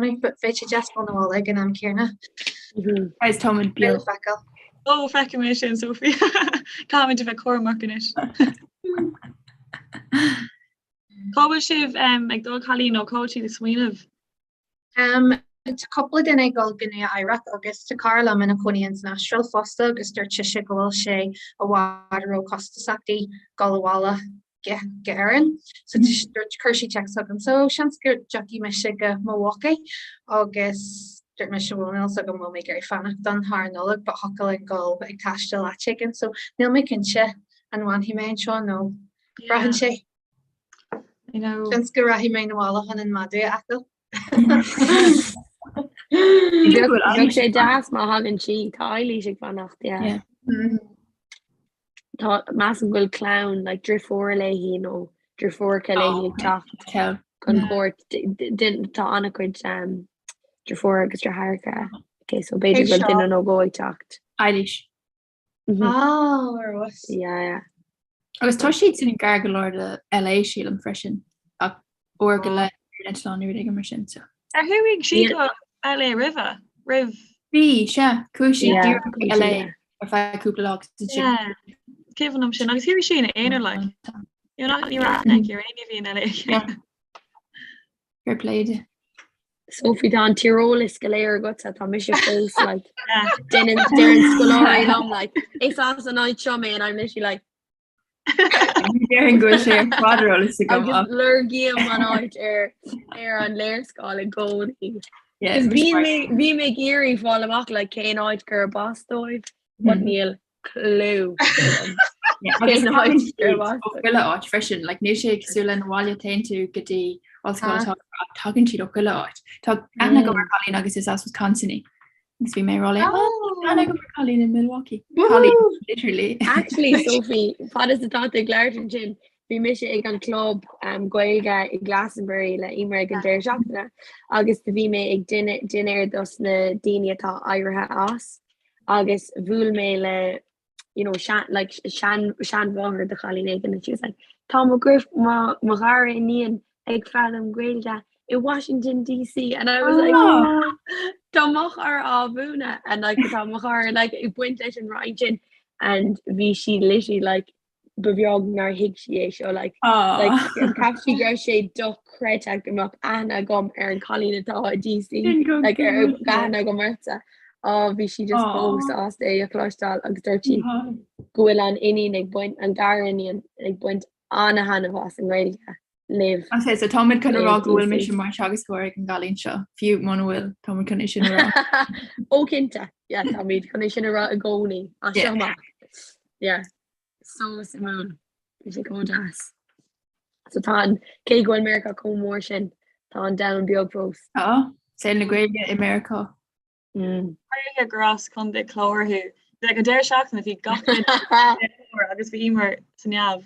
dhéanamh, but bheadh sé deas dul 'na bhaile ag an am céanna. Guys, táimid beo. Le feiceáil. Ó, feicfidh mé sin, Sophie. Caithfimid a bheith cúramach anois. Cá bhfuil sibh ag dul, cailíní, nó cá bhfuil sibh ag smaoineamh? Tá cúpla duine ag dul go Nua Eabhrac agus tá cara liom ina cónaí ins an Astráil fosta agus dúirt sise go bhfuil sé i bhfad ró-chostasach di dul abhaile go go Éirinn. So dúirt chuir sí text chugam so seans go dtiocfaidh mise go Milwaukee agus dúirt mise bhuel níl a fhios agam bhfuil mé ag iarraidh fanacht ann thar an Nollaig but thiocfadh linn dul ag taisteal áit éigin so níl mé cinnte an bhfanfaidh mé anseo nó braitheann sé. I know. Seans go rachaidh mé 'na bhaile chun an madadh a fheiceáil. Bheadh sé deas má thagann sí, tá Eilís ag fanacht, yeah. Yeah. Tá measaim go bhfuil clann like driofúr léi nó driofúracha léi ag teacht Tell. chun cuairt. Tá an-chuid um, driofúr agus deartháireacha aici, so b'fhéidir go bhfuil duine nó dhó ag teacht. Eilís. Ah, ar fheabhas. Yeah, yeah. Agus tá siad sin gar go leor do LA sílim freisin ach uair go leith ar eitleán nó rud éigin mar sin so. Ar chuaigh sí go LA roimhe? Roimh? Bhí, sea, chuaigh sí Yeah, díreach chuaigh go sí, LA yeah. ar feadh cúpla lá agus ansin Yeah. Cuimhin liom sin agus chuaigh sí ina aonar like. You know, ní raibh aithne aici ar éinne a bhí in LA. Yeah. Fair play di. Sophie tá an tíreolas go léir agatsa tá mise fós like deireann deireann scoláirí liom like is as an áit seo mé and I'm literally like Déarfainn go bhfuil sé ar fad ar eolas agam agus ach lorgaím an áit ar ar an léarscáil i gcónaí. yeah, Cos mise bhí mar mé bhí mé ag iarraidh fáil amach like cén áit gurb as dóibh but níl clue agam. Yeah, agus Cén tagann áit siad gurb ó as dóibh. chuile áit freisin, like níl sé cosúil le na bhaile téann tú go dtí ollscoil atá ach tagann siad ó chuile áit. Tá aithne agam ar cailín agus is as Wisconsin í. Agus bhí mé ag rá léi, "Oh, tá aithne agam ar cailín in Milwaukee. Cailín, literally. Actually, Sophie, fad is atá tú ag labhairt ansin, bhí mise ag an club um, Gaeilge i Glastonbury le Emer ag an deireadh seachtaine agus do bhí mé ag duine dinnéar dos na daoine atá éirithe as agus bhuail mé le you know, sean, like, sean, seanmháthair de chailín éigin and she was like, Tá mo ghrif, mo, mo dhara iníon ag foghlaim Gaeilge i Washington DC and I was like, Oh. Tá mo chara á mhúineadh and like tá mo chara like ag baint leis an roinn sin and bhí sí literally like ba bheag nár thuig sí é seo like like cheap sí go raibh sé dochreidte go mbeadh aithne agam ar an cailín atá i DC like ar aithne agam ortsa. Á bhí sí just chomh sásta é a chloisteáil agus dúirt sí go bhfuil an iníon ag baint an dara iníon ag baint an-taitneamh as an nGaeilge libh. Okay, so táimid chun a rá go bhfuil mise mar theagascóir ag an gcailín seo, fiú muna bhfuil, táimid chun é sin a rá. Ó cinnte, yeah, táimid chun é sin a rá i gcónaí as seo amach. Yeah. So suimiúil. Bhí sé chomh deas. So tá an, cé go bhfuil Meiriceá chomh mór sin, tá an domhan beag fós. Tá, saol na Gaeilge i Meiriceá. Mm. Cé gur as Contae Chláir thú. Like an deireadh seachtaine bhí gach duine i agus bhí Emer sa neamh.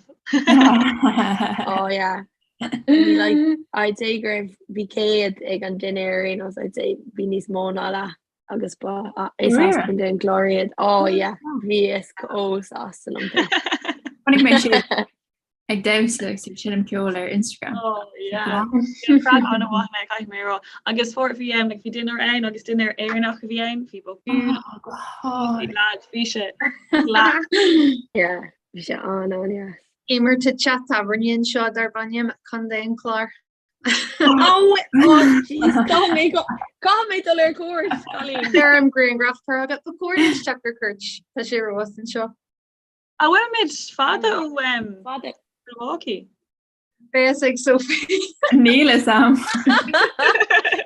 Oh yeah. Bhí like, I'd say go raibh bhí 100 ag an dinnéar ar aon nós, I'd say bhí níos mó ná leath agus ba is as Contae an Chláir iad. Oh yeah, bhíos chomh sásta liom féin. Chonaic mé sibh ag damhsa agus ag seinm ceoil ar Instagram. Oh yeah. Craic an-mhaith mé caithfidh mé a rá. Agus fuair bhí um, like, bhí dinnéar ann agus dinnéar Éireannach a bhí ann, bhí botún, Oh, go bhí lad, bhí sé glas. Yeah, bhí sé an-an-deas. Emer tá teach tábhairne anseo darb ainm Contae an Chláir. Oh, oh, jeez, caithfidh mé go- caithfidh mé dul ar cuairt, cailín. Deirim grianghraf tar agat ba chóir duit teacht ar cuairt. Tá sé ar fheabhas anseo. An bhfuil muid fada ó um, Fada. Milwaukee? Beidh ag Sophie. Níl a fhios a'm.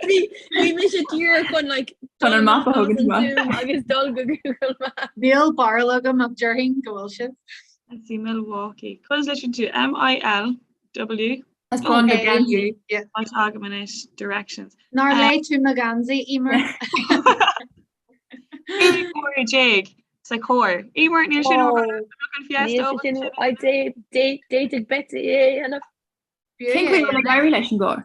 Bhí bhí mise díreach chun like Chun an mapa a thógaint amach. Zoom agus dul go Google Maps. Níl barúil agam ach déarfainn go bhfuil sibh. Let's see, Milwaukee. Conas litríonn tú M-I-L-W Taispeáin do gheansaí. Yeah. Tá agam anois directions. Nár léigh tú mo gheansaí, Emer? 15 uair sa charr. Emer, níl sin Oh. an fiesta Níl sé sin I'd say d'fhéadfadh Betsy é a dhéanamh. Cén chaoi a bhfuil ag éirí leis an gcarr?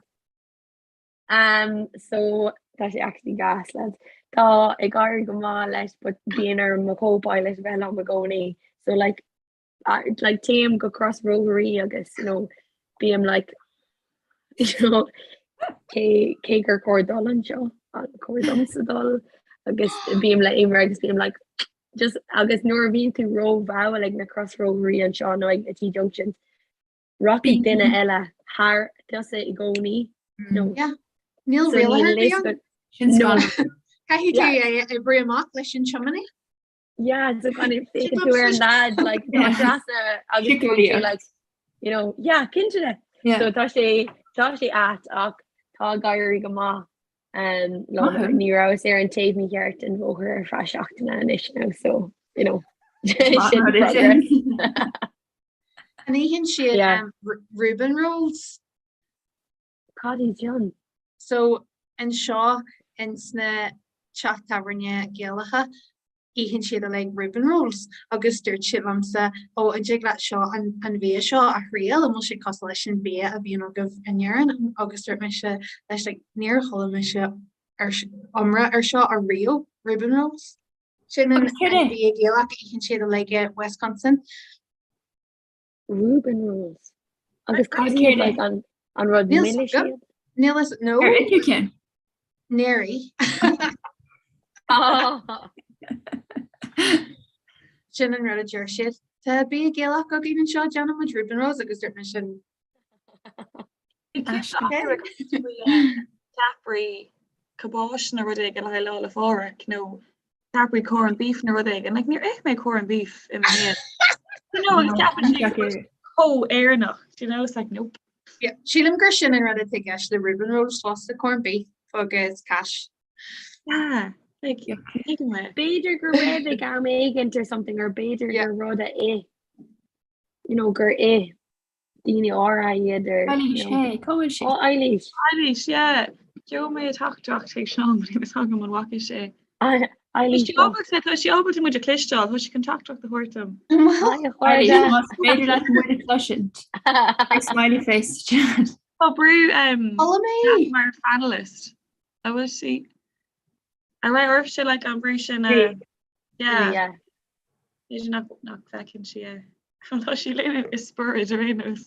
Um, so tá sé actually gas lads. Tá ag éirí go maith leis but bíonn orm mo co-pilot a bheith liom i gcónaí. So like I, like téim go crosbhóithrí agus you know bím like you know. Cé cé gur chóir dul anseo, an chóir domsa dul agus bím le Eimear agus bím like just agus nuair a bhíonn tú rómhall ag na crossroads anseo nó ag na T-junctions, rachaidh duine eile thar tusa i gcónaí. No. Yeah. Níl So níl riail ar fhios bith ann. agat- Sin No. scannal. Caithfidh tú Yeah. é a oibriú amach leis an tiománaí. Yeah, so kind of Sin féachann tú ar an lad like tá Yeah. trasna agus Sick bíonn sé idea. like you know yeah cinnte de. Yeah. So tá sé tá sé ait ach tá ag éirí go maith um, liom. Maith thú. Ní rabhas ar an taobh mícheart den bhóthar ar feadh seachtaine anois now so you know Maith sin rud é progress. sin. An itheann siad Yeah. um, Reuben rolls. Cad iad sin? So anseo ins na teach tábhairne Gaelacha itheann siad uilig Reuben rolls agus dúirt siad liomsa ó an dtig leat seo an an bhia seo a thriail an bhfuil sé cosúil leis an bia a bhíonn agaibh in Éirinn agus dúirt mise leis like níor chuala mise ar iomrá ar seo ariamh Reuben rolls. Sin an Agus céard é? bia Gaelach a itheann siad uilig i Wisconsin. Reuben rolls. Agus cad Agus iad céard é? like an an rud Níl milis agam. iad? Níl fhios no. Ar ith tú ceann? Níor ith. Ah! Sin an rud a deir siad. Tá bia Gaelach againn anseo, déanann muid Reuben rolls agus dúirt mise sin. Ceapairí cabáis nó rud éigin le haghaidh Lá 'le Phádraig nó ceapairí corned beef nó rud éigin. Like, níor ith mé corned beef i mo shaol. You know, agus ceapann siad go bhfuil sé chomh Éireannach, do you know, it's like nope. Yeah, sílim gur sin an rud atá i gceist le Reuben rolls fosta, corned beef agus cáis. Yeah, like, tuigim é. B'fhéidir go raibh ag am éigint or something or b'fhéidir Yeah. gur rud a ith, you know, gur ith daoine áirithe iad ar, Eilís, you know. hey, cá bhfuil sí? Ó, Eilís. Eilís, yeah. Gheobhaidh mé teachtaireacht chuig Seán, but níl a fhios agam an bhfaca sé. Eilís Tá sí ábalta, tá sí ábalta muid a chloisteáil, tá sí chun teachtaireacht a thabhairt dom. Hi, a Eilís, chairde. más féidir leat muid a chloisint. Cuir smiley face sa chat. Tá brú um, Chuala mé! mar panelist. An bhfuil sí? An raibh oraibhse like an brú sin a Yeah. Yeah. B'fhéidir nach nach bhfeiceann sí é. Tá sí linn i spiorad ar aon nós.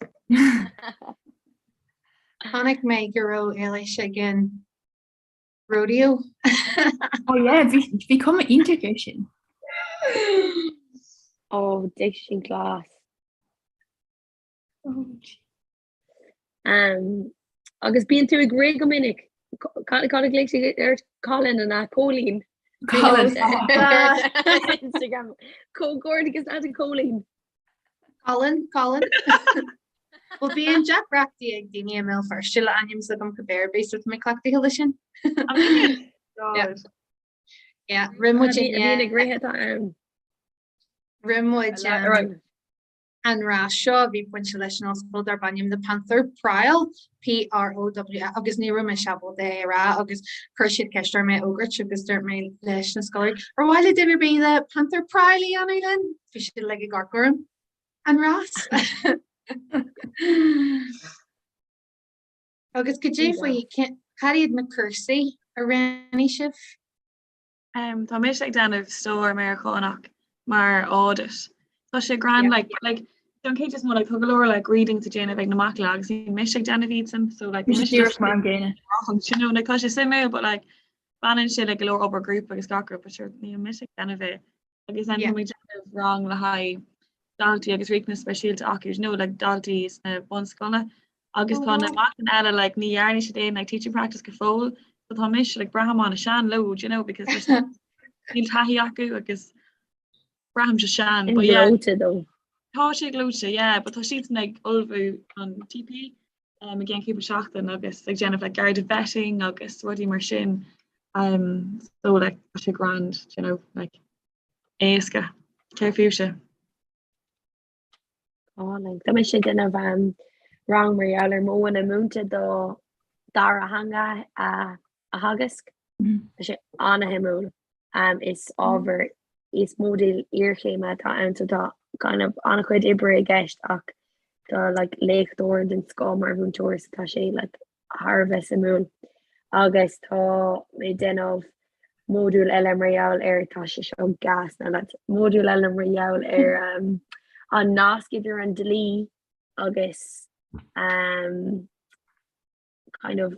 Chonaic mé go raibh Eilís ag an rodeo. Oh yeah, bhí bhí cuma iontach air sin. Ó, d'fhéach sin class. Oh, gee. Um, agus bíonn tú ag rith go minic. Cad cad a ghlaoigh sí ar Colin an ea Cóilín. Colin. Instagram. Comhghairdeas leat a Chóilín. Colin, Colin. Well bíonn deacrachtaí ag daoine i mBéal Feirste le ainm s'agam cibé ar bith, so tá mé cleachtaithe leis sin. God. Yeah, rith muid A bhíonn ag rith atá ann. Rith muid Right. an rás seo a bhí bainte leis an ollscoil darb ainm The Panther Prowl, P-R-O-W-L, agus ní raibh mise ábalta é a rá agus chuir siad ceist orm é a fhógairt agus dúirt mé leis na scoláirí, Ar mhaith le duine ar bith the Panther Prowl a dhéanamh linn? Bhí siad uilig ag amharc orm. An rás! Agus cad é faoi, cad iad na cúrsaí a roghnaigh sibh? Tá mise ag déanamh stair Meiriceánach mar audit. Tá sé grand like like don chéad is mó like tá go leor like readings a déanamh ag na mic léinn agus níl mise ag déanamh iad sin so like Mise díreach mar an gcéanna. you know like tá sé suimiúil but like baineann sé le go leor obair grúpa agus gach rud but sure níl mise ag déanamh é. Agus then Yeah. tá mé ag déanamh rang le haghaidh daltaí agus riachtanais speisialta acu, you know, like daltaí sna bunscoileanna agus Oh, tá na wow. mic léinn eile like ní dhearna siad aon like teaching practice go fóill so tá mise like braithim an-sean leo, do you know, because there's níl taithí acu agus braithimse sean but yeah Gleoite though. tá sé gleoite yeah but tá siadsan ag ullmhú an TP um, i gceann cúpla seachtain agus ag déanamh like Garda vetting agus rudaí mar sin um, so like tá sé grand, do you know, like éasca. Céard fúibhse? Álainn. Tá mise ag déanamh um, rang mar gheall ar modhanna múinte do dara theanga a, a theagasc. Tá sé an-shuimiúil. Um, is ábhar is modúl iarchéime atá ann so tá kind of an-chuid oibre i gceist ach tá like léachtóir den scoth mar mhúinteoir so tá sé like thar a bheith suimiúil. Agus tá mé ag déanamh módúl eile mar gheall ar tá sé seo gas na lads módúl eile mar gheall ar um, an nasc idir an dlí agus um, kind of.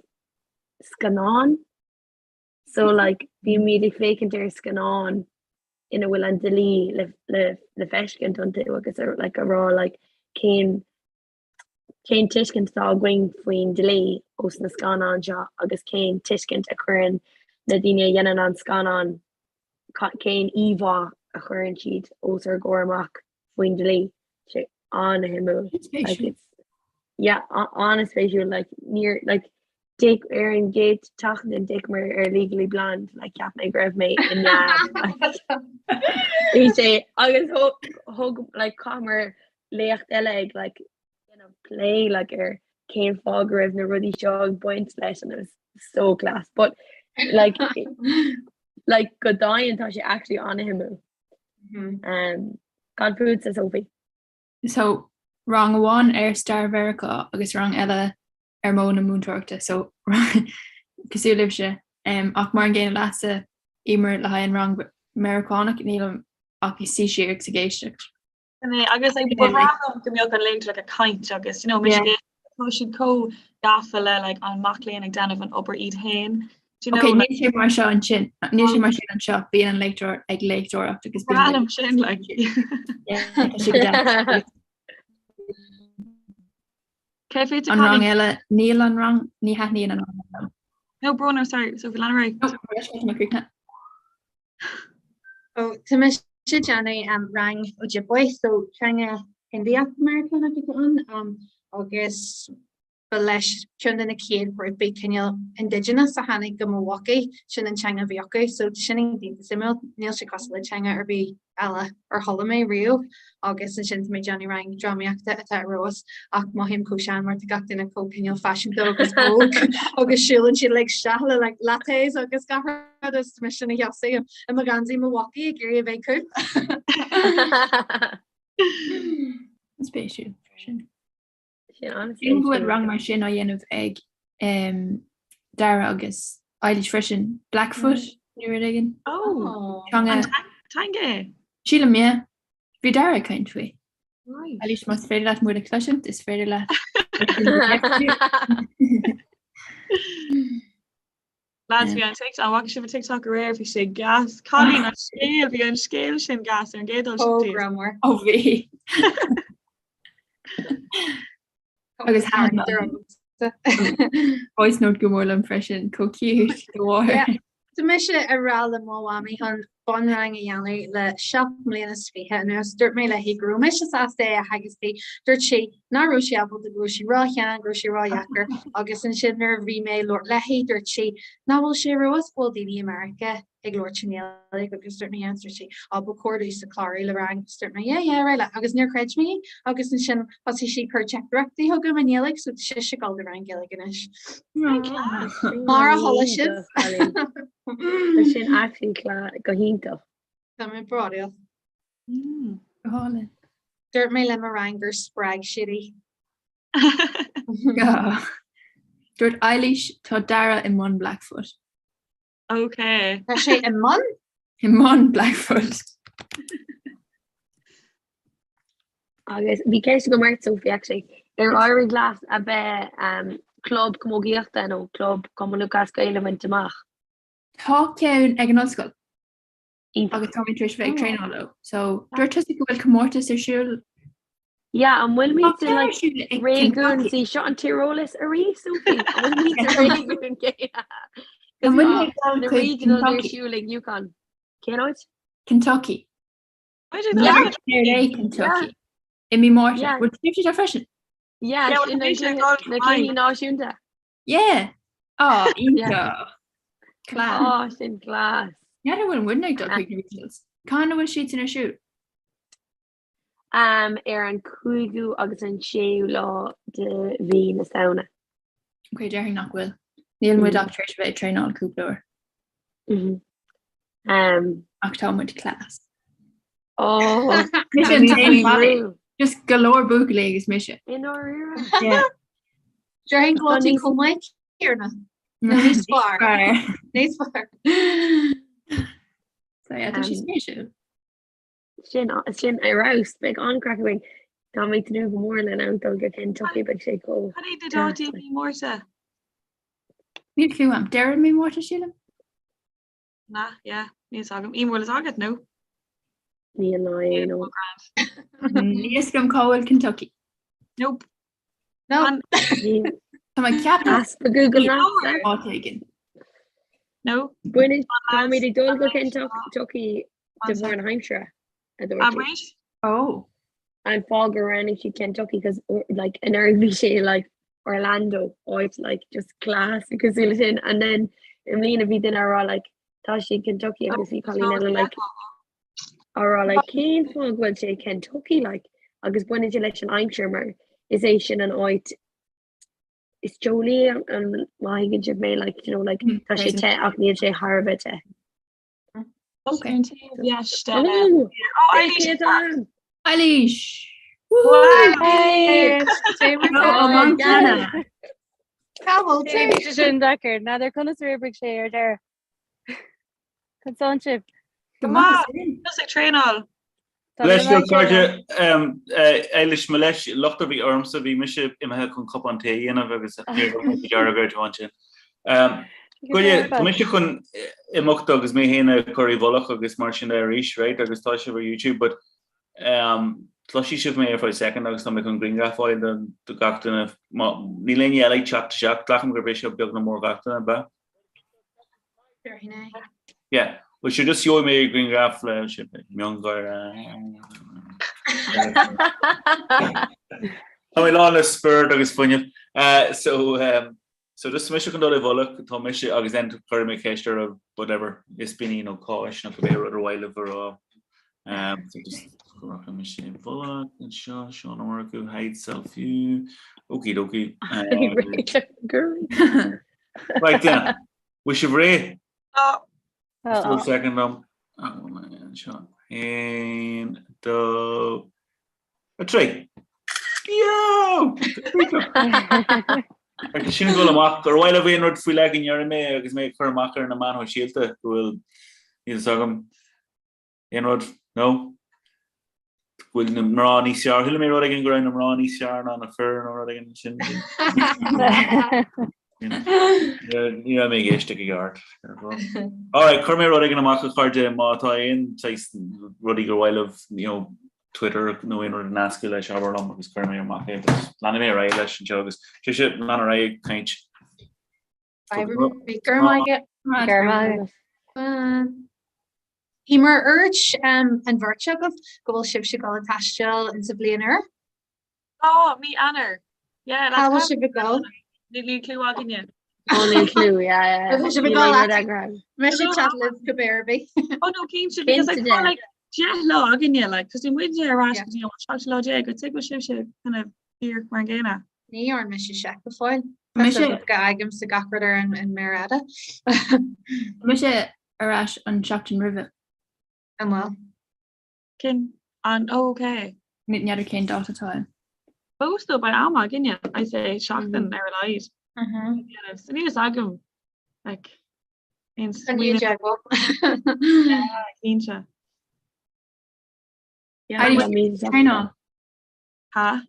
scannán. So like bímid ag féachaint ar scannán ina bhfuil an dlí le le le feiscint iontu agus ar like a rá like cén cén tuiscint atá againn faoin dlí ós na scannáin seo agus cén tuiscint a chuireann na daoine a dhéanann an scannán cén íomhá a chuireann siad os ár gcomhair amach faoin dlí. Sé an-shuimiúil. Like it's yeah, an-spéisiúil like níor like Dick ar an gcéad tseachtain d'fhéachamar ar Legally Blonde like cheap mé go raibh mé i neamh. Bhí sé agus thug like chaitheamar léacht eile ag like déanamh plé like ar cén fáth go raibh na rudaí seo ag baint leis and it was so class but like like go deimhin tá sé actually an-shuimiúil. Um, cad fútsa Sophie? So rang amháin ar stair Mheiriceá agus rang eile ar modh na múinteoireachta so cosúil libhse um, ach mar an gcéanna leatsa Emer le haghaidh an rang Meiriceánach nílim ach ag suí siar agus ag éisteacht. Sin é, agus like, ba bhreá liom go mbeadh an léachtóir like, ag caint agus you know, mise yeah. tá siad chomh gafa le like, an mac léinn ag déanamh an obair iad féin. Do you know, like, níl sé mar seo ansin níl sé mar sin anseo bíonn an léachtóir ag léachtóireacht agus bíonn sin like Yeah, tá sé go deas. Cé fút An rang eile níl an rang ní thaitníonn an rang eile. No brón sorry Sophie lean ar aghaidh. No, tá mé críochnaithe. Oh, tá mise ag déanamh um, rang Ojibwe, so teanga Indiach Meiriceánach atá ann, um, agus ba leis ceann de na chéad ghrúpaí cineál indigenous a tháinig go Milwaukee, sin an teanga a bhí acu, so sin iontach suimiúil, níl sé cosúil le teanga ar bith eile ar chuala mé riamh agus ansin tá mé ag déanamh rang drámaíochta atá ar fheabhas ach mothaím chomh sean mar tá gach duine chomh cineál faiseanta agus óg agus siúlann siad like isteach le like lattes agus gach rud agus tá mise ina sheasamh i mo gheansaí Milwaukee ag iarraidh a bheith cool. Spéisiúil freisin. Sin Sílim go bhfuil rang mar sin á dhéanamh ag Dara agus Eilís freisin, Blackfoot nó rud éigin. Oh, Teanga. An teanga é? Sílim, yeah. Bhí Dara ag caint faoi. Right. Eilís, más féidir leat muid a chloisint, is féidir leat. Lads, bhí an TikTok, an bhfaca sibh an TikTok aréir, bhí sé gas. Cailín an scéal, bhí an scéal sin gas ar an gcéad dul Ó, síos. greannmhar. Ó bhí. Agus thaitin voice note go mór liom freisin, chomh cute do mháthair. Tá mise ag rá le mo mhamaí chun bunrang a dhéanamh le 27 mbliana anuas. Dúirt mé léi go raibh mise sásta é a theagasc di. Dúirt sí nach raibh sí ábalta, go raibh sí róshean, go raibh sé ródheacair agus ansin nuair a bhí mé ag labhairt léi dúirt sí nach bhfuil sé ar fheabhas go bhfuil daoine i Meiriceá ag labhairt i nGaeilge agus dúirt mé yeah dúirt sí á ba chóir domhsa clárú le rang agus dúirt mé yeah yeah right agus níor chreid mé í agus ansin thosaigh sí ag cur teachtaireachtaí chugam i nGaeilge so tá sise ag dul do rang Gaeilge anois. Mar a chuala sibh. Tá sin actually go hiontach. Tá mé bródúil. Go hálainn. Dúirt mé le mo rang gur spreag siad í. Dúirt Eilís tá Dara i mbun Blackfoot. Ok. Tá sé i mbun? I mbun Blackfoot. Agus bhí ceist agam ort Sophie actually. Ar éirigh leat a bheith um, club camógaíochta nó club Cumann Lúthchleas Gael a bhaint amach? Tá ceann ag an ollscoil. Iontach. Agus tá mé tar éis bheith ag traenáil leo. So dúirt tusa go bhfuil comórtas ar siúl Yeah, an bhfuil muid Tá in like ar siúl ag réigiún Kentucky. sí seo an tíreolas arís Sophie? An bhfuil muid sa réigiún céanna? An bhfuil mé ag dul Na chuig regionals ar Kentucky? siúl ag UConn. Cén áit? Kentucky. I did Yeah, that. céard é Kentucky? I mí Márta. Yeah. Bhfuil sibhse there freisin? Yeah, Yeah, sin bhí sé na ag dul cluichí- na cluichí náisiúnta. Yeah. Á, iontach. Class. Á, sin class. N'fheadar an bhfuil muidne ag dul chuig na regionals. Cá bhfuil siad sin ar siúl? Um, ar an cúigiú agus an séú lá de mhí na Samhna. Ok, déarfainn nach bhfuil. Níl muid ach tar éis a bheith ag traenáil cúpla uair. Mhm. Um, Ach tá muid class. oh, Mise an tá t-aon faoi chailín. bhrú. Just go leor buachaillí agus mise. I ndáiríre. Yeah. Déarfainn go bhfuil Tá tú níos- chomh maith céanna. Nó níos fearr. Níos fearr. So yeah, tá sé Um, spéisiúil. Sin sin ar fheabhas beidh an-craic againn. Tá mé ag tnúth go mór le an dul go Kentucky beidh sé chomh Cad é na dátaí i mí Márta? Níl clue agam. Deireadh mí Márta sílim? Nah, yeah, níl fhios agam. An bhfuil fhios agat nó? Níl ná é nó. Níl fhios agam cá bhfuil Kentucky. Nope. No. Tá mé ag ceapadh Easpa Google Maps there. áit éigin. No. Baineann táimid ag dul go Kentucky de bharr na haimsire a dúirt sí. Abraish? Oh. An fáth gur roghnaigh siad Kentucky cos like anuraidh bhí sé like Orlando áit like just class cosúil le sin and then i mbliana bhí duine á rá like tá sé i Kentucky agus bhí cailín eile like á rá like cén fáth go bhfuil sé i Kentucky like agus baineann sé leis an aimsir mar is é sin an áit is teolaí an má thuigeann sibh mé like you know like tá sé te ach níl sé thar a bheith te. Okay. Yes, Oh, Oh, Eilís! Eilís! Eilís! Ó, Montana! Cá bhfuil tú? Sé sin deacair, n'fheadar conas ar oibrigh sé ar deireadh. Conas tánn sibh? Go maith. Just ag traenáil. Tá Leis mé na cairde Eilís mo leis locht a bhí ormsa bhí mise imithe chun cupán tae a dhéanamh agus níor thug mé faoi deara go raibh tú ansin. Goile, tá mise chun imeacht agus mé féin a chur i bhfolach agus mar sin de arís, right, agus tá sibh ar YouTube but cloisfidh sibh mé ar feadh second agus tá mé chun grianghraf a fháil do gach duine. Níl éinne eile ag teacht isteach, glacaim gurb é seo beag nó mór gach duine, ab ea? Yeah, well sure just gheobhaidh mé grianghraf le miongháire. Tá mé lán le spiorad agus fuinneamh. Uh, so, um, so just mise chun dul i bhfolach, tá mise agus then cuirfidh mé ceist ar whatever, ispíní nó cáis nó cibé rud ar mhaith libh a rá. Um, so just rachaidh mise i bhfolach anseo, Seán Ó Murchú, hide self view. Okie dokie. Um, Right then, bhfuil sibh réidh? Tá. Just one second dom. Anseo. 1, 2, 3. Yo! Tá sin ag dul amach. Ar mhaith libh aon rud faoi leith go ndéarfaidh mé agus mé ag cur amach ar na meáin shóisialta go bhfuil níl fhios agam. Aon rud? No? Go bhfuil na mná níos fearr? Chuala mé rud éigin go raibh na mná níos fearr ná na fir nó rud éigin sin. Ní raibh mé ag éisteacht i gceart. Alright, chuir mé rud éigin amach a chairde má tá aon saghas rudaí gur mhaith libh, you know, Twitter nó aon rud a nascadh leis abair liom agus cuirfidh mé amach é but leanfaidh mé ar aghaidh leis anseo agus sibhse lean ar aghaidh ag caint. Bye everybody. Go raibh maith agat. Go raibh maith agat. Bye. Eimear, ar dhúirt an bheirt agaibh go bhfuil sibhse ag dul ag taisteal insa bhliain úr? Tá, mí Eanáir. Yeah, Cá bhfuil sibh ag dul? Níl clue againne. Oh, níl clue, yeah, yeah. Bhfuil sibh ag dul ait? Mise ag teacht libh cibé ar bith. Oh no, cinnte, because like, tá like 10 lá againne, like, cos bhí muid ar ais go dtí an 17 lá, go dtig bhfuil sibhse kind of díreach mar an gcéanna. Ní dhearn mise seic go fóill. Tá Mise- go fhaighimse gach rud ar an an méar fhada. Mise ar ais an seachtain roimhe. An bhfuil? Cén an oh, ok. Ní n'fheadar cén dáta atá ann. Fós though beidh am againne, I say seachtain ar a laghad. Mhm. So níl fhios agam like aon An smaoineamh dheagmháil. cinnte. Yeah, Eilís, I mean, Traenáil. Ha?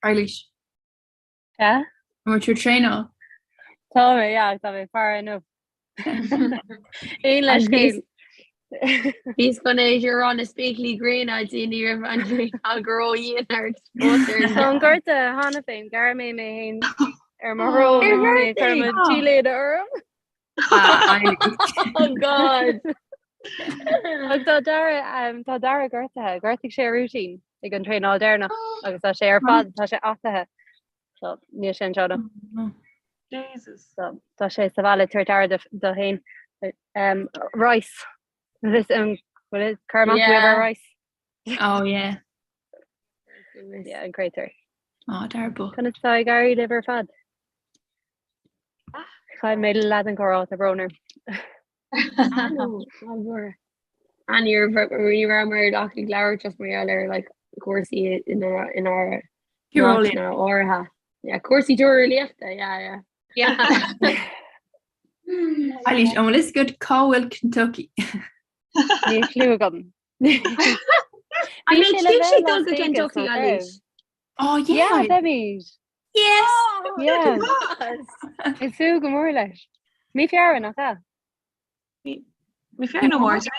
Eilís. Yeah? An bhfuil tú ag traenáil? Tá mé, yeah, tá mé ag faire inniu. Aon leis chéile. Bhíos chun é a rá na spéaclaí gréine a ní raibh an traenáil go ródhian ort fós ar an Tá an gorta cheana féin, ghearr mé mé féin ar mo shrón Ar agus mé ag cur ghortaigh? mo T-léine orm. Oh God! Agus tá Dara, um, tá Dara gortaithe, ghortaigh sé a rúitín ag an traenáil deireanach agus tá sé ar fad, tá sé ataithe. So, níl sé anseo inniu. Jesus. So, tá sé sa bhaile ag tabhairt aire do, do féin. Um, rice. This, um, what is, Carmack, Yeah. we have our rice. Oh yeah. Yeah, an créatúr. Oh, Dara bocht. Conas tá ag éirí libh ar fad? Chaill mé leath den chomhrá, tá brón orm. An ní rabhamar ach ag labhairt just mar gheall ar like cúrsaí inár inár Tíreolaíocht. áiteanna áirithe. Yeah, cúrsaí tíreolaíochta, yeah, yeah. Yeah. Eilís, an bhfuil fhios agat cá bhfuil Kentucky? Níl clue agam. An Bhí mbeidh sé le sibhse bheith ag dul Las go Vegas, Kentucky, nach Eilís? raibh? Oh Yeah, yeah. beimid. Yes! Yeah. Ag súil go mór leis. Mí Feabhra nach ea? Mí Feabhra nó Márta.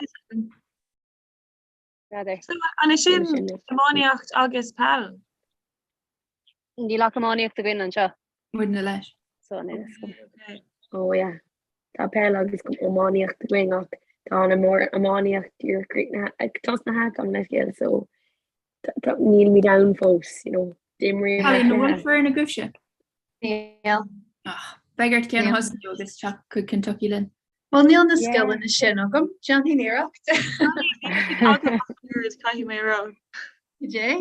N'fheadar. An é sin iománaíocht agus peil? Níl ach iománaíocht againn anseo. Muidne leis. So níl fhios agam. Oh yeah. Tá peil agus iománaíocht againn ach tá an iománaíocht díreach críochnaithe ag tosnaithe gabh mo leithscéal so nílimid ann fós, you know. D'imríomar Cailín, an bhfuil foireann agaibhse? Níl. Ach, beidh ort ceann a thosnú agus teacht chuig Kentucky linn. Bhuel, níl na scileanna sin agam. Déanfaidh iarracht. Caithfidh mé a rá. Cad é?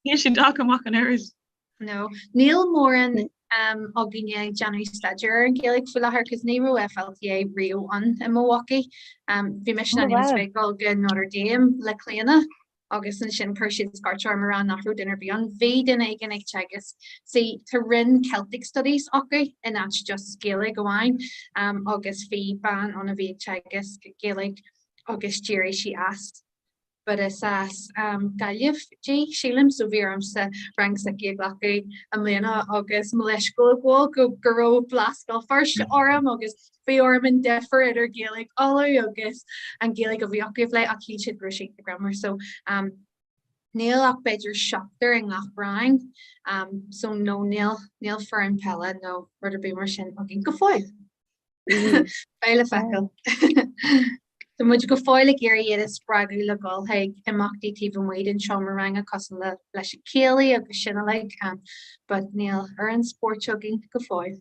Níl siad agam ach an oiread. No. Níl mórán againne ag déanamh staidéar ar an Ghaeilge faoi láthair cos ní raibh FLTA riamh ann i Milwaukee. Bhí mise in ainm is bheith ag dul go Notre Dame le Clíona agus ansin chuir siad scairt orm a rá nach raibh duine ar bith ann. Bhí duine éigin ag teagasc. See, tá roinn Celtic Studies acu in áit just Gaeilge amháin agus bhí bean ann a bhí ag teagasc Gaeilge agus d'éirigh sí as. but is as Gaillimh di, sílim, so bhí ormsa rang s'aici a ghlacadh i mbliana agus mo leithscéal a ghabháil go go raibh blas Bhéal Feirste orm agus bhí orm an difear idir Gaeilge Uladh agus an Ghaeilge a bhí acu a phlé ach shíl siad go raibh sé iontach greannmhar so um, níl ach b'fhéidir seachtar i ngach rang um, so no níl níl foireann peile nó rud ar bith mar sin againn go fóill. Beidh le feiceáil. Tá muid go fóill ag iarraidh iad a spreagadh le dhul chuig imeachtaí taobh amuigh den seomra ranga cosúil le leis an céilí agus sin uilig but níl fhoireann spóirt againn go fóill.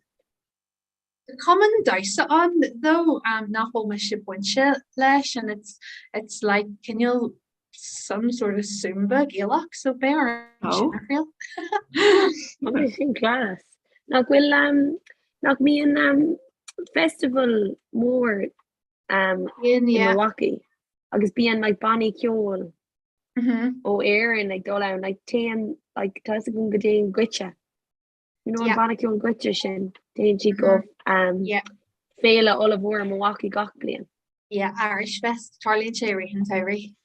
Tá cumann damhsa ann though nach bhfuil mise bainte leis and it's it's like cineál some sort of Zumba Gaelach so beidh orm sin a thriail. Agus sin class. Nach bhfuil um, nach mbíonn um, festival mór um, Bíonn, in yeah. Milwaukee agus bíonn like, bannaí ceoil Mhm. ó Éirinn ag dul ann like, téann like, tá fhios agam go dtéann Goitse. You know an Yeah. banna ceoil Goitse sin téann siad go um, Yeah. féile ollmhór i Milwaukee gach bliain. Yeah, Irish Fest, tarlaíonn sé i rith an tsamhraidh.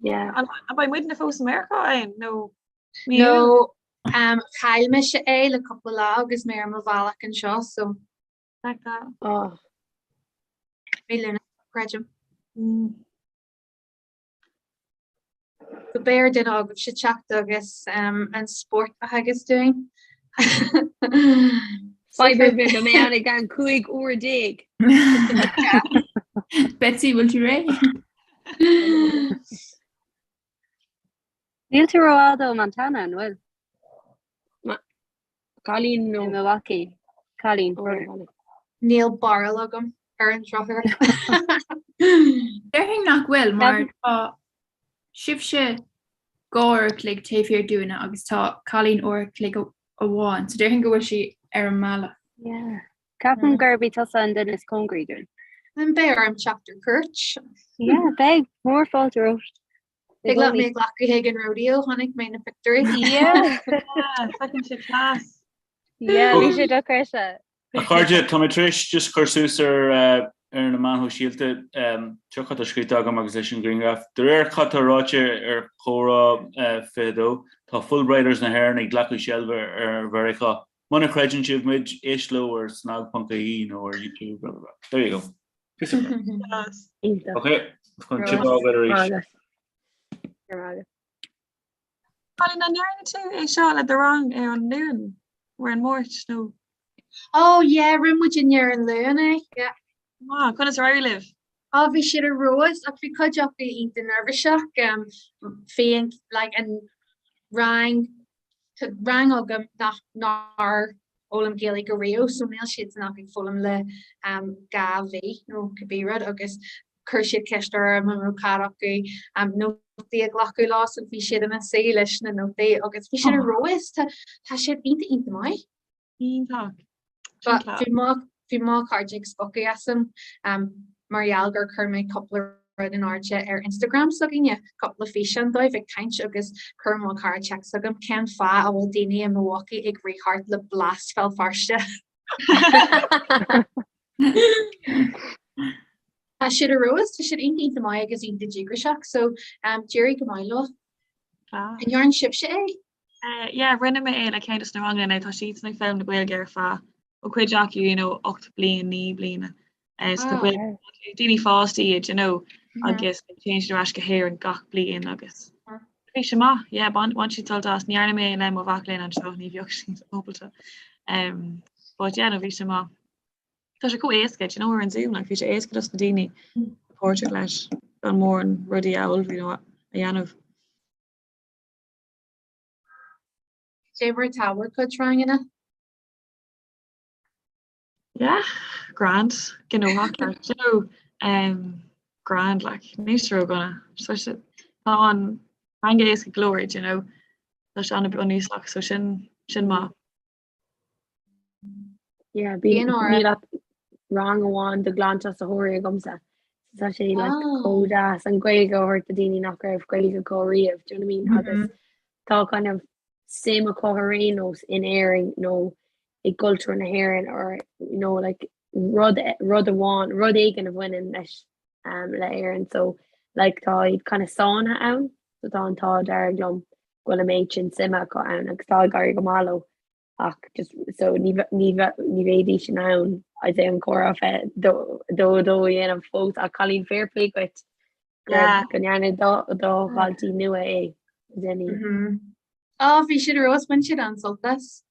Yeah. An an mbeidh muidne fós i Meiriceá ann nó mí No, Iúil? um, chaill mise é le cúpla lá agus mé ar mo bhealach anseo, so Like that. Oh. mí Lúnasa, creidim. Mm. So beidh ar duine agaibhse teacht agus an spórt a theagasc dúinn. Fadhb ar bith, beidh mé ann i gceann 15 uair. Betsy, bhfuil tú réidh? Níl tú rófhada ó Montana, an bhfuil? Cailín nó. I Milwaukee. Cailín. Níl barúil agam ar an drochuair. Déarfainn nach bhfuil mar tá sibhse 2 uair a chloig taobh thiar dúinne agus tá Cailín uair a chloig amháin, so déarfainn go bhfuil sí ar an mbealach. Yeah. Ceapaim gurb í tusa an duine is cóngaraí dúinn. Then beidh orm teacht ar cuairt. Yeah, beidh mór fáilte romhat. Thig leat mé a ghlacadh chuig an rodeo, chonaic mé na pictiúirí. Yeah. Feiceann sé class. Yeah, bhí sé dochreidte. A chairde, tá mé tar éis just cur suas ar ar na meáin shóisialta seo cad tá scríte agam agus leis an ghrianghraf. De réir cad tá ráite ar Chomhrá 22, tá Fulbrighters na hÉireann ag glacadh seilbhe ar Mheiriceá. Muna chreideann sibh muid, éist leo ar snag.ie nó ar YouTube, blah blah blah. There you go. Iontach. Ok, chun sibh a fhágáil arís. Colin, an ndearna tú é seo le do rang ar an Luan nó ar an Máirt nó? Oh yeah, rinne muid inné ar an Luan é, yeah. Maith, conas ar éirigh libh? Oh, bhí siad ar fheabhas ach bhí cuid acu iontach neirbhíseach. Um, bhí an, like, an rang, tá rang agam nach nár fhoghlaim Gaeilge riamh so níl siadsan ach ag foghlaim le 2 mhí nó cibé rud agus chuir siad ceist orm an raibh cead acu nótaí a ghlacadh leo so bhí siad ina suí leis na nótaí agus bhí siad ar fheabhas tá tá siad iontach iontach maith. Iontach. But bhí mo bhí mo chairde ag spochadh asam mar gheall gur chuir mé cúpla rud in airde ar Instagram s'againne, cúpla físeán dóibh ag caint agus chuir mo chara téacs chugam cén fáth a bhfuil daoine i Milwaukee ag rith thart le blas Bhéal Feirste. Tá siad ar fheabhas, tá siad iontach iontach maith agus iontach díograiseach so um, d'éirigh go maith leo. Ah. An ndearna sibhse é? Yeah, rinne mé é le ceann dos na ranganna now tá siadsan ag foghlaim na Gaeilge ar feadh ó cuid acu you know 8 bliain, 9 bliana. So tá Gaeilge acu, daoine fásta iad you know agus téann siad ar ais go hÉirinn gach bliain agus bhí sé maith, yeah, bain bain siad sult as. Ní dhearna mé é le mo mhac léinn anseo, ní bheadh siad ábalta. Um, but yeah, no, bhí sé maith. Tá sé chomh éasca, do you know, ar an Zoom, like, bhí sé éasca dos na daoine páirteach leis gan mórán rudaí a ullmhú nó a dhéanamh. Cé mar atá bhur gcuid ranganna? Yeah, grand, gnóthach, like, you know, um, grand, like, níl sé ródhona. So sé, tá an teanga éasca go leor, do you know, tá sé an-bhunúsach, so sin, sin maith. Yeah, bhí níl ach rang amháin do ghlantosaitheoirí agamsa. Tá sé like oh. chomh deas an Ghaeilge a thabhairt do daoine nach raibh Gaeilge acu riamh, do you know what I mean? Mm -hmm. Agus tá kind of suim acu ar aon nós in Éirinn nó i gcultúr na hÉireann or you know like rud rud amháin rud éigin a bhaineann leis um, le Éirinn so like tá iad kind of sáinnithe ann so tá an t-ádh dearg liom go bhfuil an méid sin suime acu ann agus tá ag éirí go maith leo ach just so ní ní ní bheidís in ann I'd say an comhrá fe dó dó a dhéanamh fós ach Colleen fair play duit go go ndearna do do dhaltaí nua é déanaí. Á bhí siad ar fheabhas bhain siad an-sult as.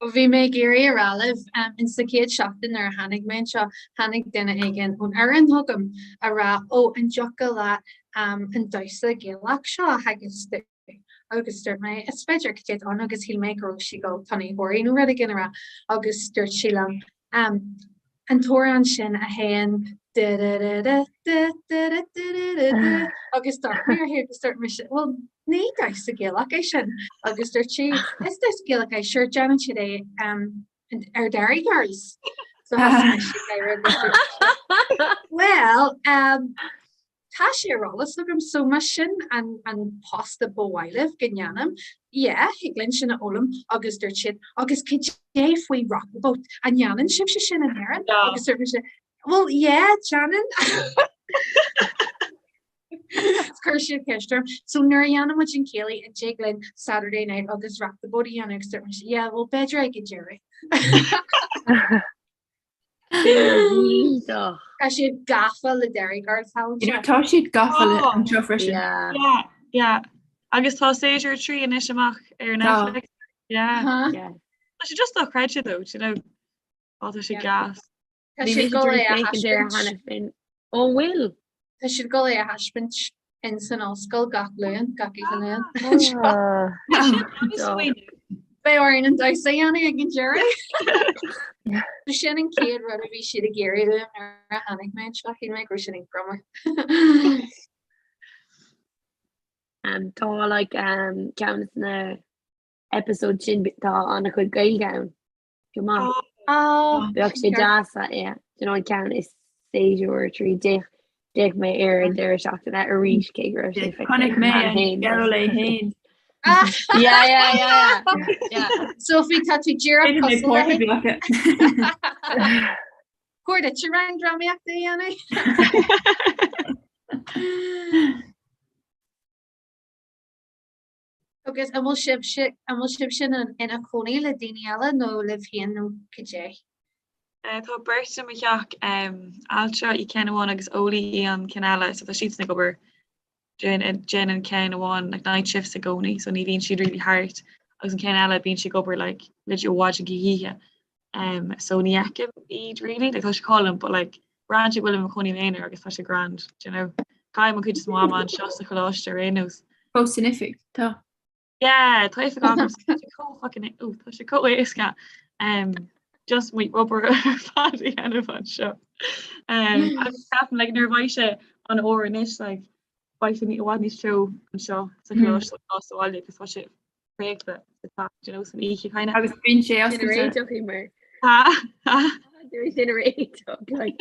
Bhí mé ag iarraidh a rá libh, in sa chéad seachtain nuair a tháinig mé anseo, tháinig duine éigin ón fhoireann chugam a rá ó an dtiocfadh leat an damhsa Gaelach seo a theagasc dúinn? Agus dúirt mé is féidir, cad é atá ann? Agus shíl mé go raibh sí ag dul Tunney Horry nó rud éigin a rá agus dúirt sí liom An t-amhrán sin a théann du-du-du-du-du-du-du-du-du-du agus dúirt mé uirthi agus dúirt mise bhuel ní damhsa Gaelach é sin agus dúirt sí is damhsa Gaelach é sure déanann siad é um, ar Derry Girls. So thosaigh mise ag gáire agus dúirt sí, Well um, Tá sé ar eolas agam so más sin an an post a ba mhaith libh go ndéanaim, yeah, thig linn sin a fhoghlaim agus dúirt siad agus cad é faoi Rock the Boat, an ndéanann sibhse sin in Éirinn? Agus dúirt mise well yeah, déanann. Chuir siad ceist orm. So nuair a dhéanann muid an céilí an dtig linn Saturday night agus Rock the Boat a dhéanamh agus dúirt mise yeah, well b'fhéidir ag an deireadh. Tá siad gafa le Derry Girls thall anseo. Tá siad gafa le anseo freisin. Yeah, yeah. Agus tá séasúr 3 anois amach ar Netflix. Yeah. Tá sé just dochreidte though, you know. Ó tá sé gas. Tá siad ag dul é a thaispeáint. Ó bhfuil? Tá siad ag dul é a thaispeáint in san ollscoil gach Luan, gach oíche Luain. Beidh orainn an damhsa a dhéanamh ag an deireadh. Sin an chéad rud a bhí siad ag iarraidh uaim nuair a tháinig mé anseo, shíl mé go raibh sin ag bromar. Tá like um, ceann de na episode sin tá an-chuid Gaeilge ann. Go maith. Bheadh sé deas é you know an ceann is séasúr 3 d'fhéach d'fhéach mé ar an deireadh seachtaine arís cé go raibh sé feicthe Chonaic mé an geall é féin. Yeah, yeah, yeah, yeah. Sophie tá tú díreach B'fhéidir mé cosúil páirt a léi. ghlacadh. Chóir duit rang drámaíochta a dhéanamh. Agus an bhfuil sibhse, an bhfuil sibhse ina, ina cónaí le daoine eile nó libh féin nó cad é? Tá beirt i mo theach, altra í ceann amháin agus eolaí í an ceann eile, so tá siadsan ag obair, déanann ceann amháin like night shifts i gcónaí, so ní bhíonn siad really thart, agus an ceann eile bíonn sí ag obair like literally ó mhaidin go hoíche. Um, so ní fheicim iad really, like tá sé go hálainn, but like braitheann sé go bhfuilim i mo chónaí im aonar agus tá sé grand, do you know. Caithim an chuid is mó ama anseo sa choláiste ar aon nós. Fós san oifig, tá. Yeah, tá oifig agam, so tá sé chomh fucking, oh, tá sé chomh éasca. Um, just mo obair ar fad a dhéanamh anseo. Um, agus ceapaim, like, nuair a bheidh sé an-fhuar anois, like, beidh sé i bhfad níos teo anseo sa choláiste ná sa bhaile, agus tá sé préachta sa teach, do you know, san oíche kind of. Agus bíonn sé Sin oscailte. réiteach í mar. Ha, ha. Sin réiteach, like.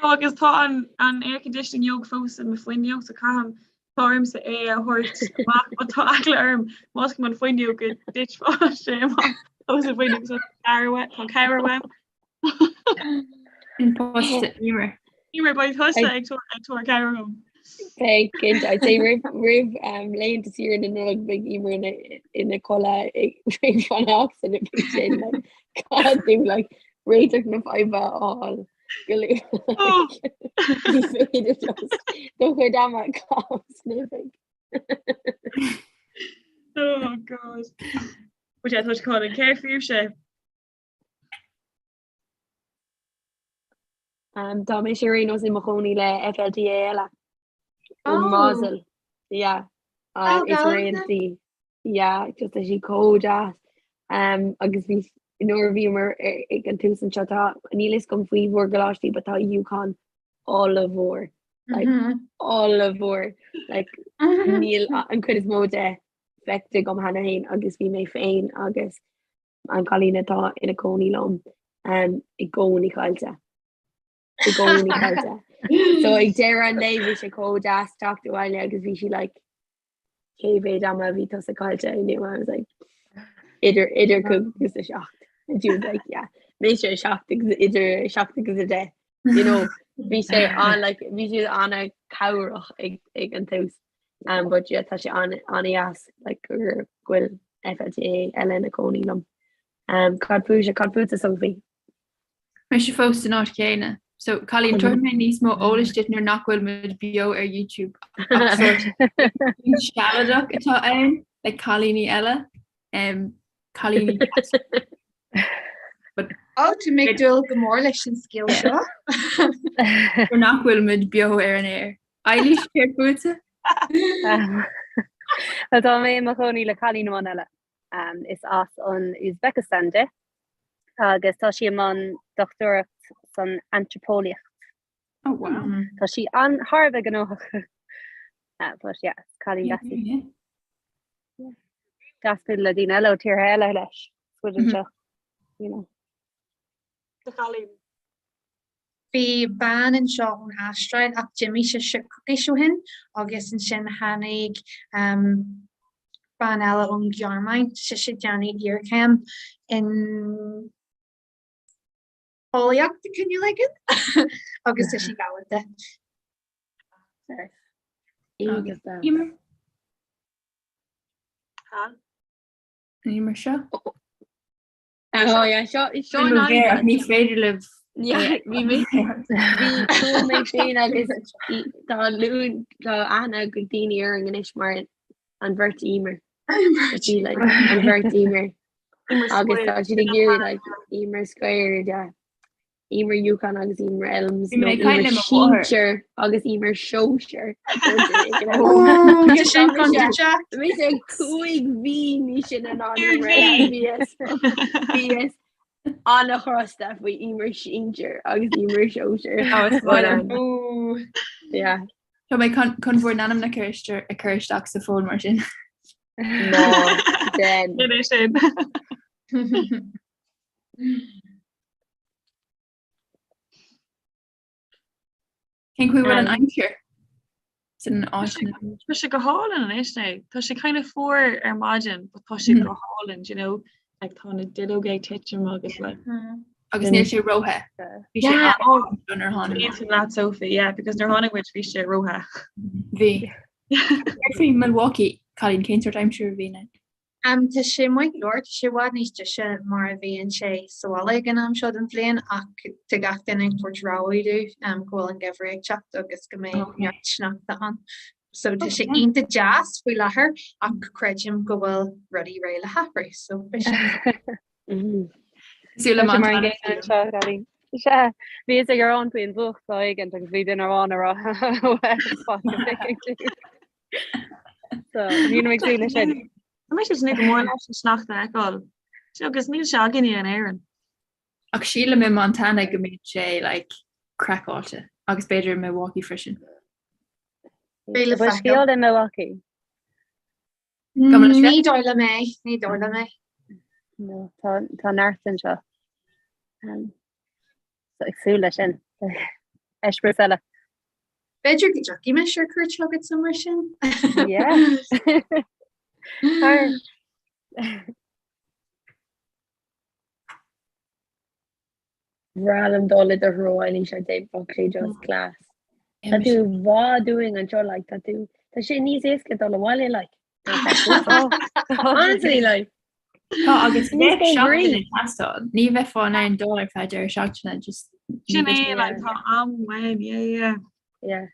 No, agus tá an, an air conditioning beag fós i mo fuinneog, so caithim tá ormsa é a thabhairt amach, but tá eagla orm má osclaím an fuinneog go dtitfeadh sé amach os an bhfuinneog, so tá cabhair uaim. Sin post Emer. Eimear beidh tusa ag tabhairt cabhair dom. Beidh cinnte I'd say roimh roimh um, laethanta saoire na Nollag beidh Eimear ina ina codladh ag fanacht san bhí sin like, caithfidh tú like, réiteach na faidhbe a fháil go luath. Oh. Ní féidir just do chuid ama a chaitheamh sniffing. Oh God. But yeah, tá sé chun céard fúibhse. Um, tá mise ar aon nós i mo chónaí le FLTA eile. Ó Oh. Basel. Yeah. Uh, Oh, is galánta. réaltaí. Yeah, just tá sí chomh deas. Um, agus bhí nuair a bhíomar ar- ag an tús anseo tá níl fhios agam faoi bhur gcoláistí, but tá UConn ollmhór. Like, Mhm. ollmhór. Like, Mhm. níl a- an chuid is mó de feicthe agam cheana féin agus bhí mé féin agus an cailín atá ina cónaí liom um, i gcónaí caillte. I gcónaí caillte. So ag deireadh an lae bhí sé chomh deas teacht abhaile agus bhí sí like cé mhéad ama a bhí tusa caillte inniu I was like idir idir cúig agus a seacht. And she was like yeah mise a seacht agus idir a seacht agus a deich. You know bhí sé an like bhí sé an-chabhrach ag ag an tús. Um, but yeah, tá sé an-dheas like gur go bhfuil FLTA eile ina cónaí liom. Um, cad fúibhse cad fútsa Sophie? Mise fós san áit chéanna. So Cailín tabharfaidh mé níos mó eolais duit nuair nach bhfuil muid beo ar YouTube. Ach sórt sealadach atá ann le cailíní eile. Um, cailíní But Ó, tá mé ag dúil go mór leis an scéal seo. nuair nach bhfuil muid beo ar an aer. Eilís céard fútsa? Well, tá mé i mo chónaí le cailín amháin eile. Um, is as an Uzbekistan di agus tá sí i mbun dochtúireacht san antraipeolaíocht. Oh wow. Tá sí an thar a bheith gnóthach. Uh, but yeah, cailín deas í. Yeah. Deas bualadh le daoine eile ó tíortha eile leis. Scuid anseo, you know. Do chailín. Bhí bean anseo ón Astráil ach d'imigh sise coicís ó shin agus ansin tháinig bean eile ón Ghearmáin, sise ag déanamh iarchéim in eolaíocht de chineál éigin agus tá sí galánta. Eimear? Eimear seo? Oh yeah, seo seo an Ach ní féidir libh Yeah, bhí mé bhí chuala mé féin agus tá lún tá aithne ag daoine orainn anois mar an bheirt Eimear. Bhí like an bheirt Eimear agus tá siad ag iarraidh like Eimear Squared yeah. Eimear UConn agus Eimear Elms Bhí mé nó ag caint Eimear le mo mháthair. Sinsir agus Eimear Sóisir. Tá sin contúirteach. Bhí sé 5 mhí ní sin an an Cúig mhí. Bhíos an-chrosta faoi Eimear Sinsir agus Eimear Sóisir. But, um, Ooh. Yeah. Tá mé chun chun bhur n-ainmneacha a chur isteach sa fón mar sin. Ná den. Sin é sin. Cén chaoi bhfuil an aimsir san áit na Tá sé go hálainn anois é. Tá sé kind of fuar ar maidin, but tá sé go hálainn, you know, like tá na duilleoga ag titim agus like agus níl sé róthe. Bhí sé Yeah, oh, nuair tháinig. Aontaím leat Sophie, yeah, because nuair tháinig muid bhí sé róthe. Bhí. Céard faoi Milwaukee, Cailín, cén sórt aimsir a bhíonn ann? Um, tá sé maith go leor, tá sé i bhfad níos deise mar a bhíonn sé sa bhaile ag an am seo den bhliain ach tá gach duine ag tabhairt rabhadh dúinn um, go bhfuil an geimhreadh ag teacht agus go mbeidh Okay. neart sneachta ann. So tá sé Okay. iontach deas faoi láthair ach creidim go bhfuil rudaí réidh le hathrú so beidh sé. Cosúil le Tá sé mar an Montana. gcéanna anseo, Cailín. Sea, bhíos ag gearán faoin bhfuacht lá éigin agus bhí duine amháin ag rá So, níl mé ag súil leis sin. Tá mise ag tnúth go mór leis an sneachta a fheiceáil. Seo agus níl sé againne in Éirinn. Ach sílim i Montana go mbíonn sé like craiceáilte agus b'fhéidir i Milwaukee freisin. Beidh le Bhfuil feiceáil. sciáil i Milwaukee? Go mbeidh sé- Ní dóigh liom é, ní dóigh liom é. No, tá tá neart anseo. Um, so ag súil leis sin. Eispéireas eile. B'fhéidir go dtiocfaidh mise ar cuairt chugatsa mar sin. Yeah. Thar. Bhreá liom dul i do threo Eilís I'd say bheadh sé just class. Tá tú i bhfad uainn anseo like tá tú tá sé níos éasca dul abhaile like. Honestly like. Tá agus Níos bheadh cóngaraí. seachtain ag teastáil. Ní bheifeá in ann dul ar feadh deireadh seachtaine just ní Sin bheadh é like tá am uainn yeah yeah. Yeah.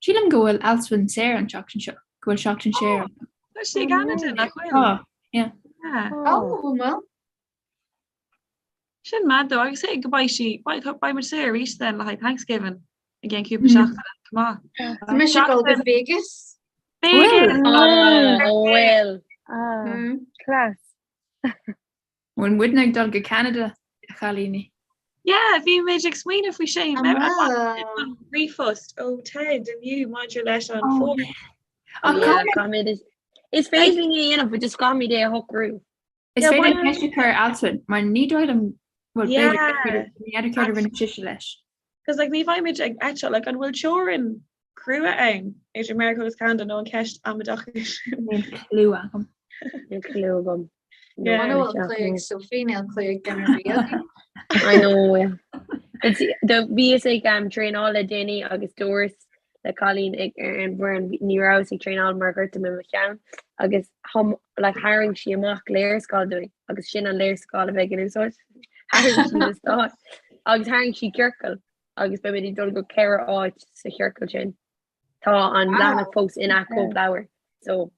Sílim go bhfuil Alswyn saor an tseachtain seo, go bhfuil seachtain saor acu. Tá sí i gCeanada nach bhfuil? Tá, yeah. Yeah. Oh, well. Sin mad though agus é go beidh sí beidh beidh muid saor arís then le haghaidh Thanksgiving i gceann cúpla seachtaine chomh maith. Tá mise ag dul go Vegas. Vegas! Oh, well. Ah, class. Bhfuil muidne ag dul go Ceanada, a chailíní? Yeah, bhí muid ag smaoineamh faoi sin. An bhfuil? An ríomhphost ó Ted inniu maidir leis an Oh, fómhar. Ach Yeah, caithfidh- caithfimid is is féidir linn é a dhéanamh, but just caithfimid é a shocrú. Is Yeah, féidir why ceist a chur ar Alswyn, mar ní dóigh liom bhuel Yeah. b'fhéidir ní fheadar céard a rinne sise leis. Cos like ní bheidh muid ag eitilt, like an bhfuil teorainn crua ann idir Meiriceá agus Ceanada nó an ceist amaideach é sin? Níl clue agam. Níl clue agam. Yeah. Muna bhfuil clue ag Sophie, níl clue ag duine ar bith againn. I know, yeah. It's, do bhíos ag um, traenáil le déanaí agus dúras le cailín ag ar an bhfoireann ní rabhas ag traenáil mar ghortaigh mé mo cheann agus thum, like, tharraing sí amach léarscáil dúinn agus sin an léarscáil a bheidh in úsáid. Tharraing sí na stáit agus tharraing sí ciorcal agus beimid ag dul go ceithre áit sa chiorcal sin. Tá an Wow. leathanach fós ina cóipleabhar so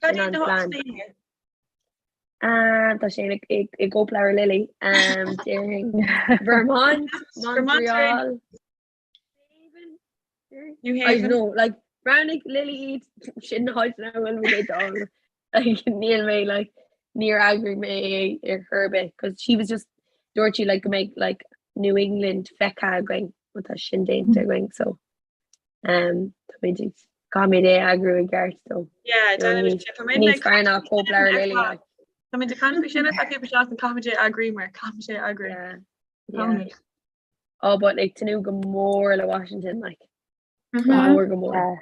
Cad sin iad an na plean. háiteanna? Um, tá sé i, i, i gcóipleabhar Lily. Um, déarfainn Vermont, Vermont, Montreal, New I Haven. know, like, roghnaigh Lily iad sin na háiteanna a bhfuil muid ag dul. Like, níl mé like, níor eagraigh mé é ar chor ar bith, cause she was just dúirt sí like go mbeidh like New England feicthe againn, but tá sin déanta againn, so um, táimid ag caithfimid é a eagrú i gceart so Yeah, you know, déanfaimid níos sin. Tá muid níos ag fearr caint ná faoi sin cóipleabhar ar Lily feadh. like. Tá muid ag caint faoi sin ar feadh cúpla seachtain, caithfimid é a eagrú mar caithfimid é a eagrú. Yeah, yeah. Caithfimid. Oh, but ag tnúth go mór le Washington like. Go Mhm. mór go mór. Yeah.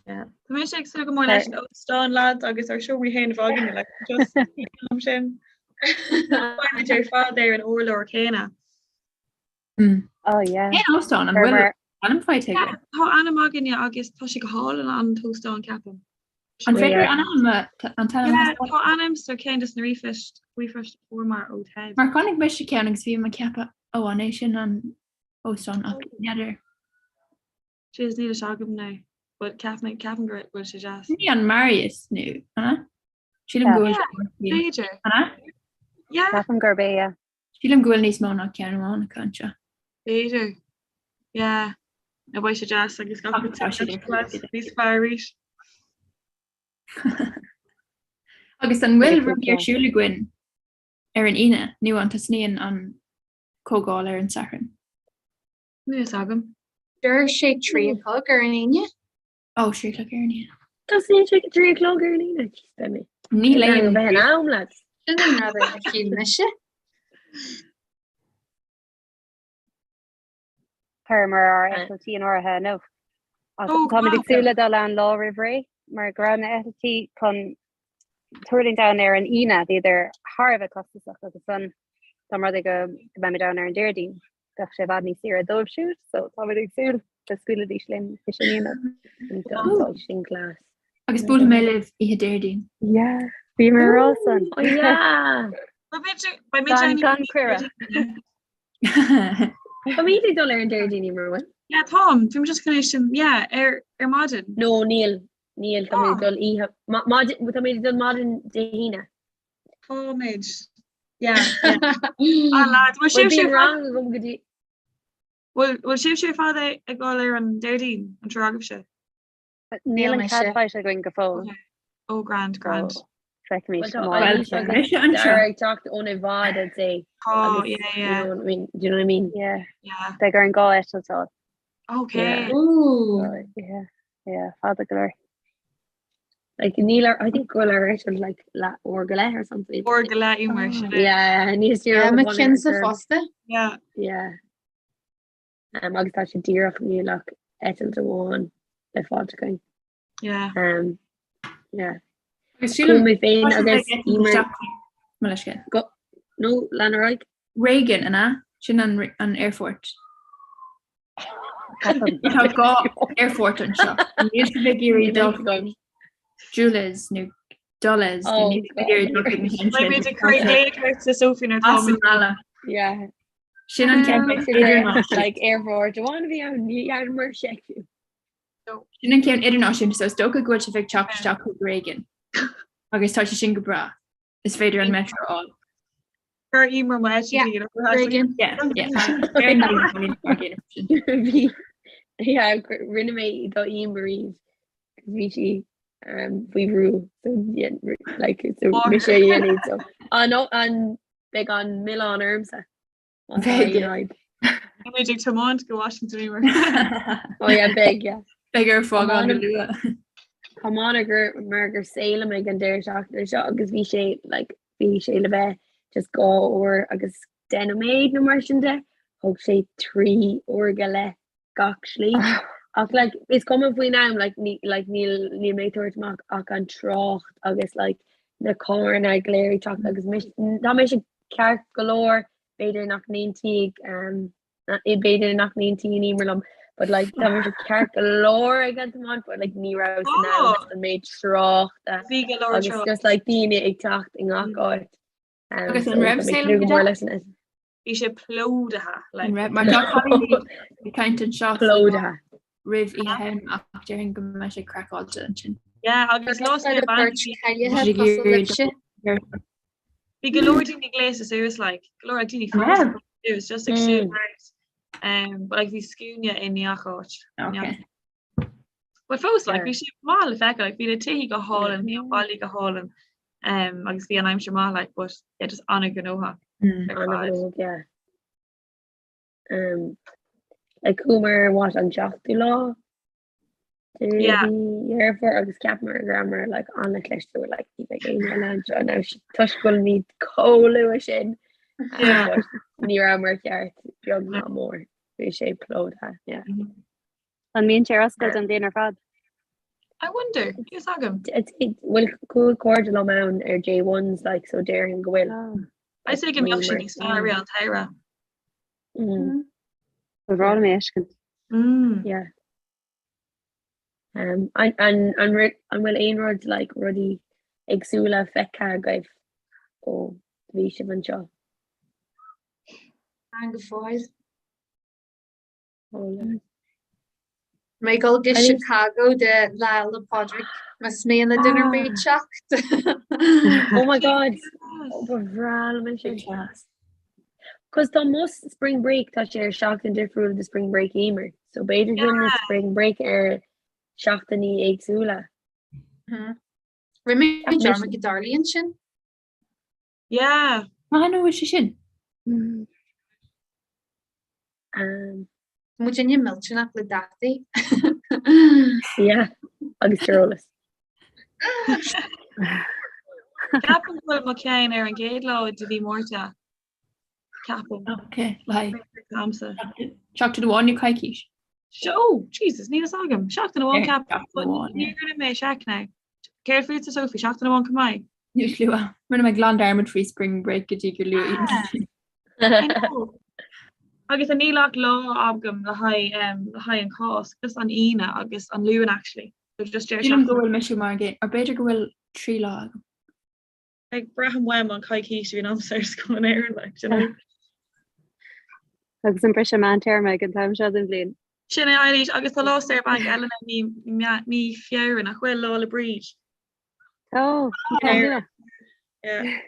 Yeah. Tá mise ag súil go mór leis an óstán lads agus ár seomraí féin a bheith againne like just am sin. Beimid ar fad ar an urlár céanna. Mm. Oh yeah. Cén óstán an Ar bhfuil mar ainm faighte Yeah, agaibh? tá ainm againne agus tá sé go hálainn an t-óstán ceapaim. An féidir Yeah. an ainm a- an t-ainm Yeah, a tá ainm ar ceann des na ríomhphoist ríomhphoist a fuair mar ó Ted. Mar chonaic mise ceann agus bhí mé ag ceapadh ó an é sin an óstán ach n'fheadar. Jeez, níl a fhios agam now. But ceapaim ceapaim go bhfuil sé deas. Ní an Marriott nó an ea? Sílim go bhfuil Yeah, b'fhéidir. an ea? Yeah, Ceapaim gurb é, yeah. Sílim go bhfuil níos mó ná ceann amháin acu anseo. B'fhéidir. Yeah. Nó beidh sé deas agus gach Ach tá siad ar fad níos fearr arís. Agus an bhfuil rudaí ar siúl againn ar an Aoine nó an tosnaíonn an comhdháil ar an Satharn? Níl a fhios agam. Deir sé 3 a chlog ar an Aoine. Ó, 3 a chlog ar an Aoine. Tosnaíonn sé 3 a chlog ar an Aoine. Jeez, beidh mé. Níl Ag aon bheith in am lads. Sin an rud a shíl mise. Chuireamar ár eitiltí in áirithe inniu. Ach Ó, táimid ag wow. súil le dul ann lá roimh ré mar go raibh na eitiltí chun tuirlingt ann ar an Aoine, bhíodar thar a bheith costasach agus ansan dá mba rud é go mbeimid ann ar an Déardaoin. Bheadh sé i bhfad níos saoire dóibh siúd, so táimid ag súil go scaoilfidís linn é sin a dhéanamh. Sin class. Agus buailfidh mé libh oíche Déardaoin. Yeah, bhí mé ag rá san. Oh yeah! Beidh muid Gan gan cuireadh. Táimid ag dul ar an Déardaoin mar bhfuil? Yeah, táim. Bhí mé just chun é sin, yeah, ar ar maidin. No, níl. Níl, táimid ag dul oíche. Maidin, táimid ag dul maidin Dé hAoine. Táimid. Yeah. Ah, lads, bhfuil Bhuel, sibhse bíonn ar fad rang agam go dtí. bhfuil bhfuil sibhse ar fad ag dul ar an Déardaoin, an triúr agaibhse? Níl Níl an mise. cead faighte againn go fóill. Okay. Oh, grand, grand. So feicfimid Well, tá amárach. Eilís Well, agus mise anseo. Dara ag teacht ón i bhfad, I'd say. Oh, Agus, yeah, you yeah, know what I mean? Do you know what I mean? Yeah. yeah. Beidh orainn dhá eitilt a fháil. Okay. Yeah. Ooh. So, yeah, yeah, fada go leor. Like níl ar I think go bhfuil ar eitilt like le uair go leith or something. Uair go leith í mar sin é. Yeah, níos Yeah, díreach mo a bhunú ar chinnsa chor. fosta. Yeah. Yeah. Um, agus tá sé díreach níl ach eitilt amháin le fáilt againn. Yeah. Um, yeah. Agus Chuaigh sílim mé féin tá sé agus ag Emer mo leithscéal. go no lean ar aghaidh. Reagan an ea? Sin an an aerfort. Tá dhá aerfort anseo. Níl sibh ag iarraidh dul chuig Dulles nó Dulles nó níl sibh ag iarraidh dul chuig an ceann sin. Beidh muid ag cur glaoch ort Sophie nuair As an mbaile. Yeah. Sin an ceann idirnáisiúnta. Like aerfort amháin a bhí ann ní dhearnamar seiceáil. Sin an ceann idirnáisiúnta so is dócha go bhfuil sibh ag teacht isteach chuig Reagan. Agus tá sé sin go breá. Is féidir an metro a fháil. Chuir Emer mo Yeah, Reagan. Yeah, yeah. Bhí yeah, rinne mé do Emer riamh bhí sí um, faoi bhrú so yeah, like so mise a dhéanfaidh so an an beidh an milleán ormsa. Beidh. Tá muid ag tiomáint go Washington Emer. Oh yeah, beidh, yeah. Beidh ar fágáil go luath. Tiomána gur mar gur Salem ag an deireadh seachtaine seo agus bhí sé like bhí sé le bheith just 2 uair agus 10 nóiméad nó mar sin de, thóg sé 3 uair go leith gach slí. Ach like is cuma faoin am like ní like níl níl mé ag tabhairt amach ach an trácht agus like na carranna go léir ag teacht agus mis tá mise ceart go leor b'fhéidir nach n-aontaíodh um b'fhéidir nach n-aontaíonn Emer liom but like tá mise ceart go leor ag an tiomáint but like ní raibh san am leis an méid tráchta Bhí go leor agus trácht. just like daoine ag teacht i ngach áit. Um, Agus so an raibh tá mé ag Salem tnúth go go mór deas? leis an Bhí sé plódaithe like. An raibh? Mar tá cailíní ag caint anseo Plódaithe. roimh Oíche Shamhna ach déarfainn go mbeidh sé craiceáilte ansin. Yeah, agus lá Tá Saor beirt Bank cáilithe Bhí cosúil ag libhse. iarraidh Bhí go leor daoine gléasta suas like, go leor like daoine An fásta raibh? suas just ag siúl thart. Um, but like bhí scuaine i ngach áit. Okay. But fós like Yeah. bhí sé maith le feiceáil like bhí na tithe go hálainn, bhí an baile go hálainn um, agus bhí an aimsir maith like but yeah, just an-ghnóthach Mm. ar fad. An-ghnóthach, yeah. Um, like chuamar what an seachtú lá de Yeah. mhí Dheireadh Fómhair agus cheapamar go rabhamar like an-chliste like ní bheidh aon eile anseo now toisc go bhfuilimid chomh luath sin um, Yeah. but ní rabhamar ceart beag ná mór bhí sé plódaithe yeah. An mbíonn sé ar oscailt an bhliain ar fad? I wonder, fhios agam. Bhuel chuaigh cairde liom ann ar J1s like so déarfainn go bhfuil. Oh. I'd say go mbeadh sé níos fearr i rith an tsamhraidh. Mm. Ba bhreá liom é a fheiscint. Mm. Yeah. Um, an, an, an, an bhfuil aon rud like, rudaí éagsúla feicthe agaibh ó bhí sibh anseo? An go fóill. Mé ag dul go Chicago do Lá 'le Pádraig más mian le duine ar bith teacht. Oh my god! Ba bhreá liom é sin. Cos tá mo spring break tá sé ar seachtain difriúil de spring break Emer, so b'fhéidir go bhfuil na spring break ar seachtainí éagsúla. Rinne mé dearmad go dtarlaíonn sin. Yeah. Cathain a bhfuil sé sin? Um, Muidinne millteanach le dátaí. yeah, agus tíreolas. Ceapaim go bhfuil mo cheann ar an gcéad lá de mhí Márta. Ceapaim. Ok, le Amsa. Seachtain amháin nó coicís? Oh, Jesus, níl fhios agam. Seachtain amháin Yeah, ceapaim. seachtain amháin, Ní yeah. rinne mé seic now. Céard fútsa Sophie, seachtain amháin chomh maith? Níl clue. Rinne mé glan dearmad faoi spring break go dtí gur luaigh I know. Agus níl ach lá agam le haghaidh um, le haghaidh an Cháisc, just an Aoine agus an Luan actually. So just deireadh Sílim go seachtaine. bhfuil mise mar gcéanna, or b'fhéidir go bhfuil 3 lá agam. Like braithim uaim an coicís a bhíonn agamsa ar scoil in Éirinn, like, you know. Agus an briseadh meántéarma ag an t-am seo den bhliain. Sin é Eilís, agus tá lá saor bainc eile na mí mí Feabhra nach bhfuil Lá 'le Bríd. Ó, Yeah. Yeah.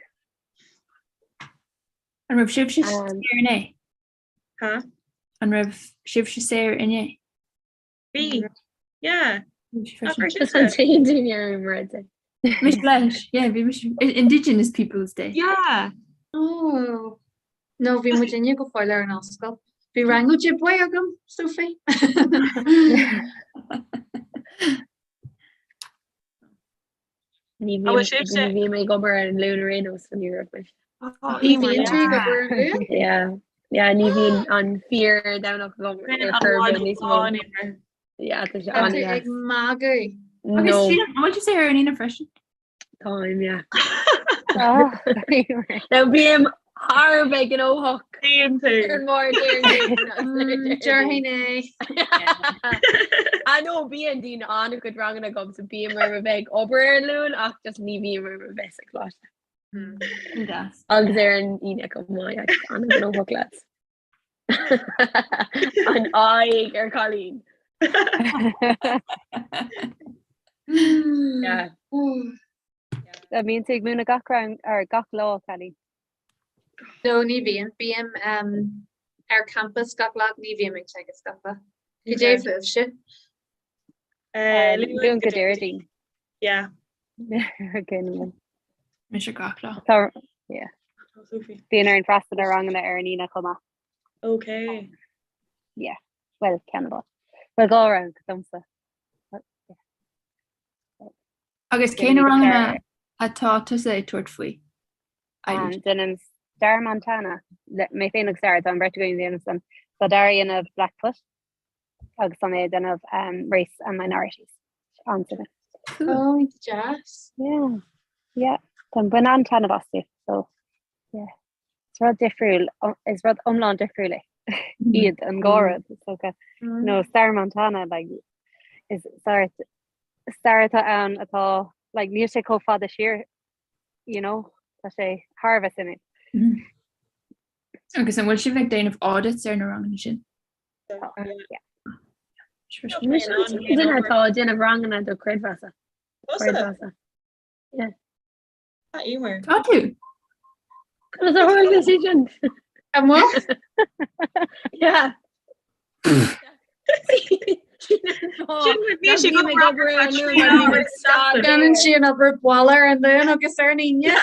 An raibh sibhse saor inné? Ha? An raibh sibhse saor inné? Bhí. Yeah. An t-aon duine ar an rud. Mise leis, yeah, bhí mise Indigenous Peoples Day. Yeah. Oh. No, bhí muidinne go fóill ar an ollscoil. Bhí rang Ojibwe agam, Sophie. Ní An bhfuil sibhse? bhí mé ag obair ar an Luan ar aon nós ní raibh mé. Oh, Ní Emer, bhíonn tú ag obair ar an Luan? Yeah. Yeah, ní bhíonn an fíor Domhnach agam Sin ar an chor ar bith mhaidin níos mó. amháin, Emer. Yeah, tá sé Tá tú ag an-deas. magadh. Agus No, sílim, an bhfuil tú saor ar an Aoine freisin? táim, yeah. Ah, Now bím Thar a bheith gnóthach. Bíonn tú. Ar an Máirt ar an Déardaoin. Déarfainn é. I know bíonn daoine an-chuid ranganna agam so bím orm a bheith ag obair ar an Luan ach just ní bhím orm a bheith sa choláiste. Deas. Agus ar an Aoine chomh maith, yeah, just an-ghnóthach lads. An aghaidh ar Colleen. Yeah. An mbíonn tú ag múineadh gach rang ar gach lá, Colleen? No, ní bhíonn. Bím um, ar campus gach lá, ní bhím ag teagasc gach lá. Cad é fúibhse? Eh, Luan go Déardaoin. Yeah. Gin. Mise gach lá. Tá yeah. Sophie. Bíonn orainn freastal ar ranganna ar an Aoine chomh maith. Okay. Yeah. Well, ceann amháin. Well, dhá rang domsa. Agus cé na ranganna atá tusa ag tabhairt faoi? Um, Déanaim Stair Montana le mé féin agus Dara, tá an bheirt againn ag déanamh san. Tá Dara ag déanamh Blackfoot agus tá mé ag déanamh um, Race and Minorities. An-suimiúil. Oh, deas. Yeah. Yeah. Tá bain an-taitneamh astu. So, yeah. Is rud difriúil, is rud iomlán difriúil é. Iad an dhá rud. Is dócha. Nó Stair Montana, like, is stair stair atá ann atá, like, níl sé chomh fada siar, you know, tá sé thar a bheith suimiúil. Agus an bhfuil sibh ag déanamh audits ar na ranganna sin? Yeah. Mise an duine atá ag déanamh ranganna do creidmheasa. Creidmheasa. Yeah. Emer. Tá tú? Conas a tharla sé sin? An bhfuil? Yeah. Bhí sé go Déanann sí an obair baile ar an Luan agus ar an Aoine.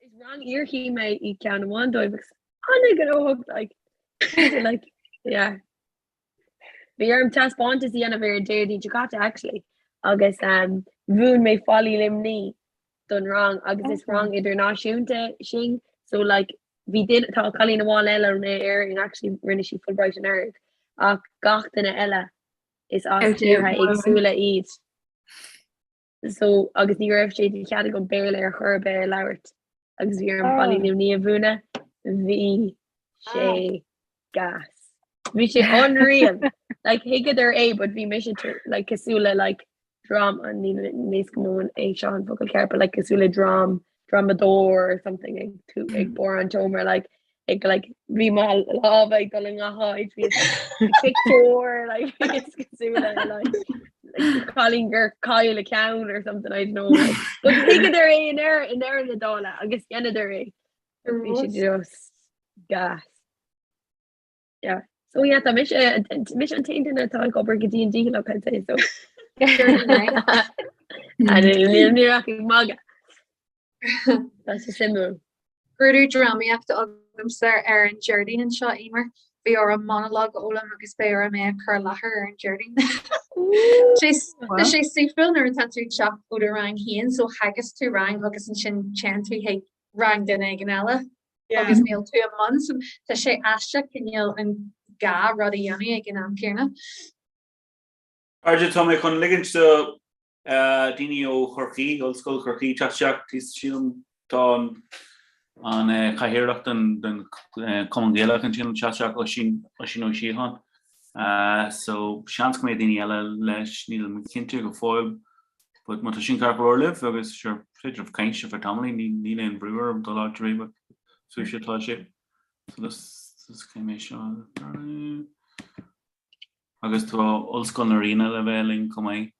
Is rang iarchéime í ceann amháin dóibh agus an-ghnóthach like like yeah. Bhí orm taispeántas a dhéanamh ar an Déardaoin seo caite actually agus um, mhúin mé Fallaí Luimní don rang agus is rang idirnáisiúnta sin so like bhí duine tá cailín amháin eile ón Éirinn actually rinne sí Fulbright anuraidh ach gach duine eile is as tíortha éagsúla iad. So agus ní raibh sé de chead agam Béarla ar chor ar bith a labhairt agus bhí orm Fallaí Luimní a mhúineadh, bhí sé gas. Bhí sé unreal. Like thuigeadar é but bhí mise like cosúil le like dram níl a fhios agam an é seo an focal ceart but like cosúil le dram dramadóir or something ag tú ag barr an tseomra like ag like bhí mo lámha ag dul i ngach áit bhí pictiúr like bhí cosúil le like like cailín gur chaill a ceann or something I don't know like but thuigeadar é i ndeireadh i ndeireadh na dála agus dheineadar é bhí sé just gas yeah so yeah tá mise mise an t-aon duine atá ag obair go dian dícheallach I'd say so and níl ní ach ag magadh Tá sé suimiúil. Scrúdú drámaíochta agamsa ar an Déardaoin anseo, Emer. Bhí orm monalóg a fhoghlaim agus beidh orm é a chur i láthair ar an Déardaoin. Tá sé saoithiúil nuair atá tú ag teacht ó do rang féin, so theagasc tú rang agus ansin téann tú chuig rang duine éigin eile agus níl tú i mbun, so tá sé aisteach cineál an dhá rud a dhéanamh ag an am céanna. Cairde, tá mé chun ligint do Daoine ó Chorcaí, Ollscoil Chorcaí, teacht isteach thíos, sílim. Tá an cathaoirleach den Chumann Gaelach ansin teacht isteach, Oisín, Oisín Ó Síocháin. So seans go mbeidh daoine eile leis, nílim cinnte go fóill. But má tá sin ceart go leor libh agus sure, féidir libh caint ar feadh tamaill, níl aon bhrú orm dul áit ar bith but fúibhse atá sé. So let's, let's cé mé seo. Agus tá Ollscoil na Ríona le bheith linn chomh maith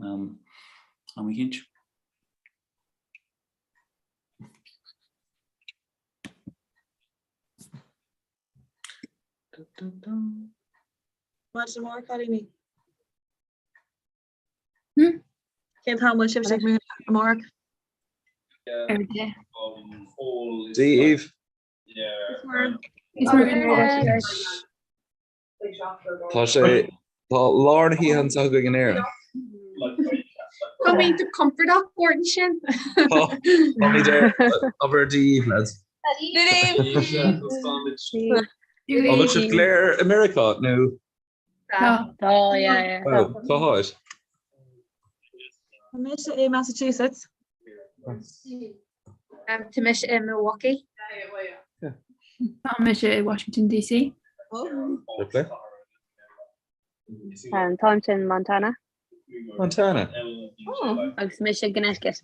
am eicínt. Maidin mhór, cailíní. Cén t-am bhfuil sibh ag múineadh amárach? Ar deich. Dia dhaoibh. Tá sé tá lár na hoíche anseo againn in Éirinn. Tá mé go compordach Gordon sin. Táimid ar obair Dia dhaoibh lads. An bhfuil sibh go léir i Meiriceá nó? Tá. Tá, yeah, yeah. Cá háit? Tá mise i Massachusetts. Tá mise i Milwaukee. Tá mise i Washington DC. Táimse in Montana. Montana. Agus mise i gConnecticut.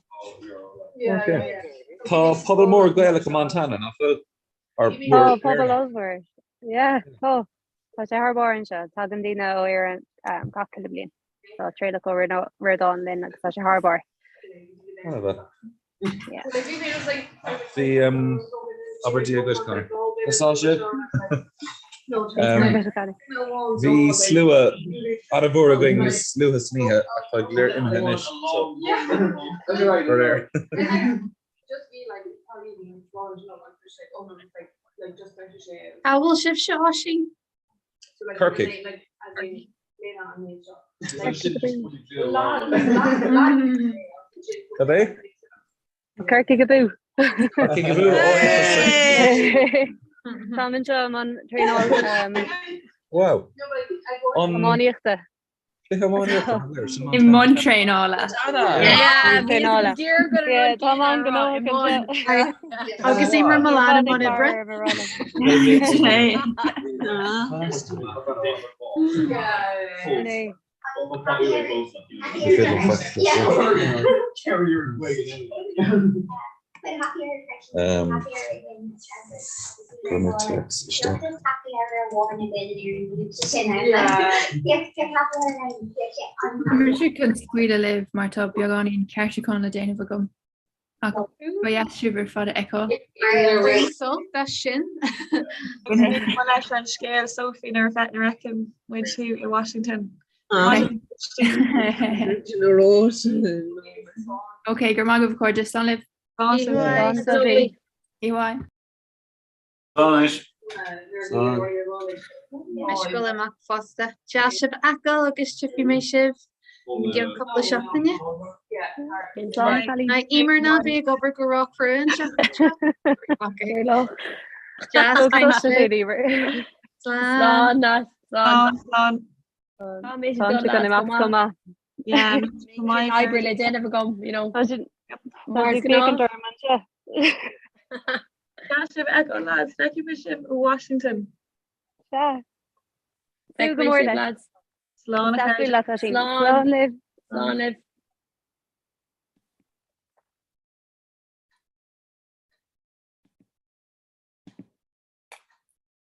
Tá pobal mór Gaelach i Montana, nach bhfuil? Tá pobal ollmhór. Yeah, tá. Tá sé thar barr anseo. Tagann daoine ó Éirinn gach uile bliain. Tá Traolach Ó Ríordáin linn agus tá sé thar barr. Bhí abair Dia duit Conor. Tá sibh? Bhí slua an-mhór againn níos luaithe san oíche ach tá go léir imithe anois so aréir. Cá bhfuil sibhse, Oisín? Corcaigh. Cad é? Corcaigh abú! Corcaigh abú! Táim anseo i mbun traenáil Wow. iománaíochta. I mbun traenála. Traenála. Tá an gnó Agus Emer Milan i mbun oibre. Tá mise chun scaoileadh libh mar tá beagáinín ceartúcháin le déanamh agam. Ach ba dheas sibh ar fad a fheiceáil. Sult as sin. Ba leis an scéal Sophie nuair a fheicfidh muid thú i Washington. Ok, go raibh maith agaibh a chairde, slán libh. Slán Sophie. Bye. Slán anois. Slán. Mise ag dul amach fosta. Deas sibh a fheiceáil agus tchífidh mé sibh i gceann cúpla seachtaine. Ná Emer ná bí ag obair go róchrua an tseachtain seo. Deas caint libh. Slán. Slán. Slán. Tá sé gan imeacht chomh maith. Yeah, oibre le déanamh agam, you know. Tá sé ag féachaint orm anseo. Deas sibh a fheiceáil lads, feicfidh mé sibh i Washington. Sea. Súil go mór leis. Slán a chairde. Slán libh. Slán libh.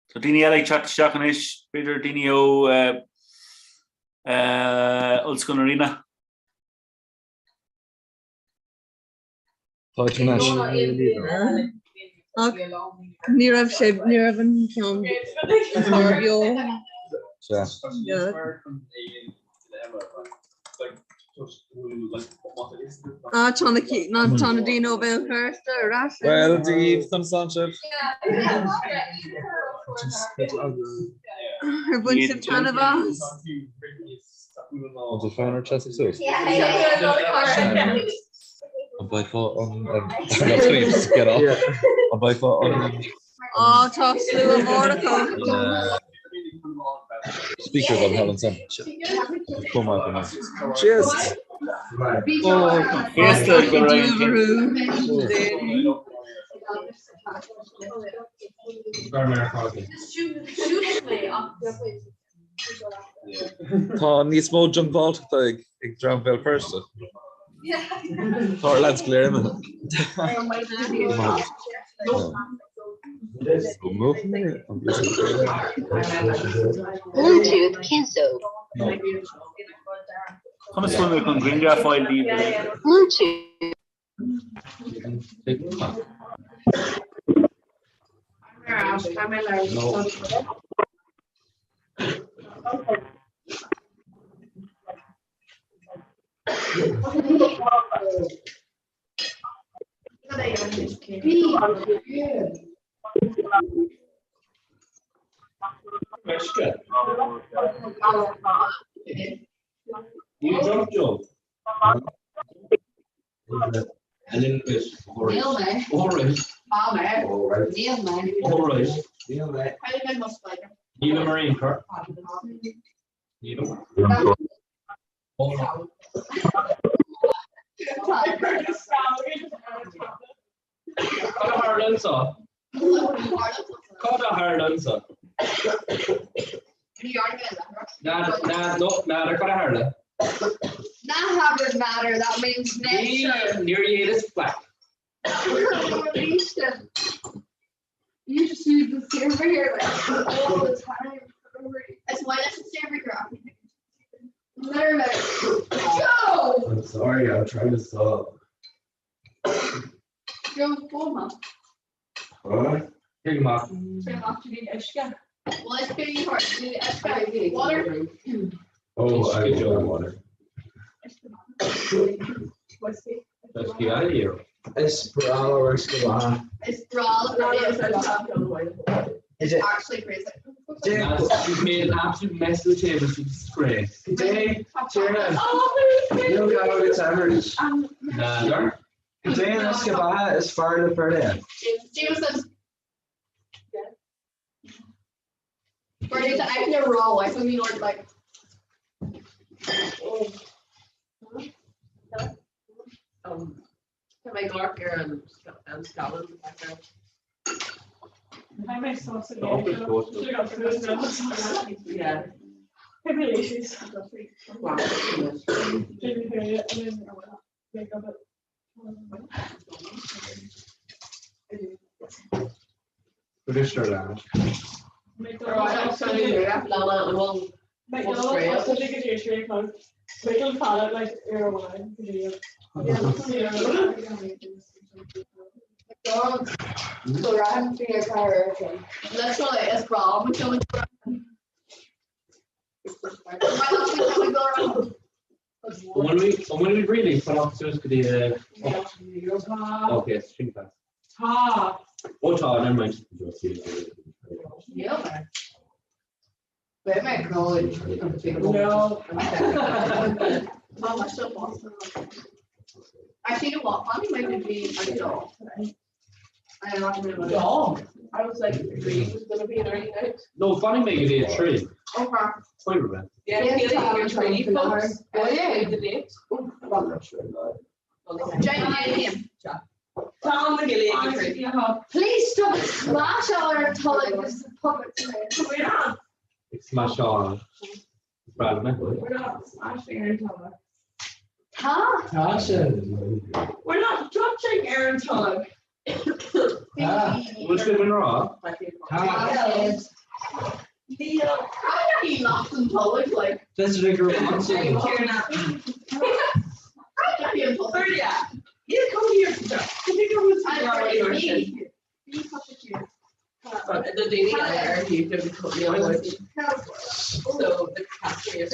Tá daoine eile ag teacht isteach anois, b'fhéidir daoine ó Ollscoil na Ríona. Tá tú anois. Ach ní raibh sé, ní raibh an ceann atá beo. Sea. Ah, tá na tá na daoine ó Bhéal Feirste ar ais. Bhuel, Dia daoibh, conas tánn sibh? Ar bhain sibh taitneamh as? An bhfuil fonn ort seasamh suas? An bhfaighfeá an get off. An bhfaighfeá an Á tá slua mór acu. Speaker don hell ansan. Chomh maith go maith. Cheers! Féasta go raibh Tá níos mó diongbháilteachta ag dream Bhéal Feirste. Tá ár lads go léir imithe. Bluetooth cancelled. Conas bhfuil mé chun grianghraf a fháil díobh uilig? Bluetooth. tharla anseo? Cad a tharla anseo? N'fheadar cad a tharla. Ná habair n'fheadar, that means nature. Níor dhéanas faic. You just use the server here like all the time. It's why that's the server here. Literally. Joe! I'm sorry, I'm trying to stop. Joe, go What? Big mac. Well, it's pretty hard. Water. Oh, I want water. Is breá liom uisce beatha. Is breá liom Is it actually crazy. You've made an absolute mess of the table, it's a disgrace. Today, Tierna, níl gá agat aithris. N'fheadar. Cad é an uisce beatha is fearr le Ferdia? Jameson. Bernie, I can never roll. I something or like. Um, Tá mé ag amharc ar an an scáileán background. Yeah. British or lad? Literally, is breá liom An bhfuil really fanacht suas go dtí Ok, sin fast. Tá. Ó tá, never mind. Beidh mé ag No. Actually, you know what? Funny might be a dog. I am Dog. I was like, three was going to be an early night. No, fanfaidh mé go dtí a trí. Okay. Faoi roimh. Yeah, yeah, tree, folks. Oh, yeah, the date. Please stop smash our tolog this is public We're not. Ag smasháil. Is breá liom é. We're not smashing ar an tolg. Tá? Tá sé. We're not touching ar an tolg. Tá. Bhfuil sibh in rá? Tá. Níl he lost an tolg like. This is a group on scene. Yeah, come here. The daoine eile ar thaobh de bhí cónaí So the capacity is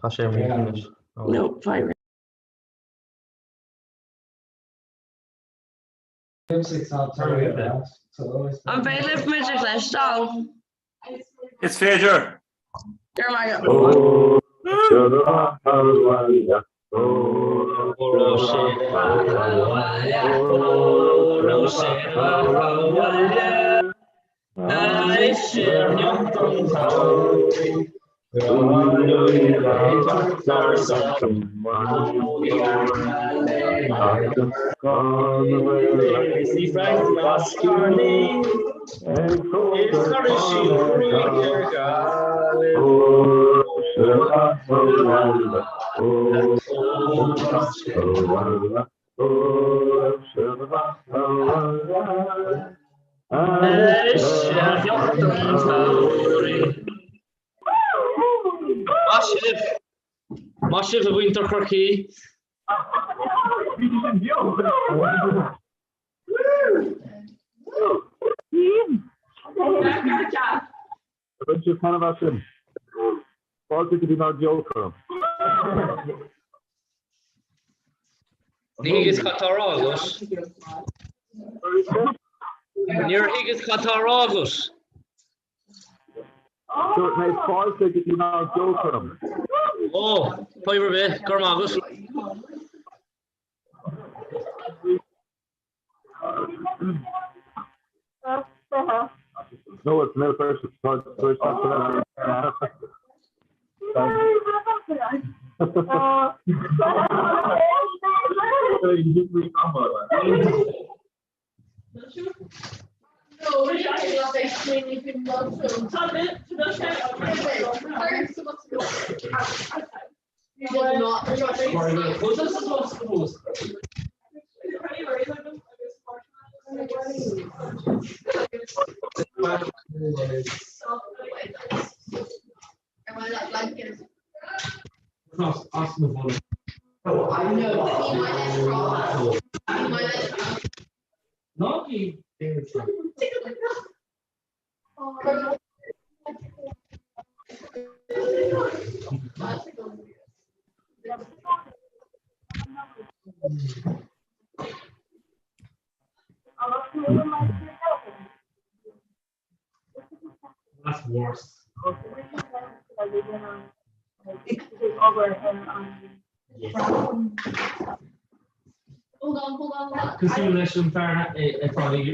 Tá sé ar mute anois. No, fine. An féidir libh muid a chloisteáil? Is féidir. Go raibh maith agat. Maith sibh! Maith sibh a mhuintir Chorcaí! Bhain sibh taitneamh as sin. Fáilte go dtí ár gceolchoirm. Ní thuigeas cad tá á rá agat. Níor thuigeas cad tá á rá agat. Dúirt mé fáilte go dtí ár gceolchoirm. Ó, fadhb ar bith, go raibh maith agat. No, it's no first. First. That's worse. Cosúil leis an fear atá ag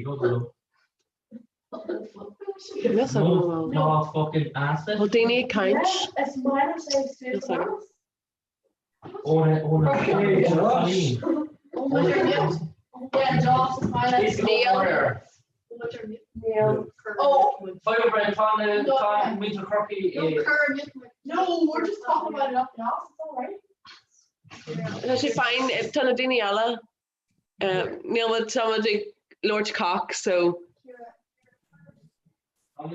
obair liom. Tá fucking ass leis. Bhfuil daoine ag caint? Tá sé fine, tá na daoine eile, níl muid, tá muid ag labhairt cock so. Tá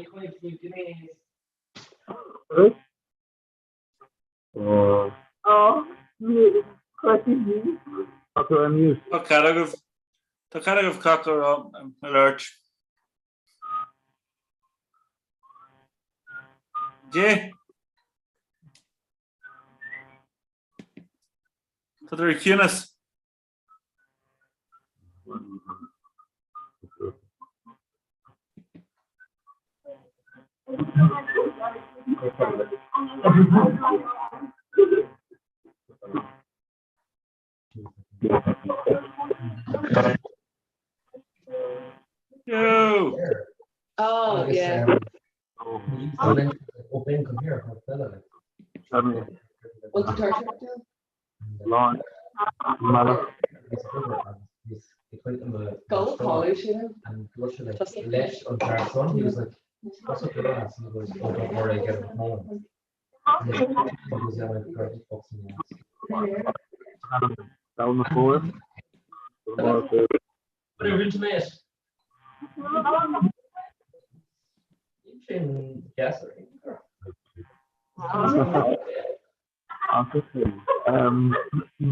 tú ar mute. Tá cead agaibh Tá cead agaibh cac a rá a labhairt. Dé! Tá tú ar ciúnas. Yo! Oh, yeah. Bhfuil tú tuirseach? Go cáiliú sin.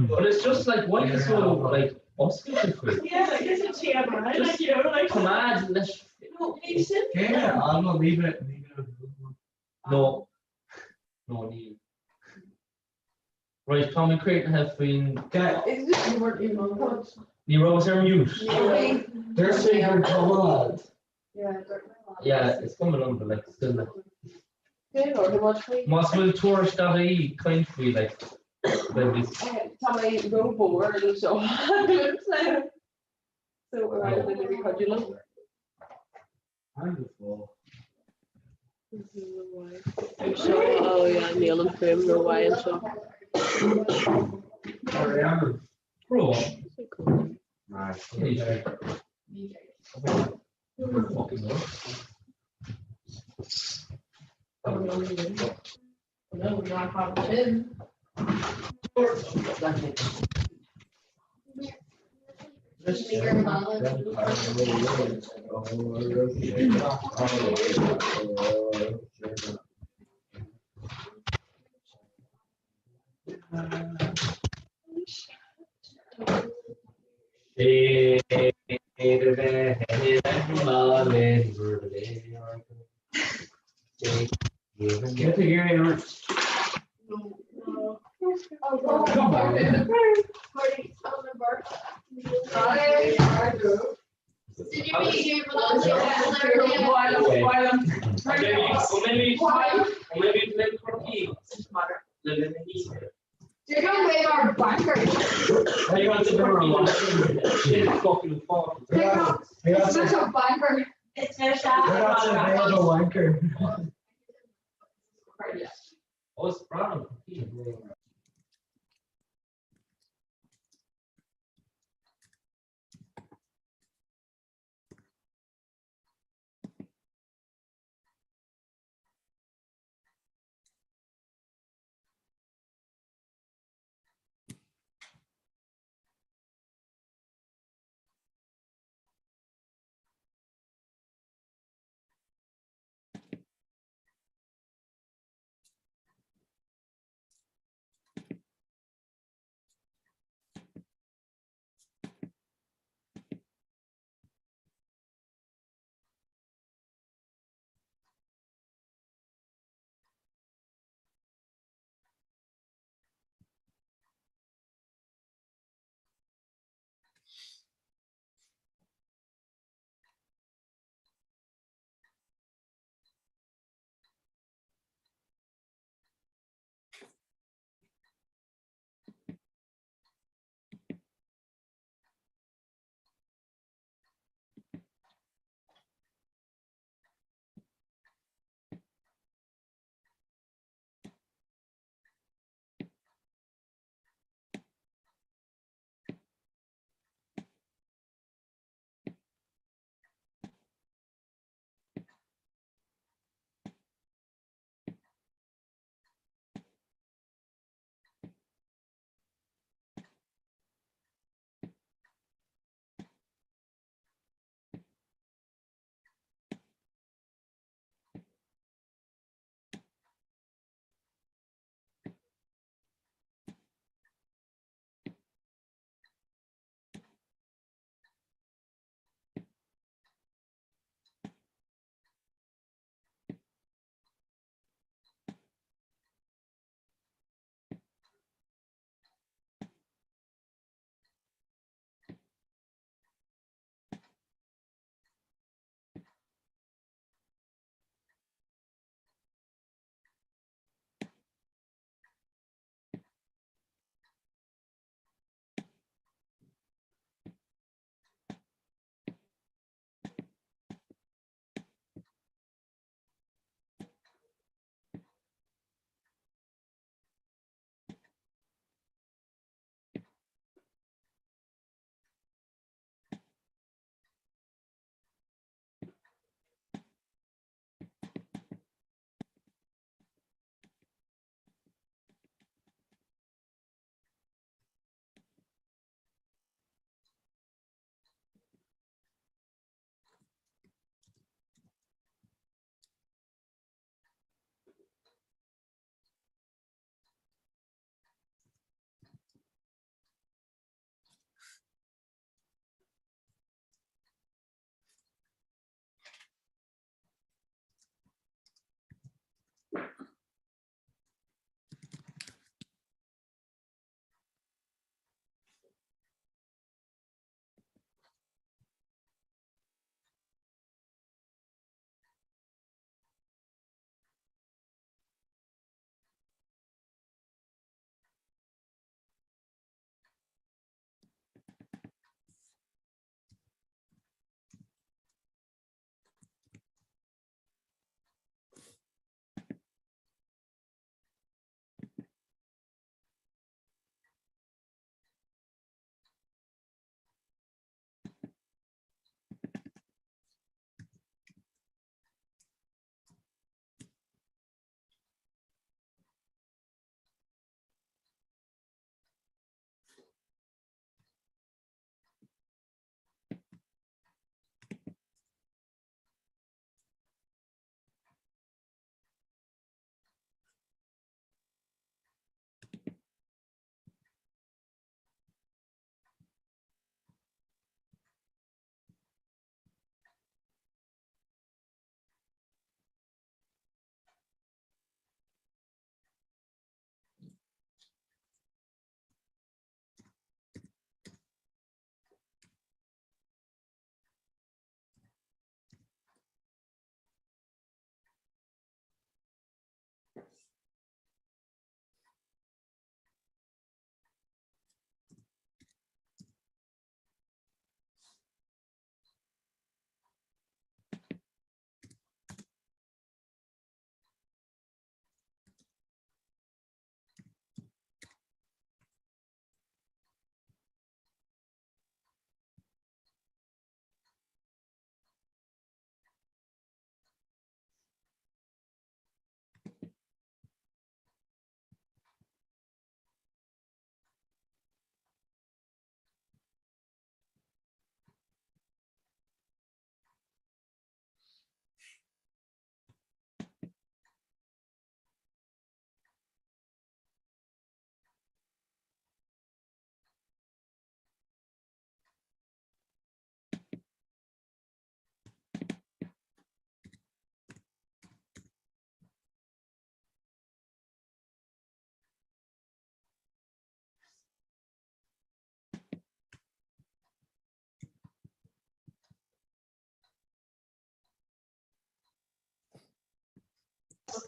But it's just like why is so like oscailte faoi? Yeah, like it's a TMI, like you know, like Coimeád leis. Yeah, I'll not leave it. Leave it. No. No, ní. Right, tá mé críochnaithe faoin. Ní rabhas ar mute. Deir sé gur cuma leat. Yeah, is cuma liom, but like, still like. Más bhfuil tuairisc agaibh caint faoi like, beidh. Tá mé rómhór le seo. So, ar aghaidh le cuidiú liom. Seo oh yeah níl an fuaim rómhaith anseo.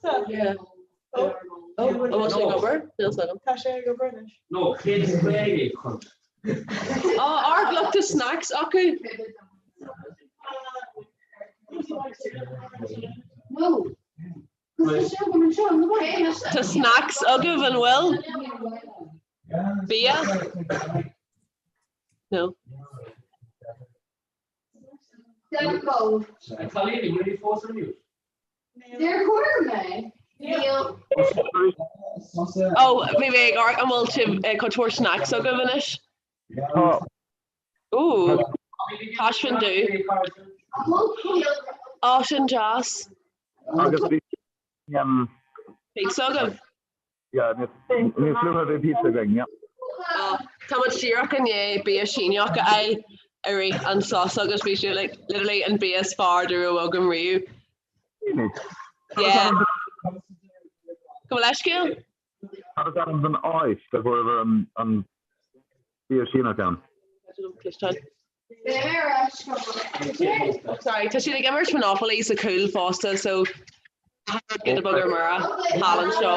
liosta. An bhfuil sé ag obair? Níl 's agam. Tá sé ag obair anois. No, 150 chun. Á, ár gluchta snacks acu. Tá snacks agaibh, an bhfuil? Bia? No. Cailíní, bhfuil tú fós ar mute? Níor chuir mé. Níl. Ó, bhí mé ag amharc, an bhfuil sibh cuid mhór snacks agaibh anois? Tá. Ó, taispeáin domh. Á, sin deas. Agus bhí Pizza agaibh? Yeah, níos luaithe bhí pizza againn, yeah. Tá muid díreach i ndiaidh bia Síneach a fháil i rith an sos agus bhí sé like literally an bia is fearr dá raibh agam riamh. Yeah. Gabh mo leithscéal? Cad is ainm don áit a bhfuair an bia Síneach ann? Sorry, tá siad ag imirt Monopoly sa chúl fosta so giota beag ar mire thall anseo.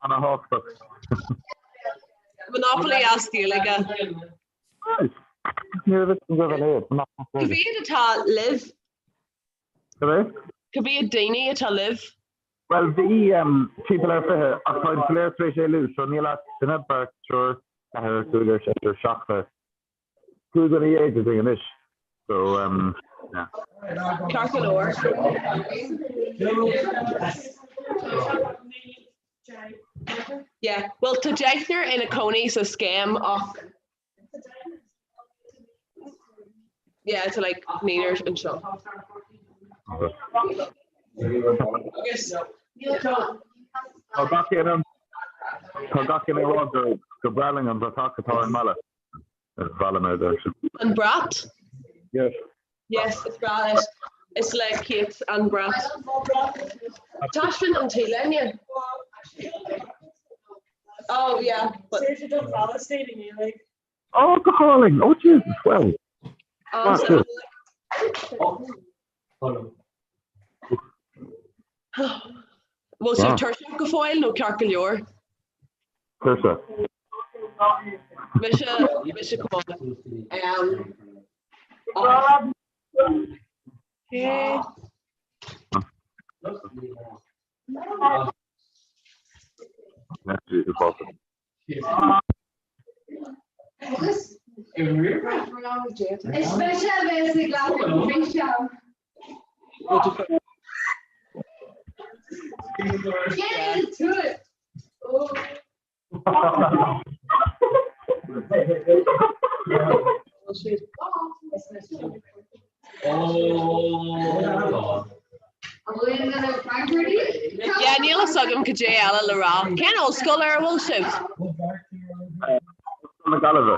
Ana thábhachtach. Monopoly as Gaeilge. Nice. Ní raibh fhios agam go raibh a leithéid. Cá mhéad atá libh? Cad é? Cá mhéad daoine atá libh? Bhuel, bhí timpeall ar 20, ach táid go léir tar éis éalú, so níl ach duine, beirt, triúr, ceathrar, cúigear, seisear, seachtar, 15 dhuine againn anois. So, yeah. Ceart go leor. Yeah, bhuel tá deichniúr ina cónaí sa scéim ach Yeah, tá like naonúr anseo. Agus Tá gach éinne Tá gach éinne ag rá gur gur breá linn an bratach atá ar an mballa. Is breá liom é deir siad. An brat? Yes. Yes, is breá leis. Is le Kate an brat. Taispeáin an t-léine. Oh yeah, but Saoirse don Phalaistín i nGaeilge. Oh, go hálainn! Oh Jesus, well. Oh, so- Bhfuil sibh tuirseach go fóill nó ceart go leor? Tuirseach. Mise, mise go maith. Um, okay. Is mise a bheas ag glacadh an físeán. Get into it! Yeah, níl fhios agam cad é eile le rá. Cén ollscoil ar a bhfuil sibh? Ollscoil na Gaillimhe.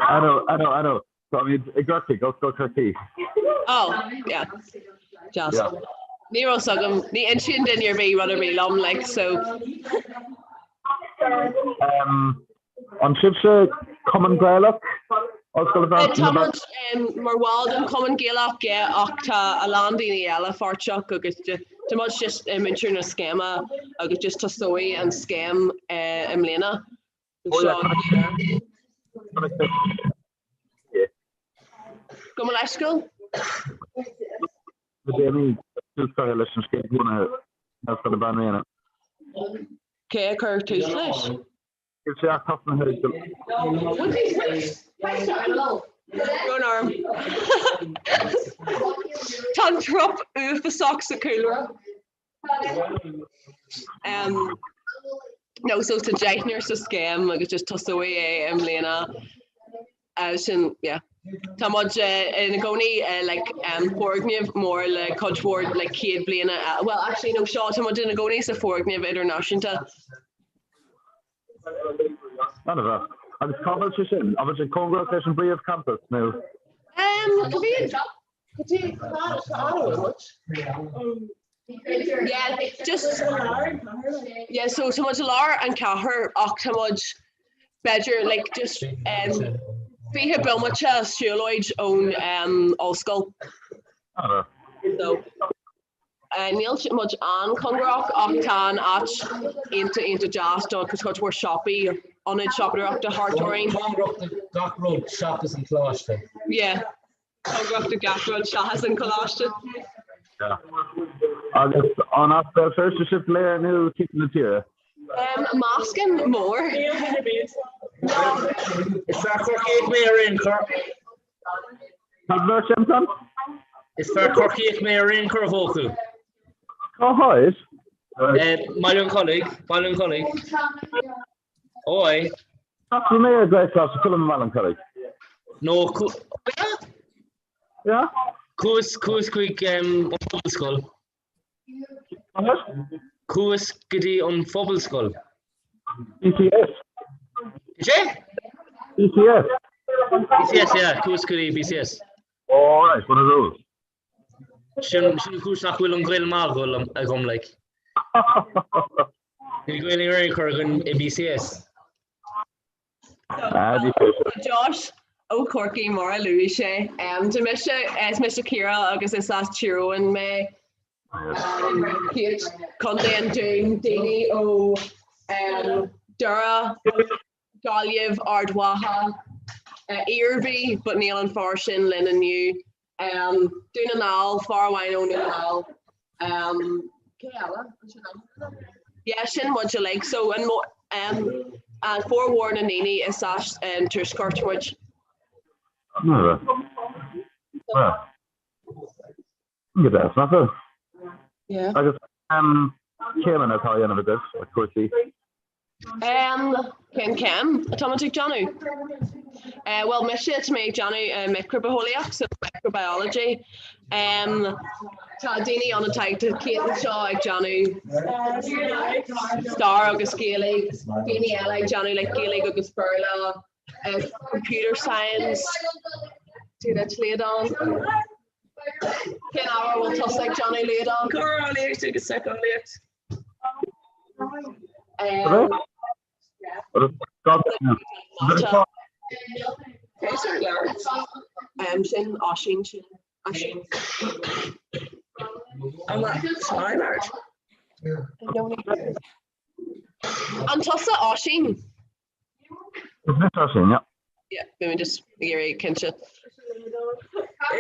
I know, I know, I know. Táimid i gCorcaigh, Ollscoil Chorcaí. Oh, yeah. Deas. Yeah. Ní raibh fhios agam, ní insíonn duine ar bith rud ar bith liom, like, so. Um, an sibhse Cumann Gaelach? Ollscoil na Eh, Tá muid um, mar bhall den Chumann Gaelach, yeah, ach tá a lán daoine eile páirteach agus de- tá muid just i muintir na scéime agus just tosóidh an scéim eh, i mbliana. Oh, yeah, So, chonaic mé- Gabh mo leithscéal? Le déanaí tús curtha leis an scéim chónaithe in Ollscoil na Banríona. Cé a chuir tús leis? Níl sé ach tosnaithe go. Brón orm. Tá an trup uafásach sa chúlra. Um, no, so tá deichniúr sa scéim agus just tosóidh é i mbliana. Uh, sin, yeah. Tá muid uh, ina gcónaí uh, like, um, foirgneamh mór le cuid mhór like, céad bliana. Uh, well, actually, no, seo, tá muid ina gcónaí sa foirgneamh idirnáisiúnta. An-mhaith. Agus cá bhfuil sé sin? An bhfuil sé cóngarach leis an bpríomh-champas nó? Um, cá bhíonn Yeah, just Yeah, so tá muid i lár an chathair ach tá muid b'fhéidir like just um, 20 bomaite siúlóid ón um, ollscoil. So níl muid an-chóngarach ach tá an áit iontach iontach deas do cuid mhór siopaí, ionaid siopadóireachta thart orainn. Cóngarach do gach rud seachas an coláiste. Yeah, cóngarach do gach rud seachas an coláiste. Yeah. Agus an as Béal Feirste sibh go léir nó timpeall na tíre? Meascán mór. Is fear Corcaíoch mé ar aon chor. Cad a dúirt ansan? Is fear Corcaíoch mé ar aon chor a bhuachaill. Cá háit? Baile an Chollaigh, Baile an Chollaigh. Ói. D'fhreastail mé ar Ghaelcholáiste Choilm i mBaile an Chollaigh. No, Yeah? Chuas, chuas chuig an phobalscoil. Chuas go dtí an phobalscoil. BCS. Is é? BCS. BCS, yeah, chuas go dtí BCS. All right, one of those. Sin sin an chúis nach bhfuil an Ghaeilge maith agam, like. Níl Gaeilge ar aon chor againn i BCS. Josh ó Chorcaigh mar a luaigh sé. Tá mise, is mise Ciara agus is as Tír Eoghain mé. Kate, Contae an Dúin, daoine ó Doire, Gaillimh, Ard Mhacha, Iarmhí, but níl an fear sin linn inniu. Dún na nGall, fear amháin ó Dhún na nGall. Cé eile? Yeah, sin muid uilig. So an formhór na ndaoine is as an Tuaisceart muid. Go deas, nach bhfuil? Yeah. Agus céimeanna atá á dhéanamh agaibh, cúrsaí? Cén céim atá muid ag déanamh? Bhuel mise tá mé ag déanamh micribhitheolaíocht, so microbiology. Tá daoine ann atá ag tá Kate anseo ag déanamh stair agus Gaeilge, daoine eile ag déanamh like Gaeilge agus Béarla, computer science, Dia duit Liadán. Cén ábhar a bhfuil tusa ag déanamh Liadán? Cóireolaíocht agus seiceolaíocht. Sin Oisín sin Oisín. An tusa Oisín? Is mise Oisín, yeah. Yeah, bhí mé just ag iarraidh cinnte.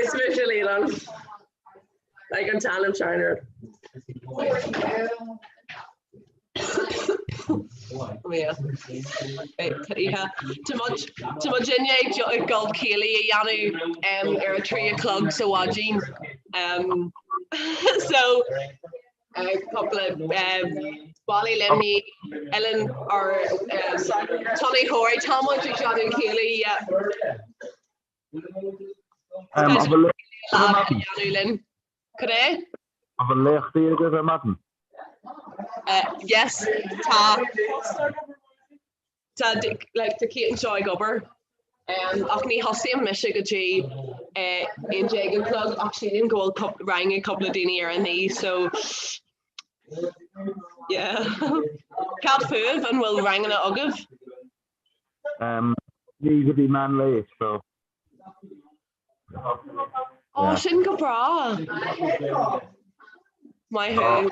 Is mise Liadán. Like an t-ainm Shiner. Oh yeah. Tá muid tá muidinne ag ag dul céilí a dhéanamh ar a 3 a chlog sa mhaidin. So cúpla Baile Luimnigh, Oileán or Tonnta Thoraí, tá muid ag déanamh céilí, yeah. An bhfuil dhéanamh linn. Cad é? An bhfuil léachtaí agaibh ar maidin? Yes, tá. Tá like tá Kate anseo ag obair ach ní thosaíonn mise go dtí 11 a chlog ach sílim go bhfuil rang ag cúpla daoine ar a 9 so yeah. Cad fúibh an bhfuil ranganna agaibh? Ní go dtí meán lae so. Ó, sin go breá! Maith thú.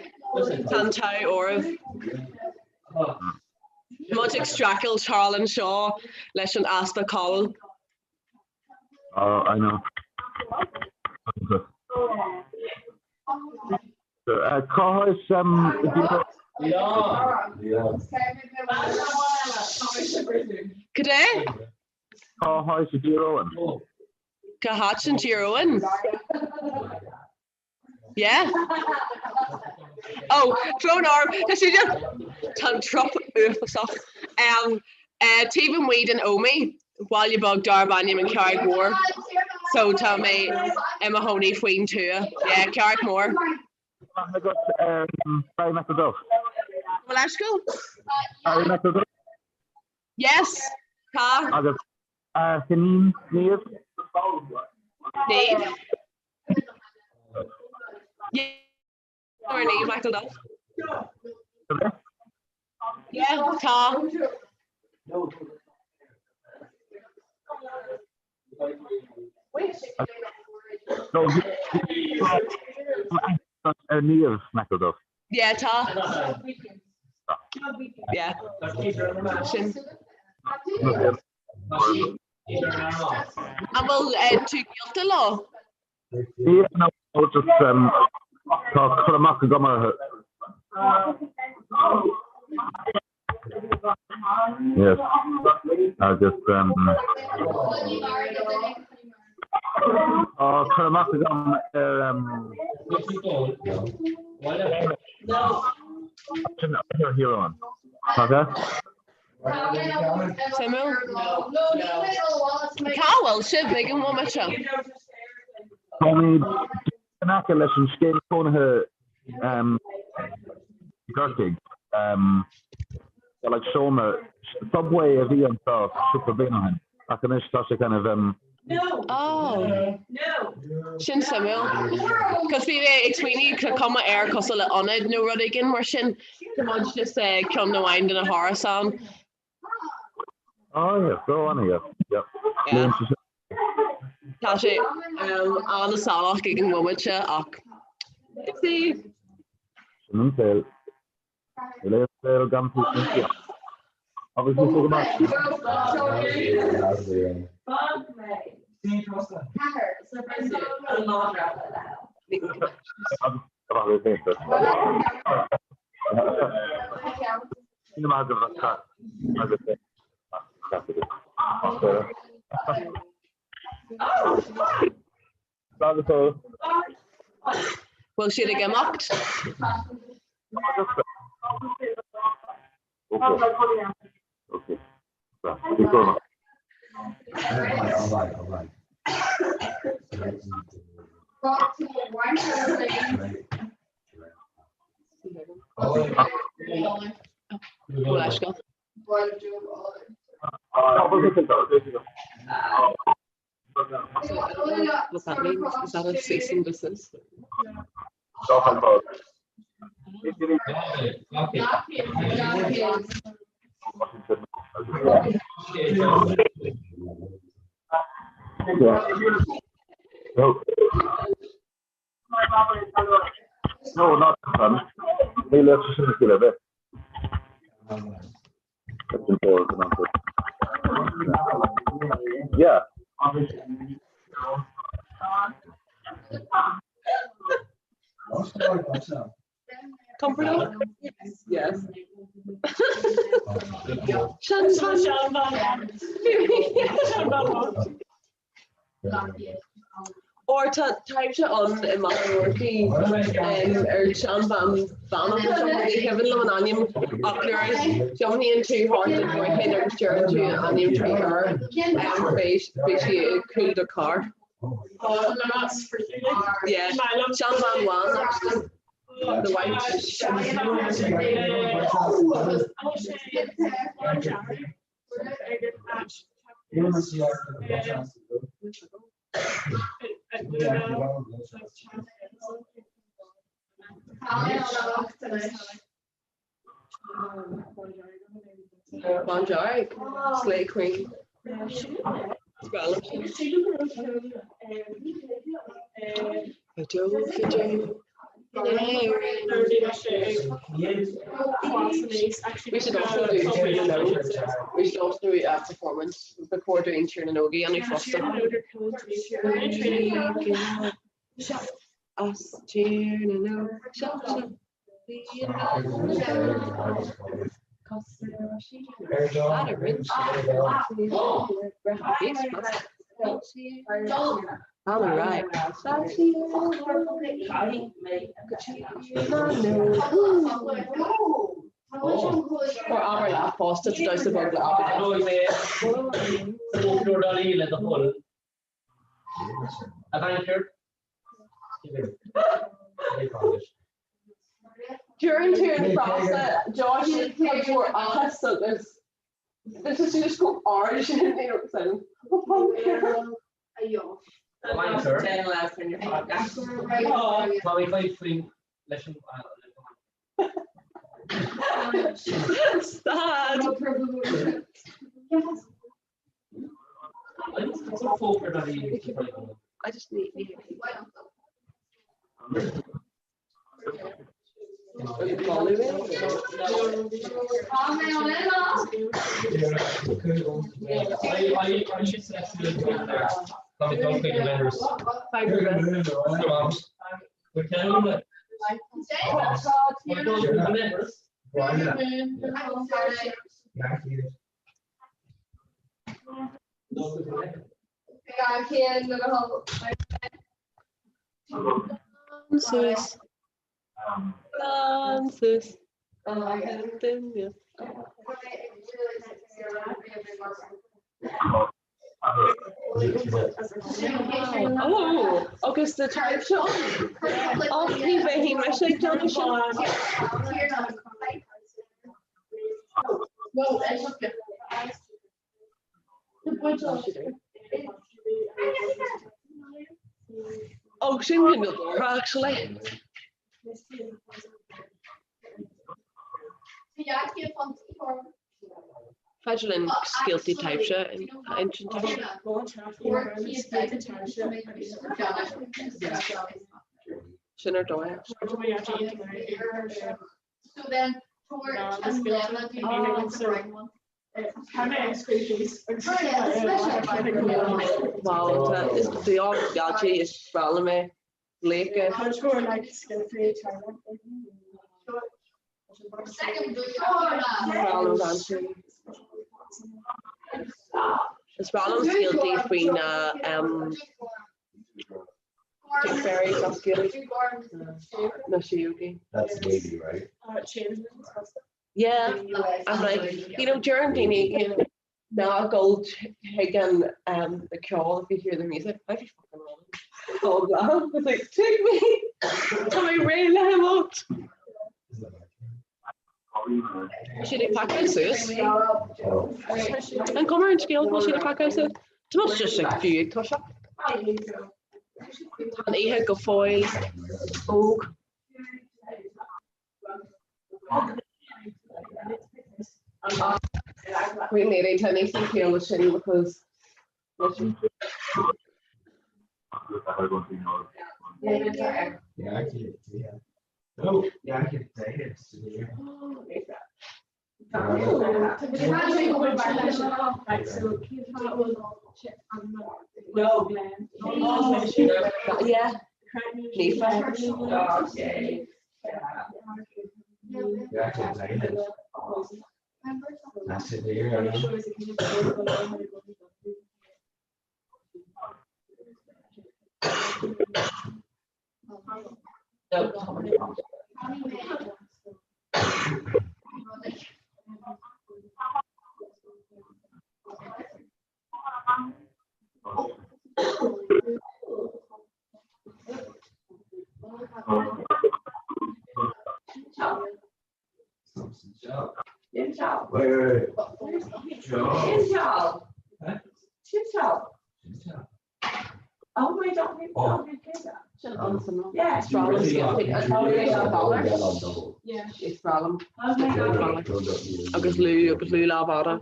Tá an t-ádh oraibh. Muid ag streachailt thall anseo leis an easpa codlata. Oh, I know. Cá háit Cad é? Cá háit i dTír Eoghain? Cá háit in Tír Eoghain? Yeah? Oh, brón orm, tá sé just, tá an trup uafásach. Um, uh, taobh amuigh den Ómaigh, baile beag darb ainm an Charraig Mhór. So tá mé i mo chónaí faoin tuath. Yeah, Carraig Mhór. Aithne agat ar Barry McElduff? Bhfuil leithscéal? Barry McElduff? Yes, tá. Agus a hiníon Niamh? Niamh? Yeah, or Niamh McElduff. Yeah, tá. Ar Niamh McElduff. Yeah, tá. Yeah. Sin. An bhfuil tú gaolta leo? Yeah, no, just tá cur amach agam orthu. Yes. Agus tá cur amach agam ar sin ar Thír Tá Suimiúil. Cá bhfuil sibh ag an bhomaite seo? Táimid in aice leis an scéim cónaithe i gCorcaigh. Tá like seomra, Subway a bhí anseo cúpla bliain ó shin ach anois tá sé kind of Oh. Sin suimiúil. Cos bhí mé ag smaoineamh tá cuma air cosúil le ionad nó rud éigin mar sin. Tá muid just ceann amháin de na hárasáin. Oh yeah, go on yeah. Yeah. Yeah. Tá sé an-salach ag an bhomaite ach see. Sin an saol. Léir gan Agus ní go maith. Bhfuil siad ag imeacht? What's that mean? Is that a cease and desist? No, not Níl sin le bheith. Yeah. Comfortable? Yes. Or tá taibhse ann i mBaile Mhúirc ar seanbhean bheannach nó something, ní cuimhin liom an ainm ach nuair a thiomnaíonn tú thart an droichead agus deireann tú an ainm 3 huaire beidh sí ag cúl do charr. Yeah, seanbhean bhán actually. The white. Bándearg, Slay Queen. Is breá liom sin. We should also do Tír na nÓg. We should also do a performance before doing Tír na nÓg a dhéanamh fosta. As Tír na nÓg. During tú an frása Josh cuid mhór áthas agus this is just go ard sin ní raibh sin. Stad. I just need. Suas. Lán suas. Ó, agus na tribe seo. Ach ní bheidh mise ag déanamh sin. Ó sin go nádúrtha actually. Féidir linn scéaltaí taibhse a insint Sin ar dóigh. Wow, is the gadget is breá liom é. Laochra. Breá liom dancing. Is breá liom scéaltaí faoi na Tooth Fairies as Gaeilge. Na síógaí. That's maybe right. Yeah, I'm like, you know, during daoine, you know, ná gabh chuig an um, the ceol if you hear the music, I'd be fucking running. All glam. It's like, take me! Tá mé réidh le himeacht. Siad ag pacáil suas. An cuma ar an scéal go bhfuil siad ag pacáil suas? Tá muid just ag fiú ag toiseacht. Tá an oíche go fóill óg. We made a tennis appeal sin because Yeah, I can, yeah. Oh, yeah, I can say it. Yeah. Nífa. Yeah, I can say it. That's it there, I know. Wait, wait, wait. Joe. Huh? Oh my God, Oh. Yeah. Is breá liom. Agus lú agus lú lá bhada.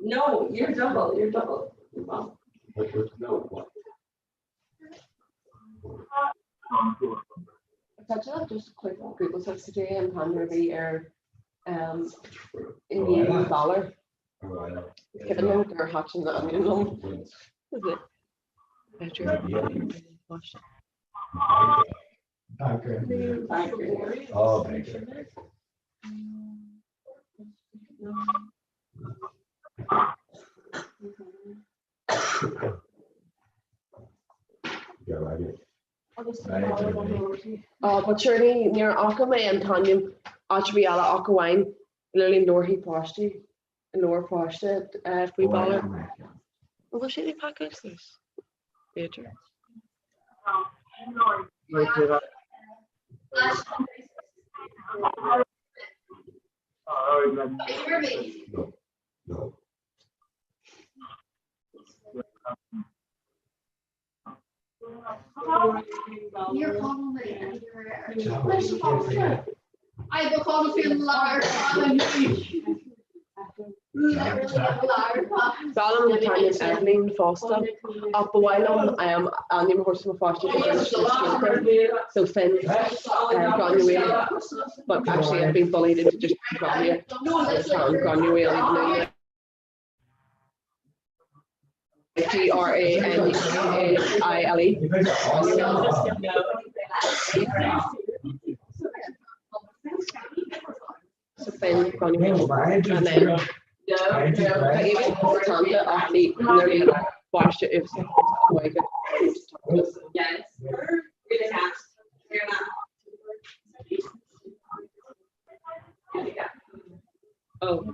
No, you're double, you're double. Tá just quick Google search today an pan a bhí ar inniu Balor. Cuimhin liom gur thaitin an ainm liom. Is it? Banker. Oh, banker. Oh, but surely níor fhaca mé an t-ainm áit ar bith eile ach amháin le linn leabharthaí páistí, i leabhar páiste faoi Balor. An bhfuil sé ag pacáil suas? B'fhéidir. No. B'fhearr liom an t-ainm Eibhlín fosta, ach ba mhaith liom ainm a thabhairt do mo pháiste go dtí na scéalta, so Finn, Granuaile, but actually I've been bullied into just Gráinne, agus tá an Granuaile even though G-R-A-N-U-A-I-L-E. So Finn, Granuaile, and then tá Aoibhinn Setanta ach ní nuair a baisteadh Uaighe. Oh.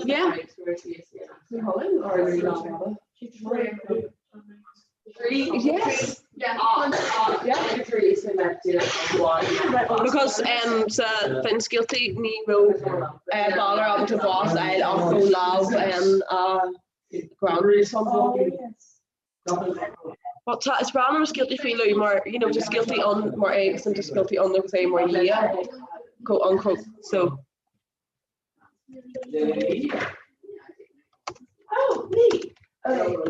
Yeah. Yes. Because um, sa Finscéaltaí ní raibh uh, Balor ábalta bás a fháil ach ó lámh um, a grandson. But tá is breá liom scéaltaí faoi Lugh mar you know, tá scéaltaí ann mar é agus tá scéaltaí ann agus é mar dhia quote unquote so Oh, me. Oh,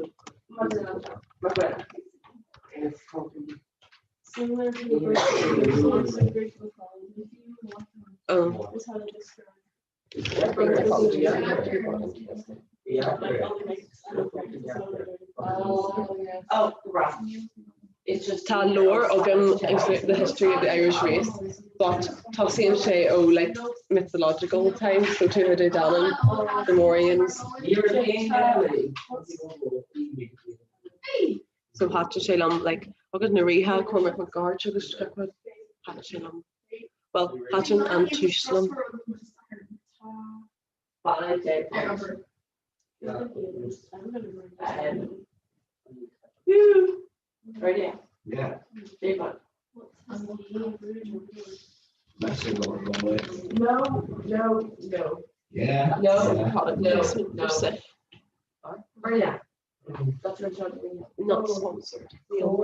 Oh. Oh, right. It's just Tá leabhar agam the history of the Irish race, but tosaíonn sé ó like mythological times, so Tuatha Dé Danann, the Fomorians. So thaitin sé liom like agus na ríthe Cormac Mac Airt agus gach rud, thaitin sé liom. Well, thaitin an tús liom. Yeah. No, no, no. Yeah. No, yeah. no, no. Yeah. Not sponsored. Yeah.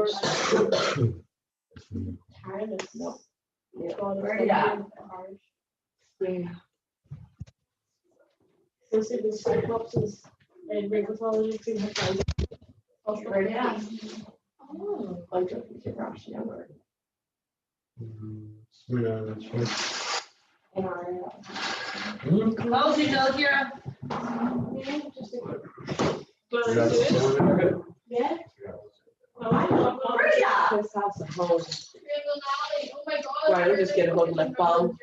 Yeah. Right, I'll just get a hold of lip balm.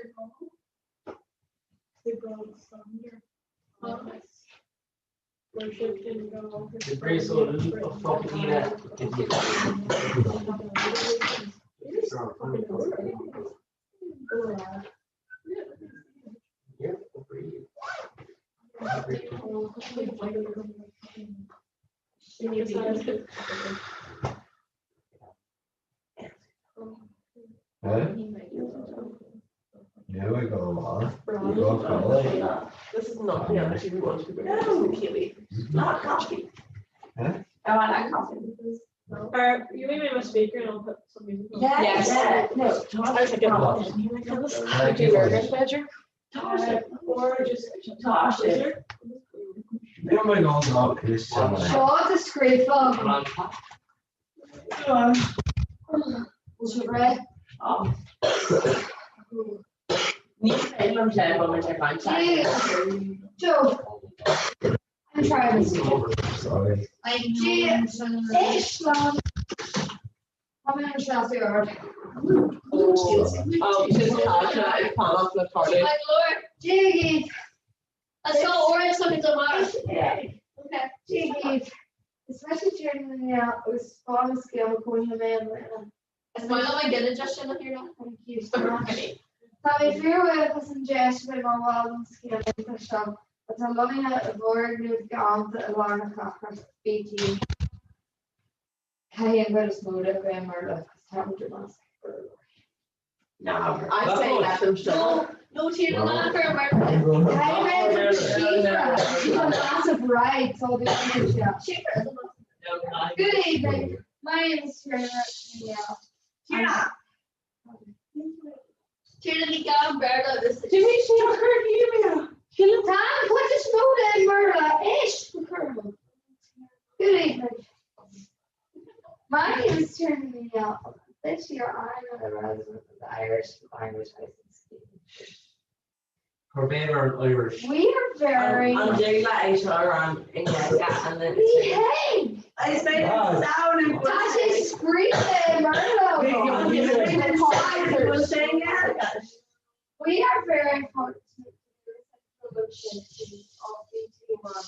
Yeah, we go a lot. We go college. This is not the energy we want to be bringing to Keely. Not coffee. Huh? Oh, I like coffee. Or you may make my speaker and I'll put some music on. Yes. No, I was like, Thank do you. burgers, Badger. Or just Tosh. Yeah, my God, not piss. Seo de scríofa ré Ní féidir liom sé bhfuil muid ar baint. Joe I'm trying this. Sorry. Like G Islam. Tá mé an seaú ard. Oh, just Tasha ag fanacht le tarlú. My lord. Jiggy. Let's go orange something tomorrow. Okay. Jiggy. Especially during the agus fána scéal cóine mé Is maith liom an gine sin a here Thank you so much. Tá mé fíorbhuíoch as an deis a bheith mar bhall den scéim iontach seo atá lonnaithe i bhfoirgneamh galánta i lár na cathrach, BT. Caithfidh an chuid is mó de bheith i mBéarla agus táimid ar measc. I say let them show. No, Good evening. My name is Tierna. Tierna ní gan Béarla agus Tá an chuid is mó de i mBéarla éist go cúramach. Good evening. My name is Tierna Ní This year I am a resident of the Irish Language Licence Scheme. Cuir béim ar an Irish. We are very. An dtig leat é seo a rá i nGaeilge and then Ní hé! Is féidir samhail Tá sé scríofa i mBéarla agam. We are very fortunate to be the central location of BT1.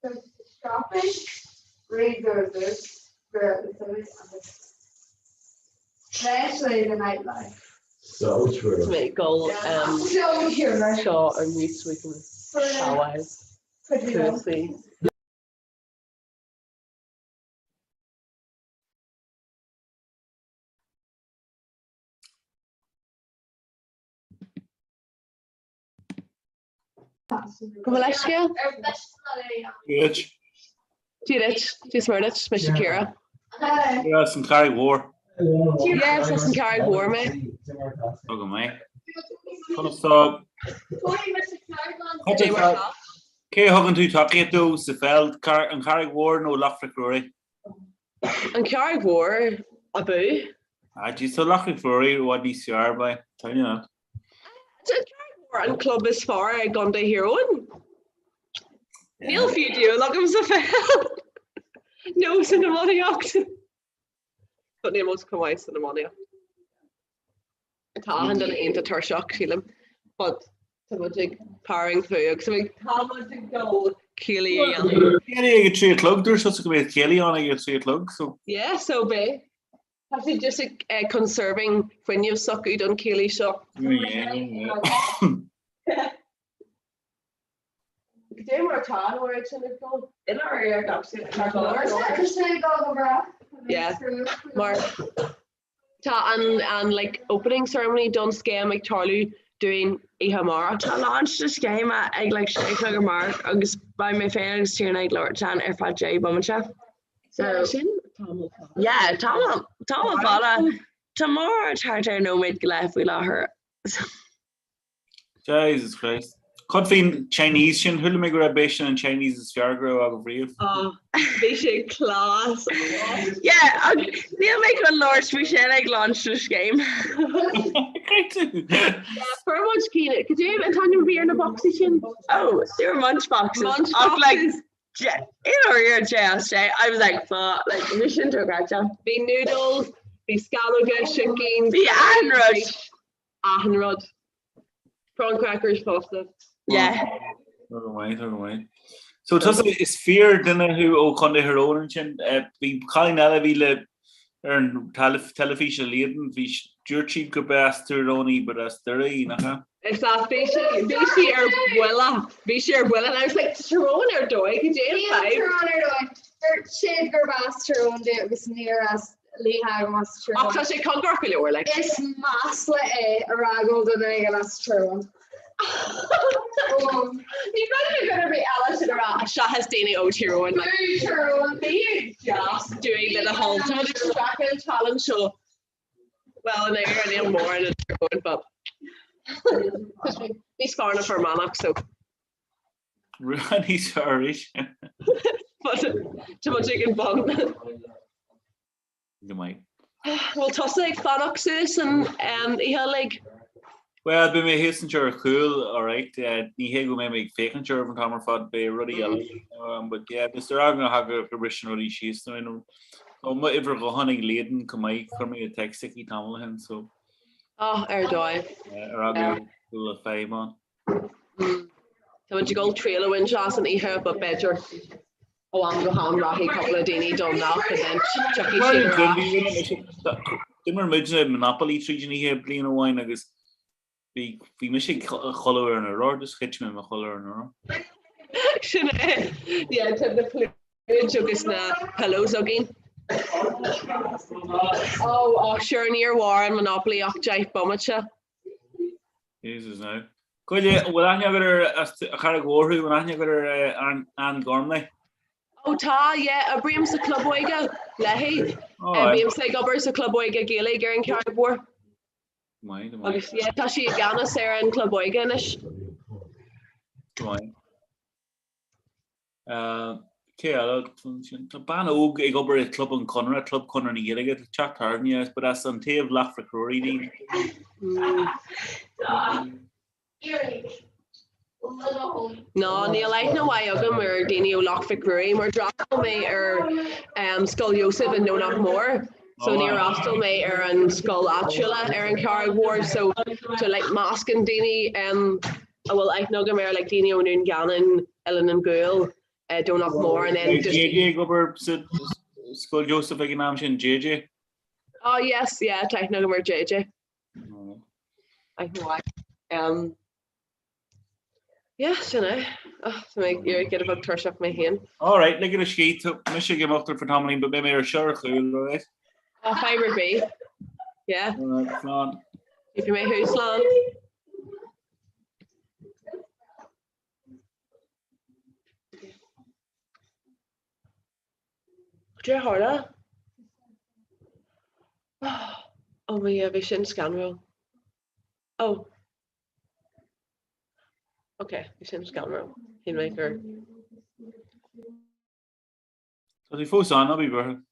So shopping, resources throughout the city and especially the nightlife. So true. Mé go So true. seo ar mute so we can shamhail cúrsaí. Gabh mo leithscéal. Duit. Dia duit, Dia is Muire duit, mise Ciara. Ciara as an Charraig Mhór. Yes, as an Charraig Mhór mé. Tá go maith. Conas tá? Cé a thugann tú tacaíocht dó sa pheil, an Charraig Mhór nó Loch Mhic Ruairí? An Charraig Mhór ab ea? Ah, geez, tá Loch Mhic Ruairí i bhfad níos fearr, by tell you that. Tá an Charraig Mhór an club is fearr i gContae Thír Eoghain. Níl fiú dúil agam sa pheil nó san iománaíocht. But níl muid chomh maith san iománaíocht. Tá achan duine iontach tuirseach, sílim, but tá muid ag powering through agus tá muid ag dul céilí a dhéanamh. Céilí ag a 3 a chlog, dúirt tusa go mbeadh céilí ann ag a 3 a chlog, so. Yeah, so beidh. Tá siad just ag conserving fuinneamh s'acu don céilí seo. Yeah, yeah. Cad é mar atá an oiread sin ag dul? I ndáiríre, tá go leor. Tá sé ag dul go breá. Yeah, mar tá an an like opening ceremony don scéim ag tarlú dúinn oíche amárach. Tá launch na scéime ag like 6 a chlog amárach agus beidh mé féin agus Tierna ag labhairt ann ar feadh 10 bomaite. So Sin tamall fada. Yeah, tamall tamall fada. Tá muid thart ar nóiméad go leith faoi láthair. Jesus Christ. Cad faoin Chinese sin? Chuala mé go raibh b'é sin an Chinese is fearr go raibh agaibh riamh. Oh, bhí sé class. Yeah, ach níl mé chun labhairt faoi sin ag launch na scéime. Great too. Fuair muid cinn, cad é an t-ainm a bhí ar na bocsaí sin? Oh, they were munch boxes. Munch Ach like, boxes. in order JSJ, I was like, fuck, like, bhí sin dochreidte. Bhí noodles, bhí scamhóga, sicín. Bhí achan rud. Achan rud. Prawn crackers fosta. Yeah. Tá go maith, tá go maith. So tusa is fíor duine thú ó Chontae Thír Eoghain ansin. Bhí cailín eile a bhí le ar an teilifís i Líadan, bhí dúirt siad gurb as Tír Eoghain í but as Doire í, nach ea? Is ea, bhí sí, bhí sí ar buile, bhí sí ar buile and I was like, Tír Eoghain ar dóigh, cad é an Níl fadhb? Tír Eoghain ar dóigh. Dúirt siad gurb as Tír Eoghain di agus níor as Líthe as Tír Ach tá sé cóngarach go leor, like. Is masla é a rá go bhfuil duine éigin as Tír Eoghain. Ní raibh mé ag iarraidh eile sin a rá seachas daoine ó Tír Eoghain, like. Tír Eoghain. Bí deas dúinn le do thoil. Tá muid ag streachailt an challenge seo. Well, in Éirinn níl mórán i Tír Eoghain, but níos fearr ná Fear Manach, so. Níos fearr arís. But tá muid ag an bun. Go maith. Bhfuil tusa ag fanacht suas an oíche uilig? Bhuel, beidh mé thíos anseo ar chúl, alright. Ní hé go mbeidh mé ag féachaint oraibh an t-am ar fad, beidh rudaí eile agam, but yeah, just ar eagla go mbriseann rudaí síos nó aon rud. Tá m'uimhir ghutháin ag Líadan chomh maith, chuir mé text chuici tamall ó shin, so. Ah, ar dóigh. Ar eagla go bhfuil feidhm ann. Tá muid ag dul triail a bhaint as an oíche but b'fhéidir ó am go ham rachaidh cúpla daoine don nach and then tiocfaidh siad ar ais. D'imir muidne Monopoly tríd an oíche bliain amháin agus bhí bhí mise ag codladh ar an urlár, just thit mé i mo chodladh ar an urlár. Sin é. Yeah, tá na pluid agus na pillows againn. Oh, oh, sure, níor mhair an Monopoly ach 10 bomaite. Jesus now. Goile, an bhfuil aithne agat ar as an Charraig Mhór thú, an bhfuil aithne agat ar Ann Gormley? Ó tá, yeah, oibrím sa Club Óige léi. Bímse ag obair sa Club Óige Gaeilge ar an Charraig Mhór. Maith, maith. Agus yeah, tá sí i gceannas ar an Club Óige anois. Maith. Cé eile? Tá bean óg ag obair i Club an Chonartha, Club Chonradh na Gaeilge, tá teach tábhairne as, but as an taobh Loch Mhic Ruairí di. No, níl aithne mhaith agam ar daoine ó Loch Mhic Ruairí mar d'fhreastail mé ar Scoil Iósaef i nDomhnach Mór, so níor fhreastail mé ar an scoil áitiúla ar an Charraig Mhór, so so like meascán daoine a bhfuil aithne agam ar like daoine ó Ndún Geanainn, Oileán an Ghuail, Domhnach Mór and then just. JJ ag obair sa Scoil Joseph ag an am sin, JJ? Oh yes, yeah, tá aithne agam ar JJ. Aithne mhaith. Um, yeah, sin é. Oh, tá mé ag iarraidh giota beag tuirseach mé féin. All right, lig do scíth, tá mise ag imeacht ar feadh tamaillín, but beidh mé ar seo ar chúl, all right? Oh, fadhb ar bith. Yeah. All right, slán. Tífidh mé thú, slán. Cad é a tharla? Oh my Dhia, bhí sin scanrúil. Oh. Ok, bhí sin scanrúil. Shíl mé gur. Tá tú fós ann, ná bí buartha.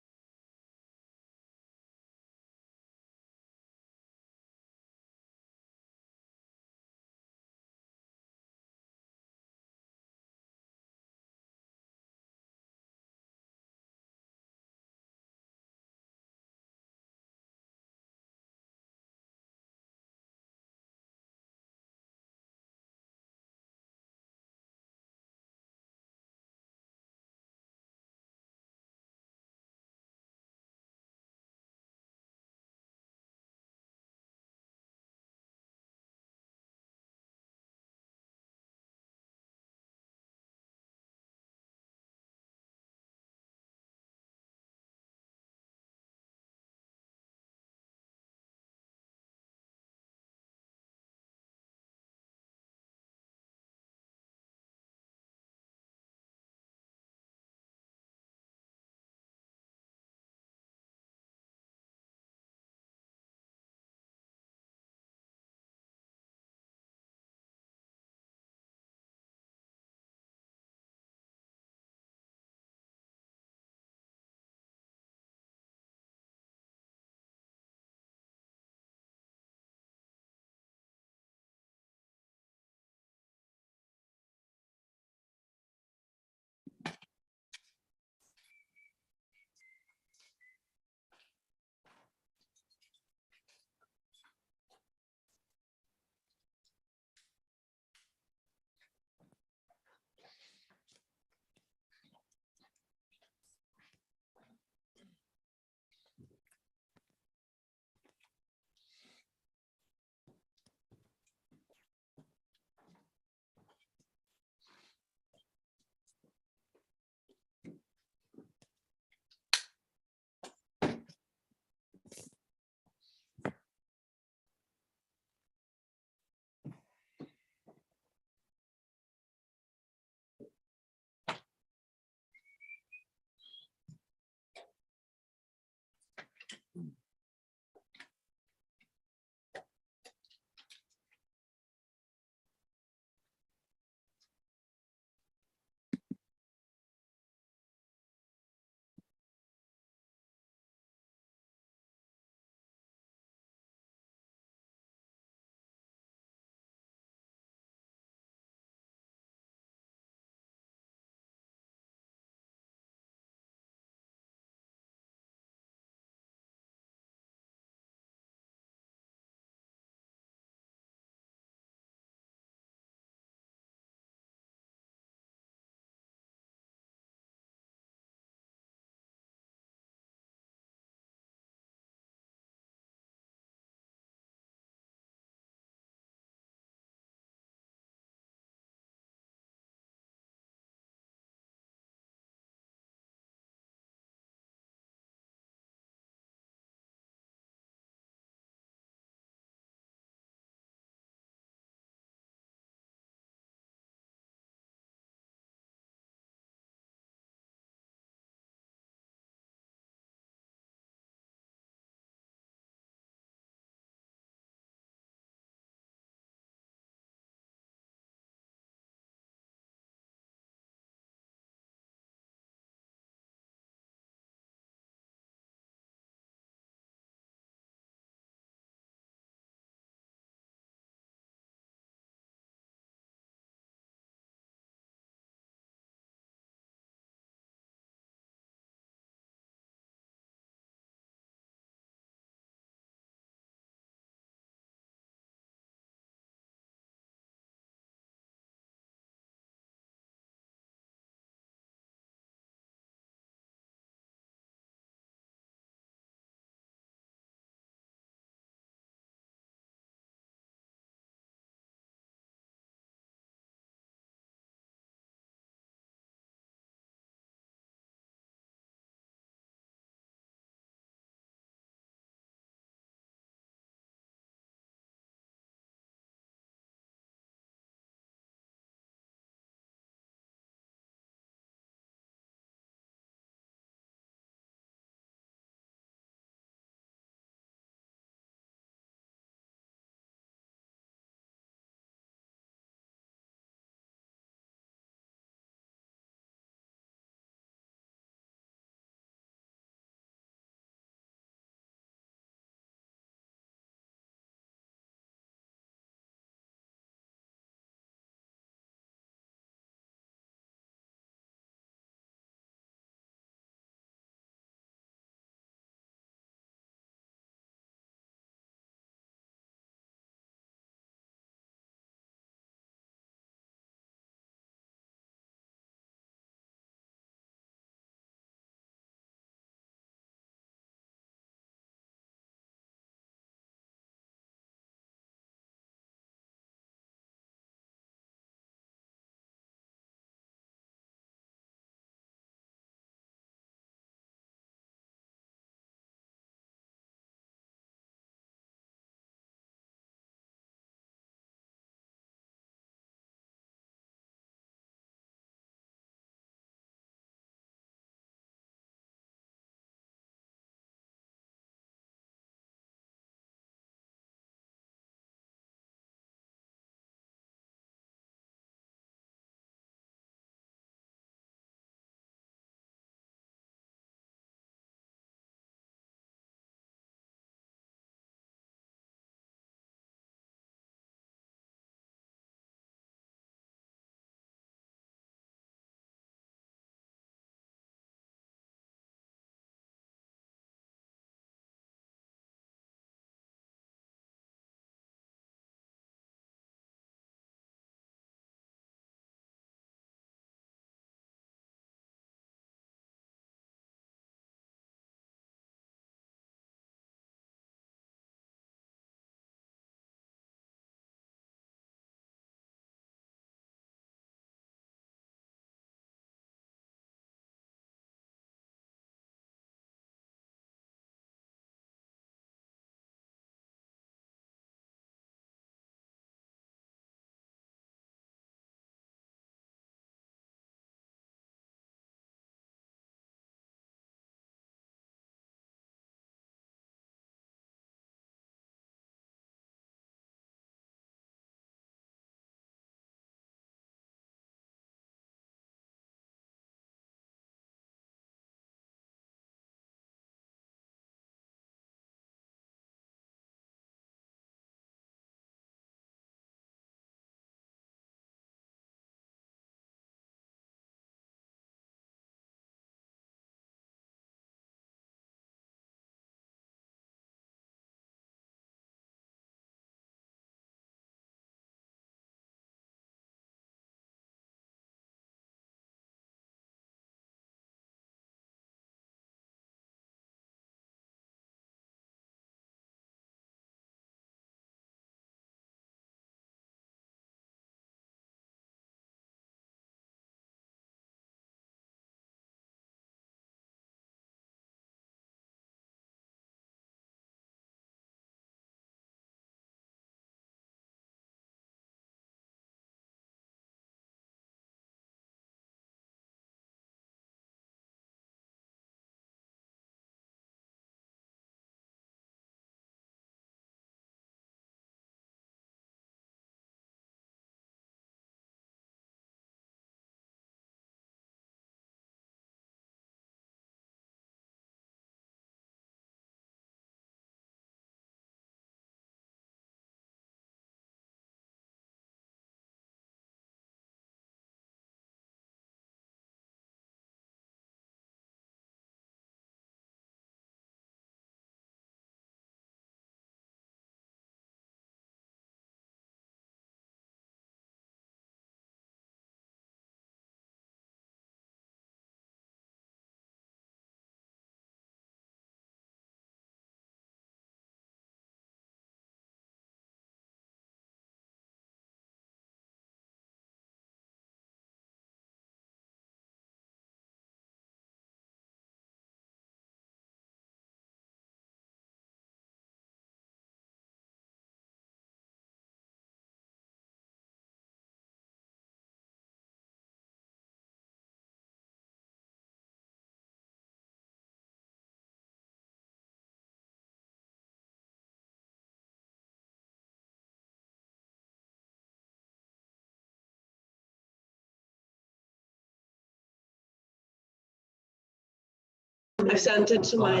I've sent it to my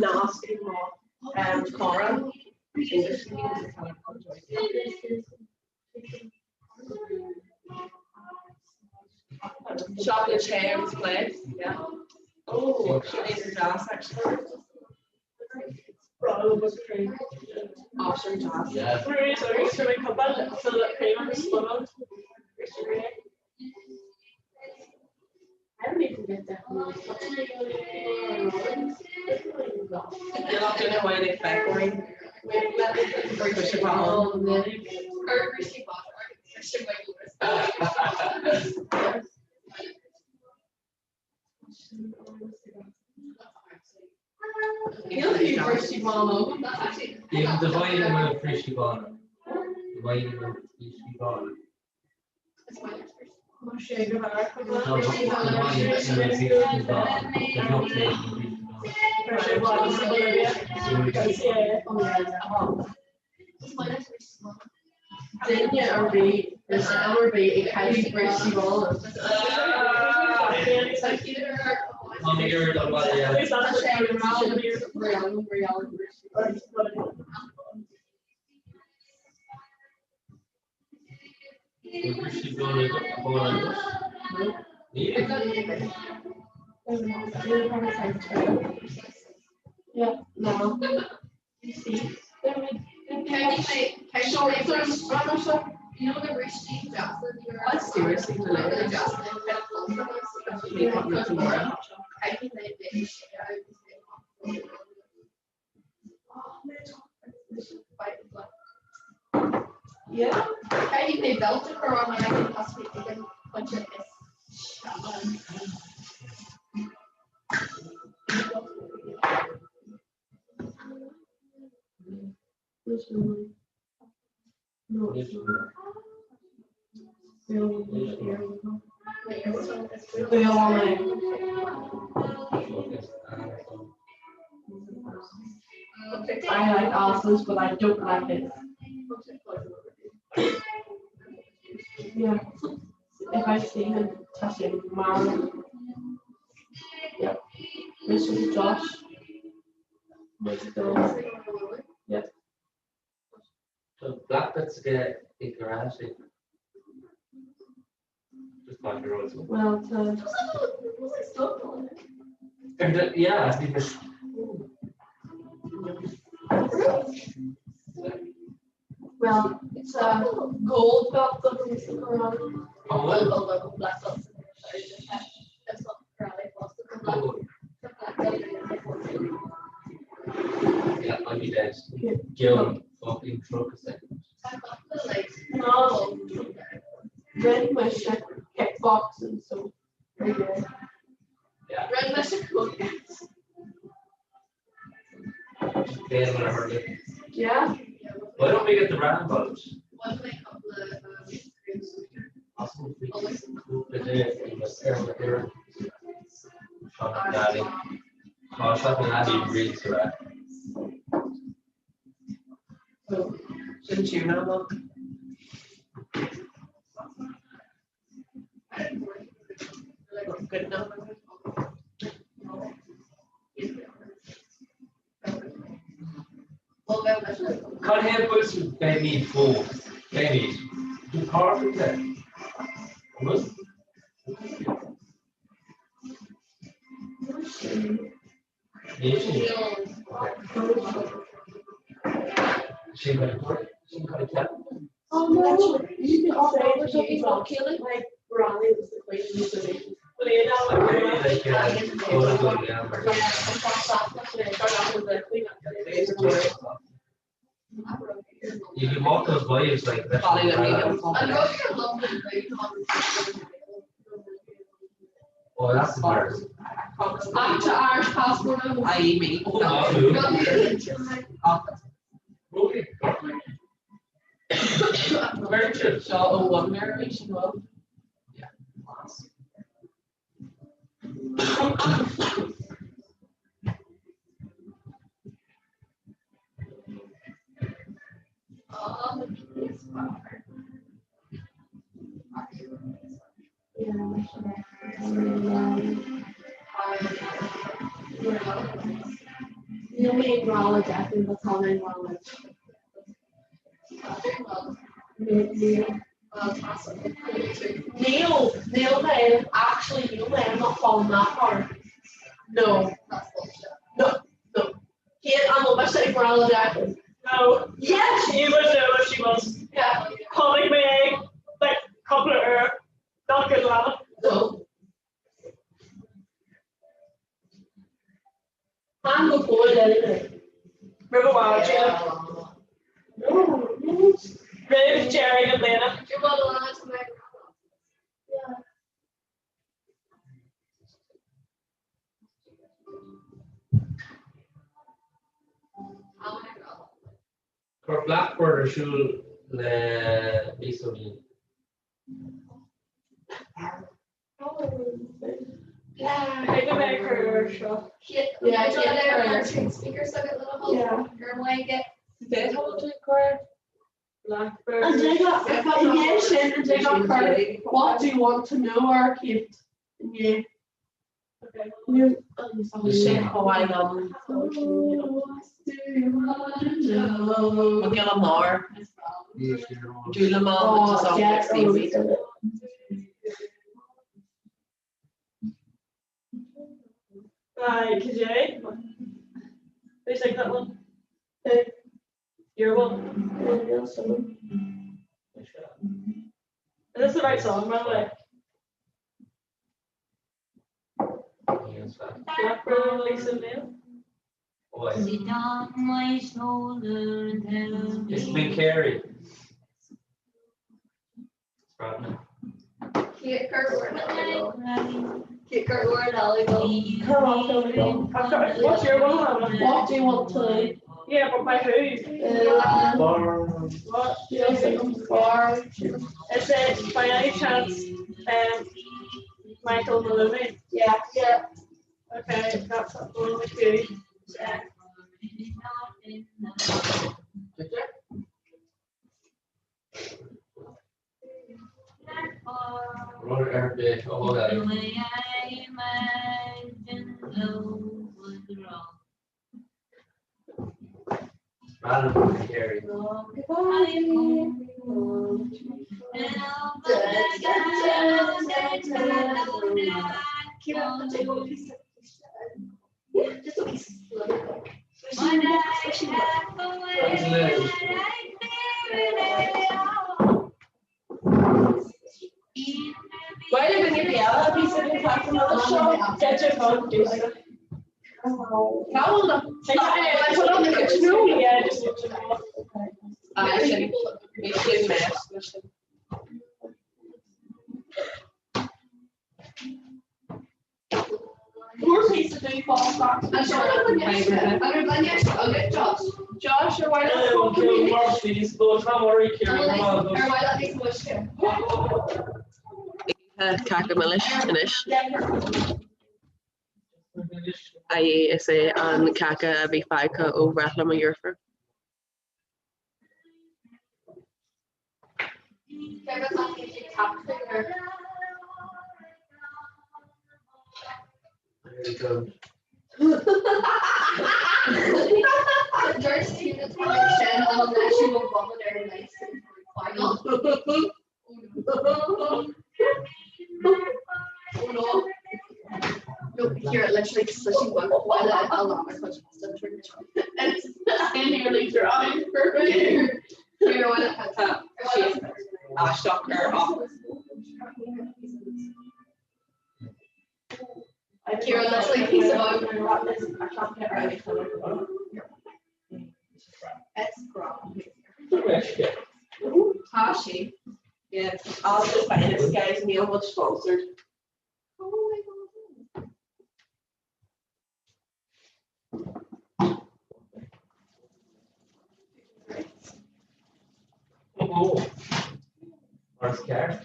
nasc cara. Chocolate Chairs place, yeah. Oh, is deas actually. Option deas. Yeah. I don't even get that. You're not doing it when it's backwards. The bhaile mar frisí bána. The bhaile mar frisí bána. Duine ar bith is am ar bith ag caint brisí bána. Yeah, no. That's seriously delicious. Yeah. I like asses, but I don't like it. Yeah. If I see him touching Mara. Yeah. This is Josh. Yeah. Black bits get i garage. Just like your own. Well, to Yeah, I think well, it's a gold belt that we stick around. Oh, well. Yeah, I'd be dead. Gil fucking truck a second. No. Red my shit kickboxing, so very good. Yeah. Red Just playing when I heard it. Yeah. Why don't we get the roundabout? Awesome. Daddy. Oh, Sean Daddy really to that. So, shouldn't you know that? Good enough. Can him put baby food? Baby. Do carpenter. Almost. Sin Sin Oh no, you could say you like Raleigh was the queen of the nation. You can walk those waves like that. Oh, that's the worst. Back to Irish passport. I mean, Seo ó one Mary sin well. Yeah. Níl mé i ngrá le Declan but tá mé i ngrá le Níl, níl mé, actually níl mé, I'm not falling that hard. No. No, no. Kate, an bhfuil mise i ngrá le Declan? No. Yes! You would know if she was. Yeah. Chonaic mé é, like, cúpla uair. Not good lad. No. Táim go fóill anyway. Roimh i bhfad, yeah. Roimh deireadh na bliana. Chuir Blackbird ar siúl le Lisa O'Neill. What do you want to know ar Kate inné? Sin chomh maith liom. Mo ghiolla mór. Dúlamán which is off seaweed. By Kijay. They like that one. Your one. Is this the right song, by the way? Blackbird, Lisa O'Neill. Sit on my shoulder and tell me. It's been Carey. What's your one? What do you want to know? Yeah, but by who? What? Is it by any chance um, Michael Maloney? Yeah. Yeah. Okay, that's up one with you. Yeah. Rud ar bith a thógáil. Get your phone, do it. Yeah, just Josh, ar mhaith leat níos mó uisce? Cáca milis anois. Aye, is é an cáca a bhí fágtha ó bhreithlá mo dheirfiúr. Aisteach ar ach. Tá sí. Yeah, I'll just find it, guys, níl muid sponsored. Mar is ceart.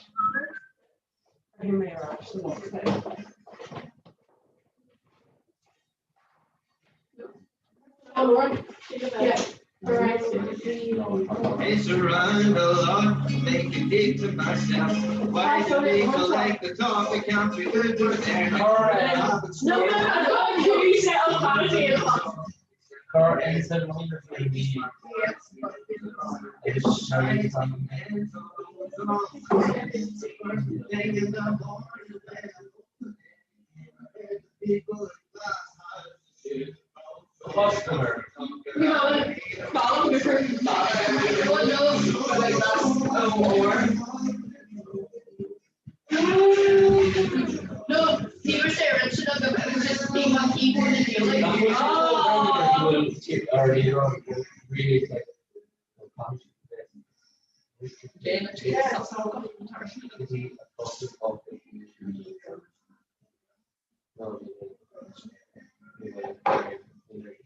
It's around a lot, make a gig to myself. Why do people like the talk of country good to their No, no, no, no, you said Cur aon faoi mhí agus Customer. No, ní raibh sé ar intinn agam, it was just being my keyboard and dealing.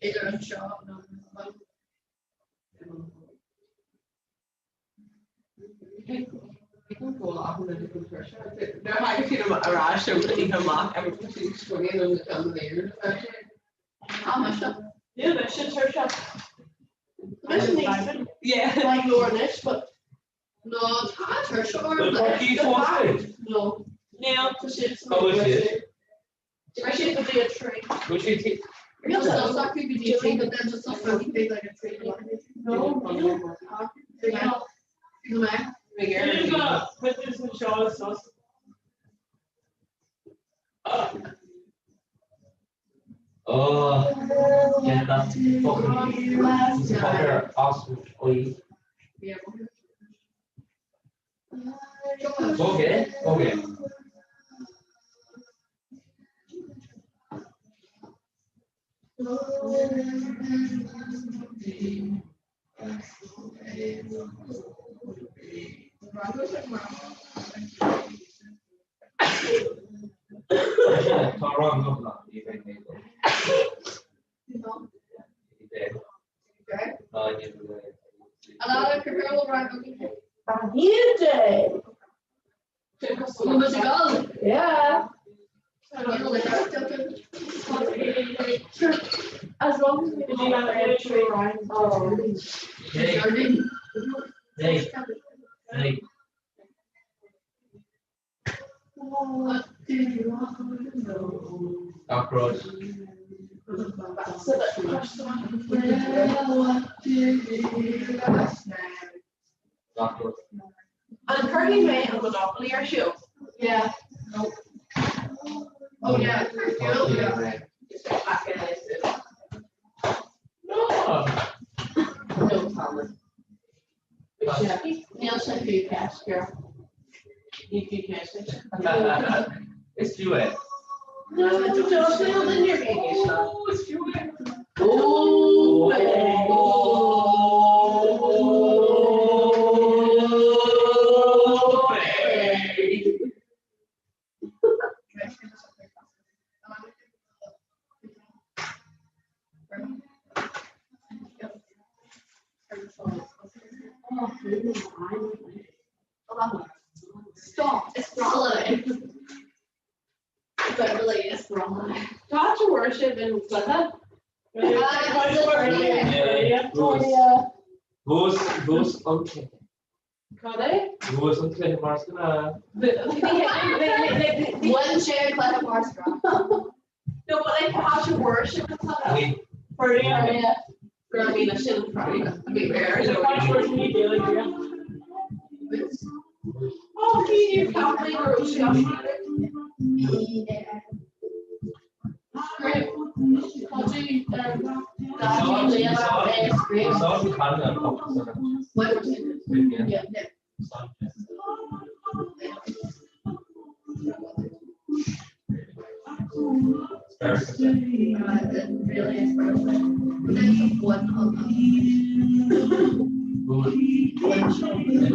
Idir anseo nó Oh, yeah, that's fucking fucker awesome. Oi. Okay, okay. Tá rang agam ní bheidh mé dó. Ná ní bheidh. Yeah. As long as we do that tree Hey. Hey. Hey. What do you want to know? Cockroach. Well, what did you do last night? Cockroach. An cuirfidh mé an Monopoly ar siúl? Yeah. Oh yeah. Yeah. No. No Thomas. Níl sé fiú ceist, girl. Ní fiú ceist. Is fiú é. No, níl duine ar bith ag éisteacht. Oh, is fiú é. Oh, Stop, it's brolly. Literally, it's brolly. Tá to worship in Cliffe. Bhuas bhuas an cluiche. Cad é? Bhuas an cluiche mar is gnáth. One chair Cliffe mar is gnáth. No, but like tá to worship in Cliffe. Yeah. Girl, I mean, sin Oh, bhí caplí go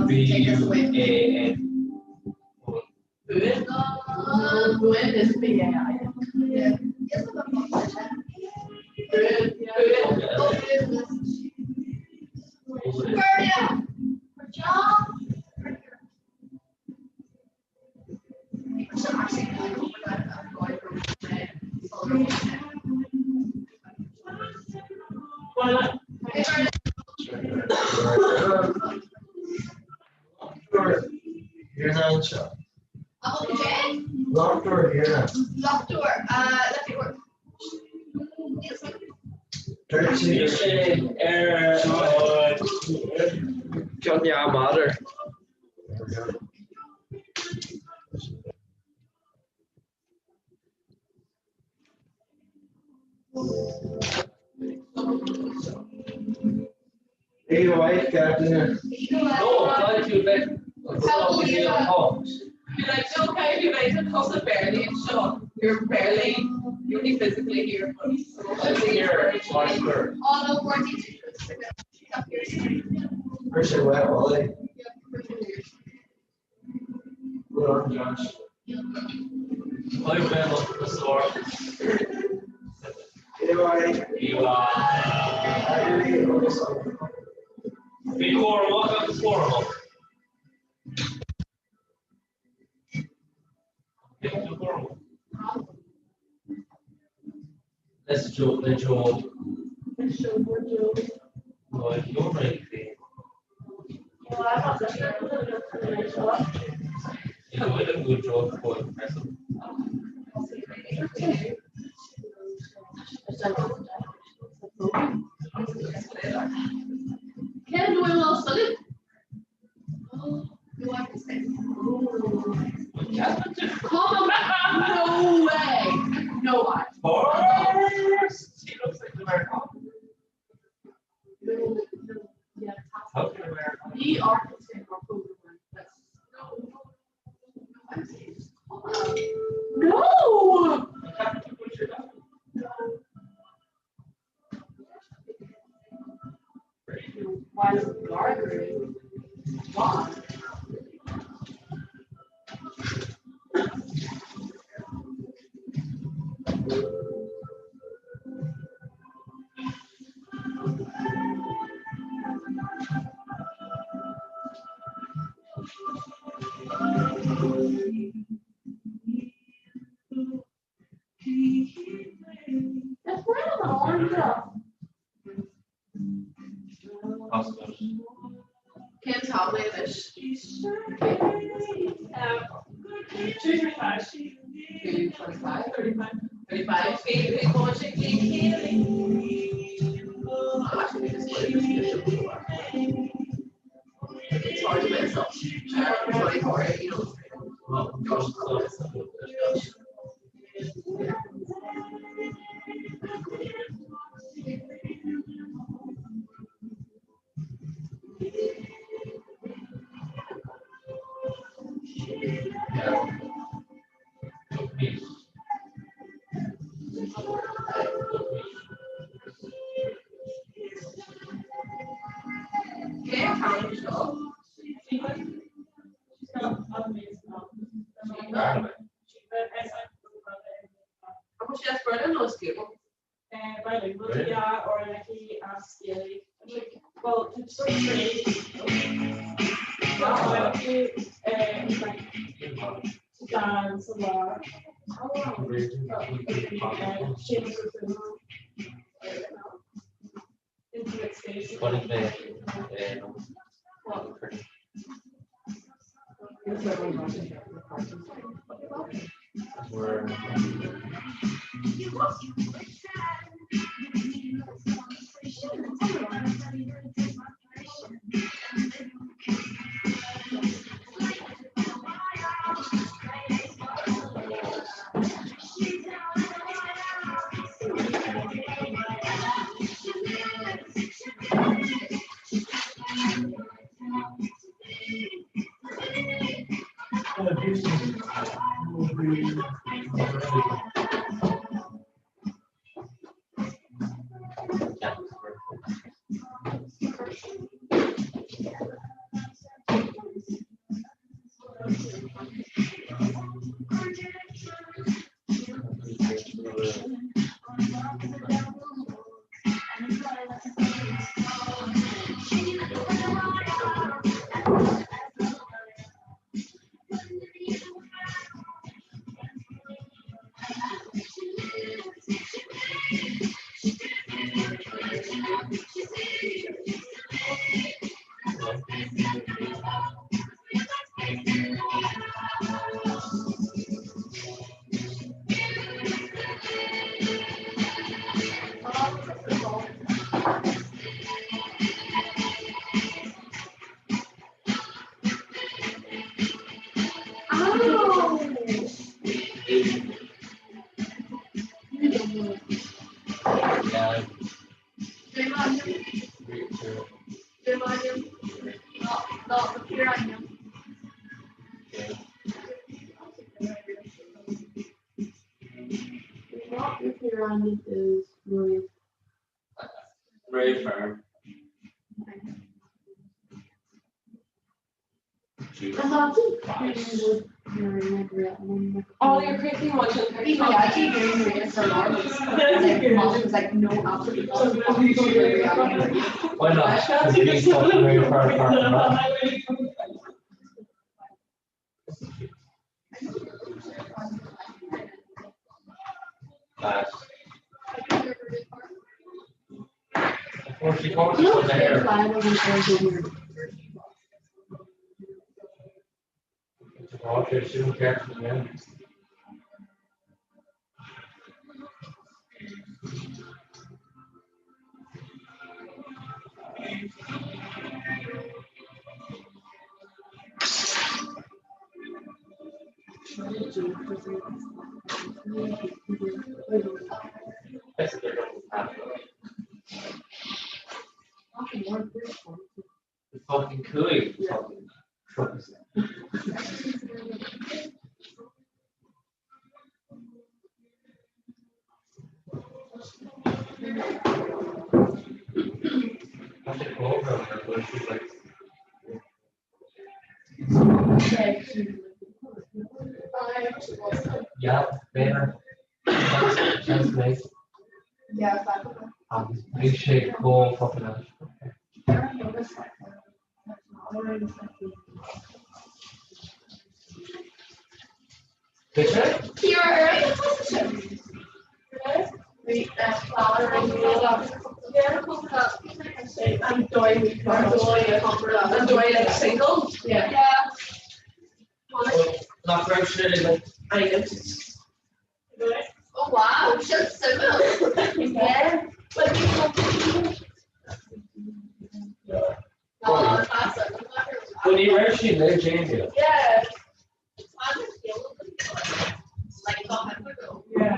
B-U-A-N. Buin is B A I. Thiarna anseo. Lochtóir Thiarna. Dúirt sí. Bhí sé ar an Ceann madra. Oíche mhaith, gach duine. No, caithfidh tú bheith You're like, no, caithfidh tú bheith tá tusa barely anseo. You're barely, you're only physically here. But here, Mark. Oh, no, 42. Chuir sé uaidh Ollie. Well done, Josh. Bí cúramach agus cúramach. Bí cúramach. Let's Joe, le Joe. Cén bhfuil á scoil? Come No way. No way. First, he looks like the American. How can America? Ní No! Why is it gargling? Why? That's where the orange Cén tábla anois? 235. 225? 35. 35. Bhí bhí sé Actually, just put it It's hard to mess up. 24, you know. Cén t-ainm seo? An bhfuil sé as Berlin nó as Cúba? Berlin, bhfuil tú or aici as Gaeilge? Well, tá sort of Dan sa lá. Intimate space. What is We're Is Maria. Ray Farm. Oh, you're crazy much. Bhí mo dhaidí ag Maria for long. was like no absolutely Why not? Because he's fucking very far apart from that. Nice. Unfortunately, caught us on the hair. Roger, shouldn't care for them. That's a good one. The fucking cooing. Fucking trucks. That's a cobra, but she's like. Yeah, better. That's nice. Yeah, Agus bhí sé chomh fucking leis. Bhí sé? An dóigh like single? Yeah. Nach raibh sé like I know. Oh wow, sin suimiúil. Yeah. Well, ní raibh sí le Jamie. Yeah. Like Yeah.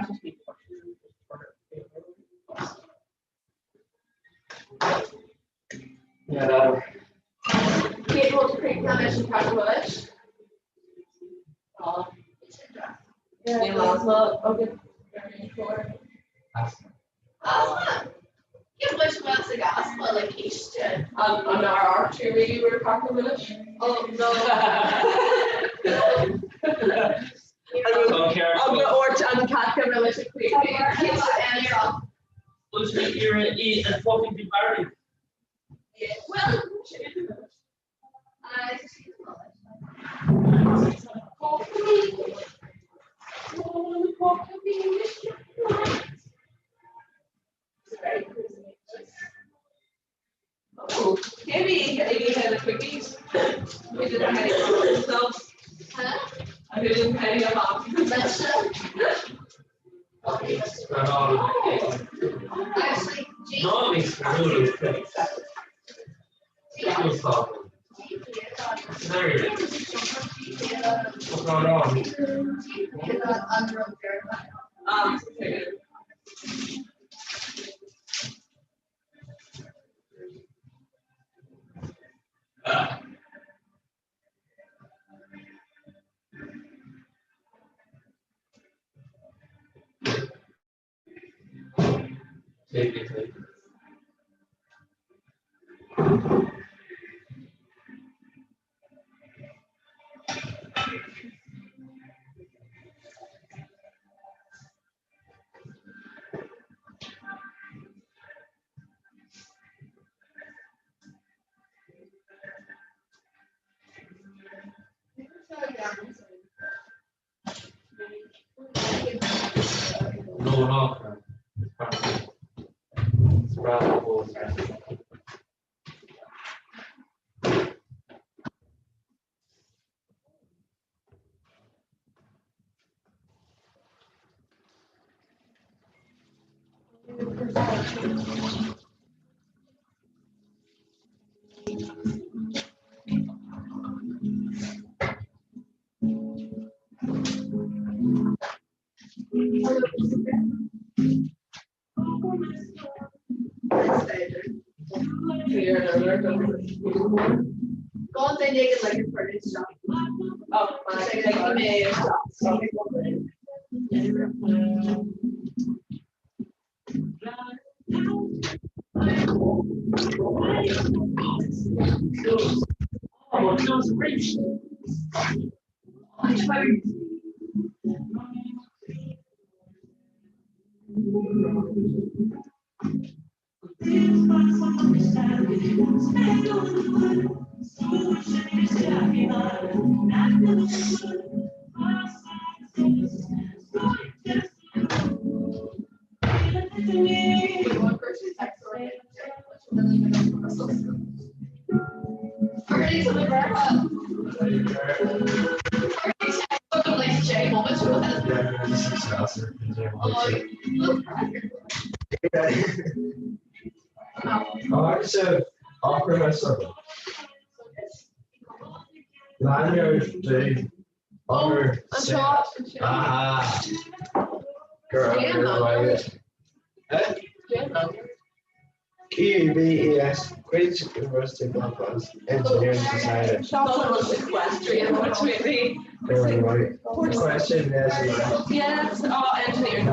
Yeah, that. Cé bhfuil críochnaithe leis an Catholic? Níl asma agat Asma. Asma? Cé bhfuil sé ag asma le císte? An ár tú really were Catholic? Oh no. Agla ort an Catholic leis an críochnaithe. Bhfuil sé iarraidh í an fucking be married. Well, Oh, maybe maybe had the cookies. We didn't have any ourselves. Huh? I didn't have any of Actually, G. Not least really Sorry. What's going on? Okay. Take it, take it. No, no. It's rather old. Gan duine ag an ag cur isteach. Mé isteach. QUBES Queen's University Belfast Engineering Society. Question is Yes, oh, engineering.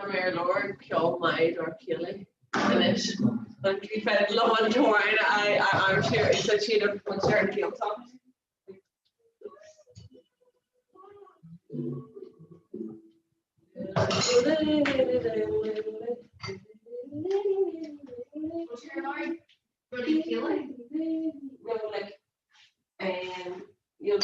Tá mé ar lorg ceol maith dár céile anois. An féidir liom an t-amhrán a aimsiú is le siad a muintir an Ghaeltacht. No, like, you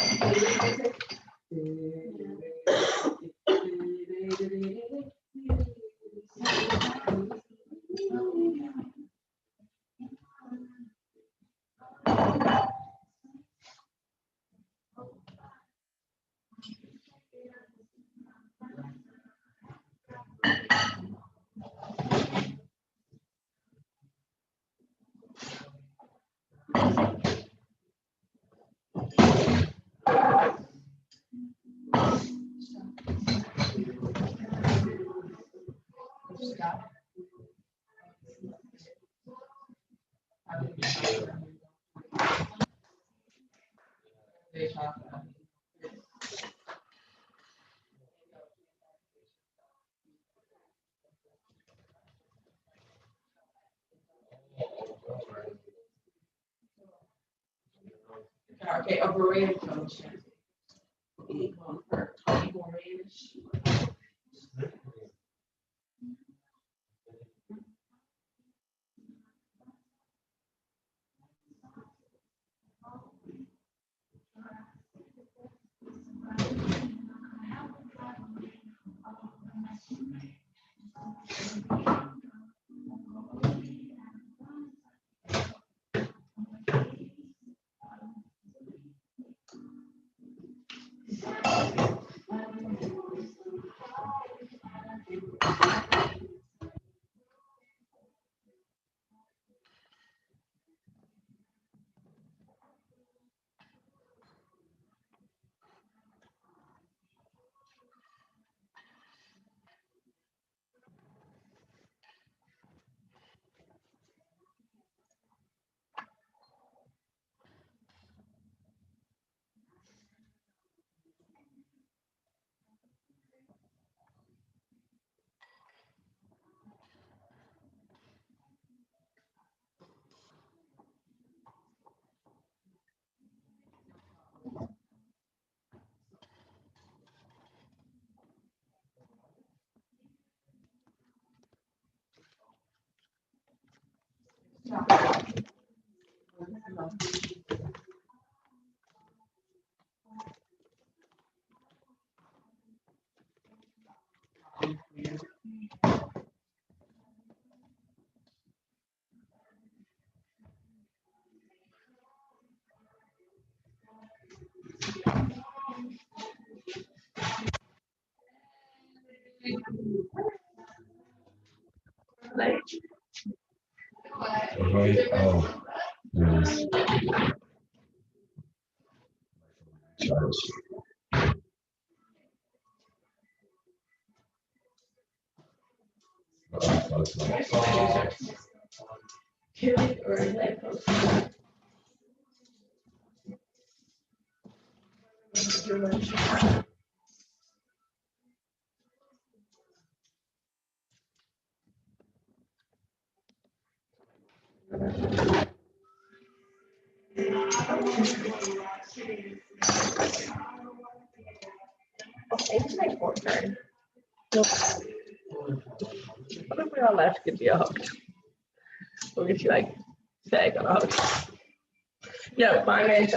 Okay, obair Right. Oh, yes. Charge. What if we all left give you a hug? Or would you like say I got a hug? No, my man.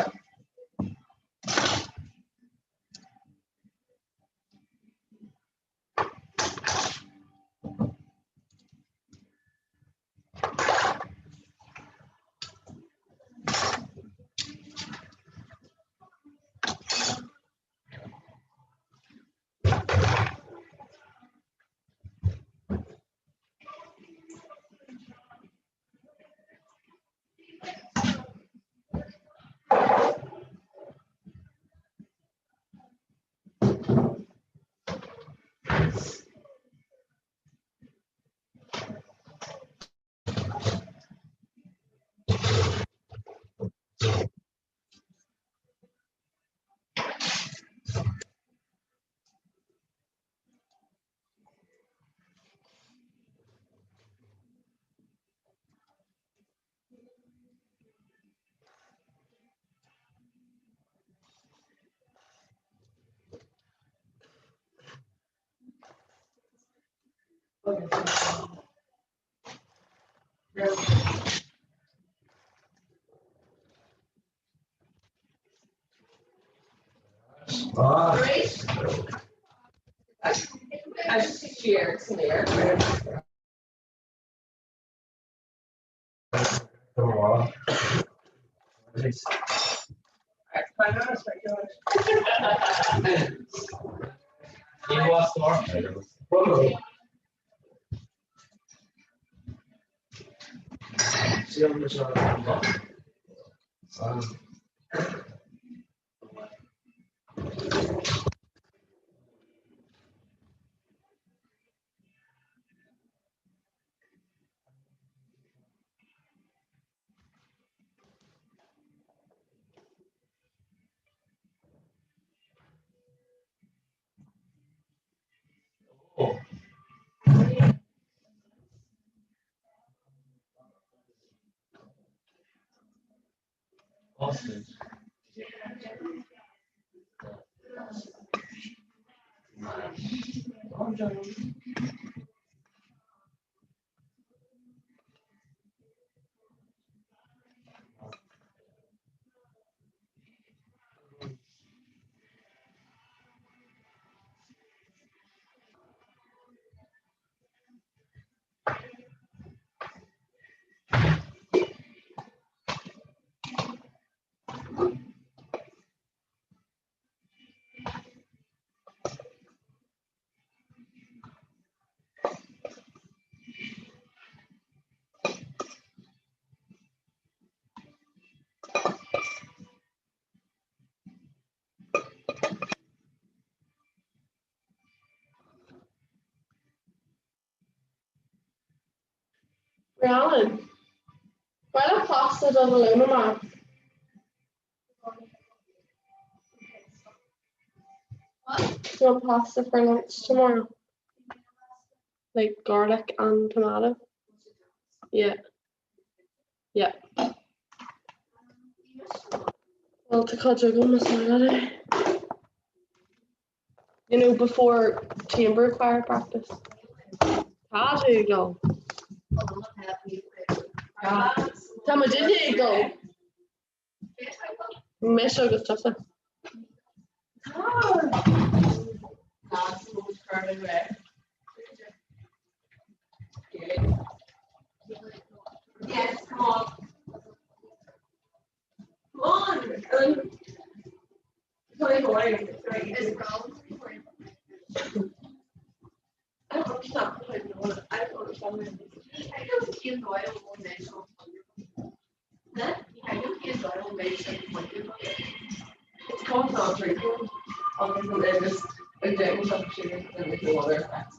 Austin. Rhiannon, Ba mhaith leat pasta don lón amárach? Do you want pasta for lunch tomorrow? Like garlic and tomato? Yeah. Yeah. Well, tá cuid agam is maith leat é. You know, before chamber choir practice. Tá tú ag dul. Tá muidinne ag dul. Mise agus tusa. Yes, come on. Come on! 24. I don't understand. I don't understand. It's called not drinking. Obviously, they're just like doing some shit and like no other effects.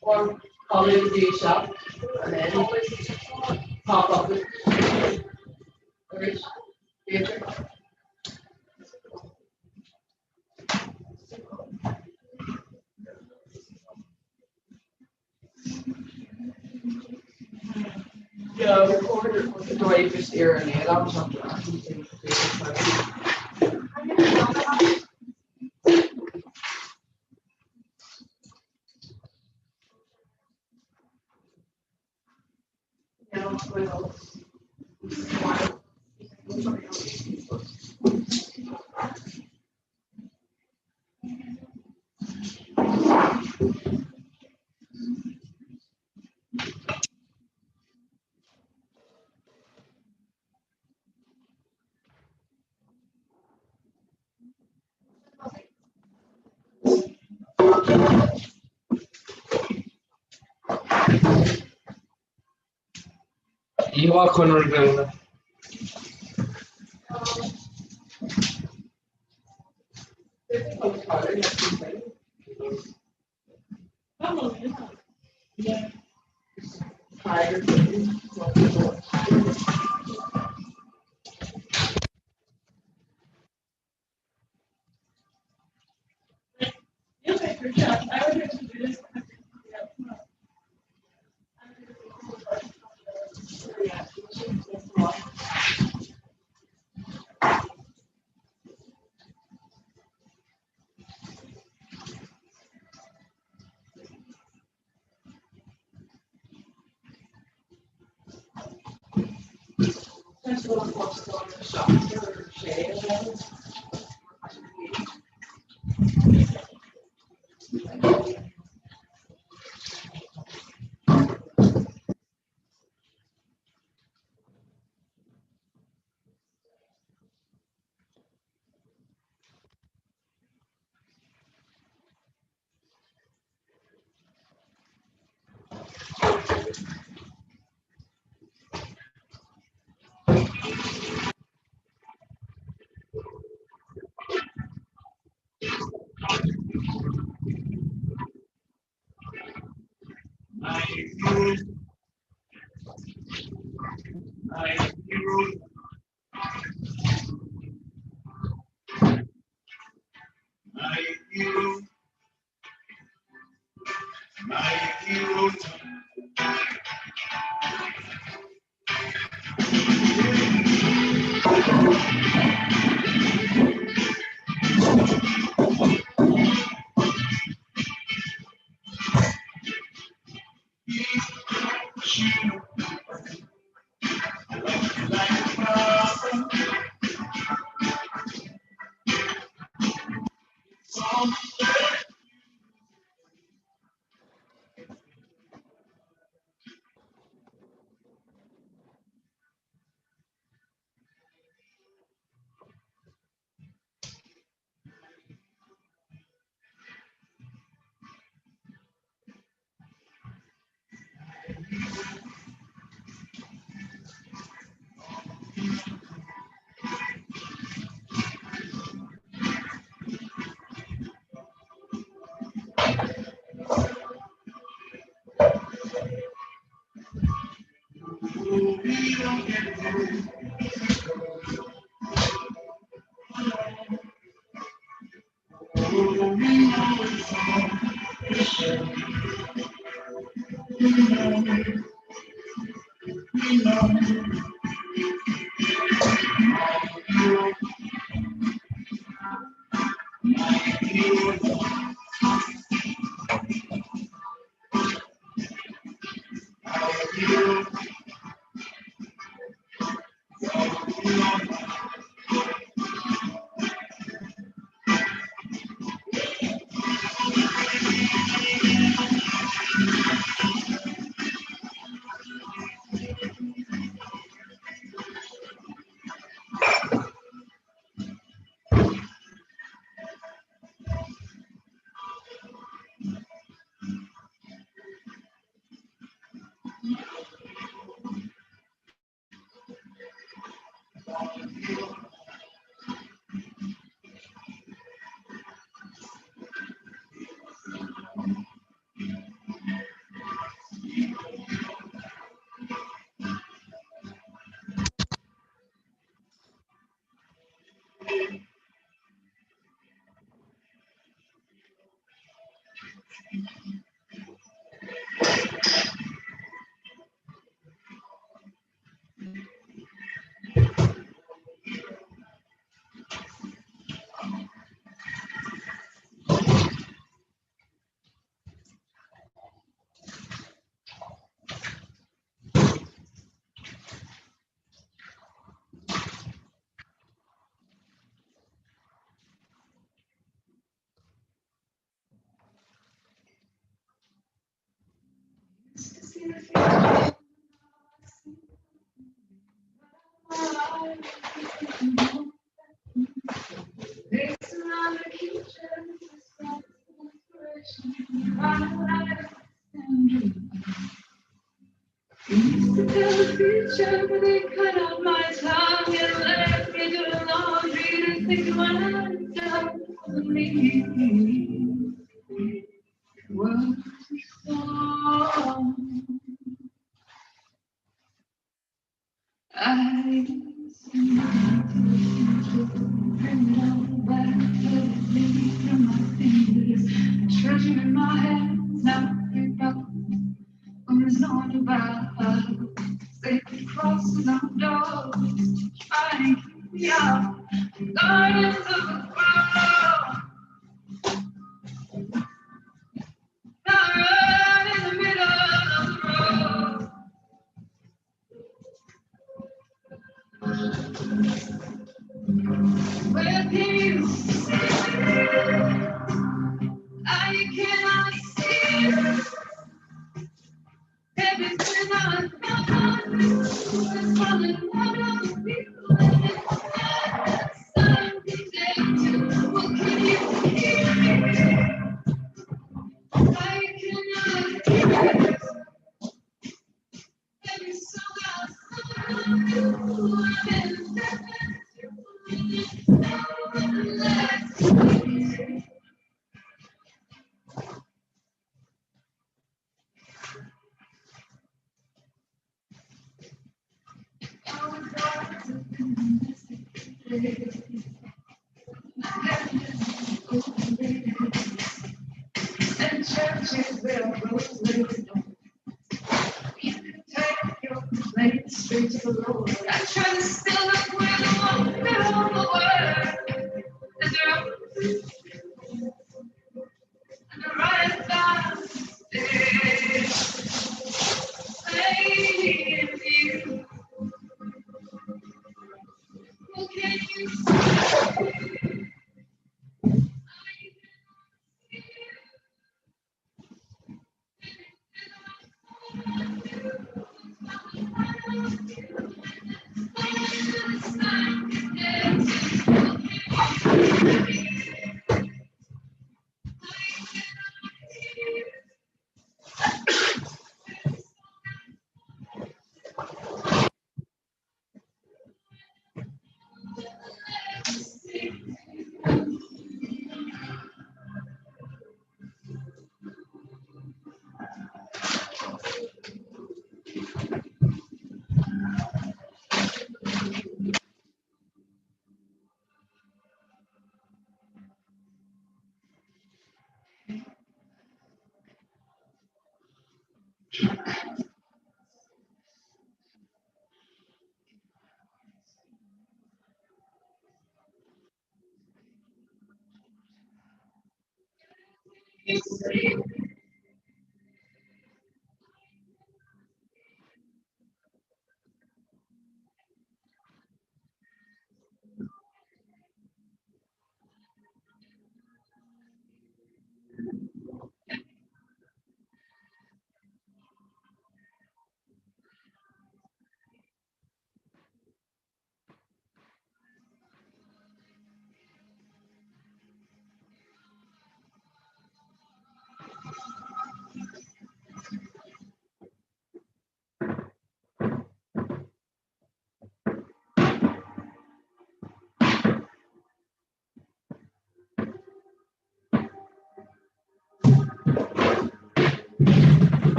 Or call it the shop and then pop up with B'fhéidir. Yeah, record do I just hear an ad on something? No, well. Íomhá Chonradh na Gaeilge. Percussion in my hands, now they broke. When there's no one about, sacred crosses on doors to try and keep me out. Guardians of the grove. I run in the middle of the road. Where can you see? I cannot see. Everything I've done is falling out of people. What can you hear? I cannot hear. Every song I sung, I've been stepping And churches will close with You can take your complaints straight to the Lord. I try to still look where the one middle of the word. And the and the right save you. What can you say?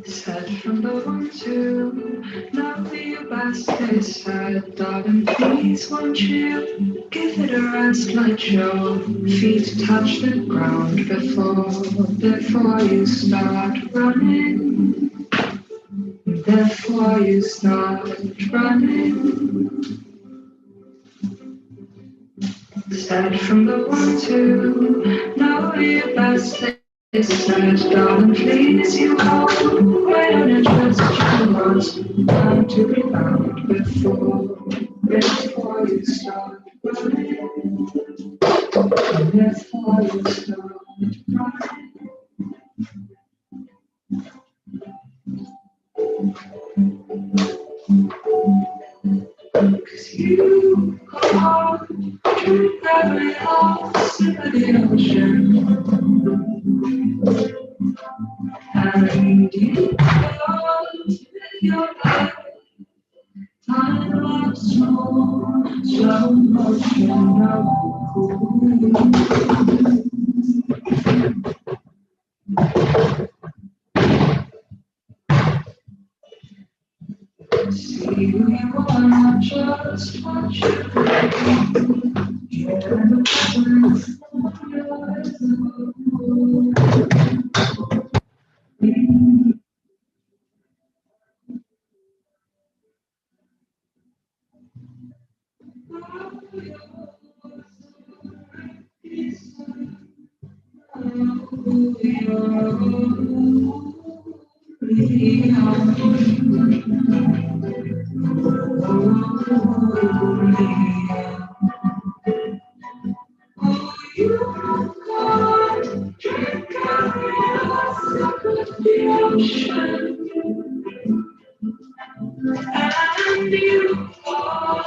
Said from the one to now you best they said darling please won't you give it a rest let your feet touch the ground before before you start running before you start running Said from the one to now you best they said darling please you are quite an interest you must time to be found before before you start running before you start running Cause you are drink every last sip of the ocean And you can't live your life Time lapse slow, slow motion See who you are, not just what you do. Hear the presence of your eyes And you are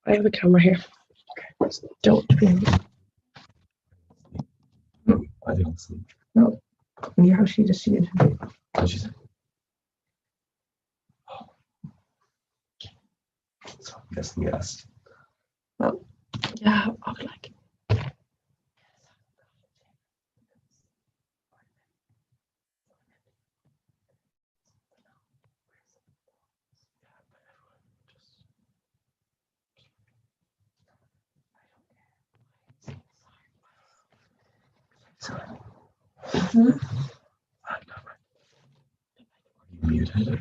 I have a camera here. Okay. Don't be. I don't sleep. No. Ní raibh siad istigh. What she say? Oh. So I'm guessing yes. Well, Yeah, ach like Hmm? Muted.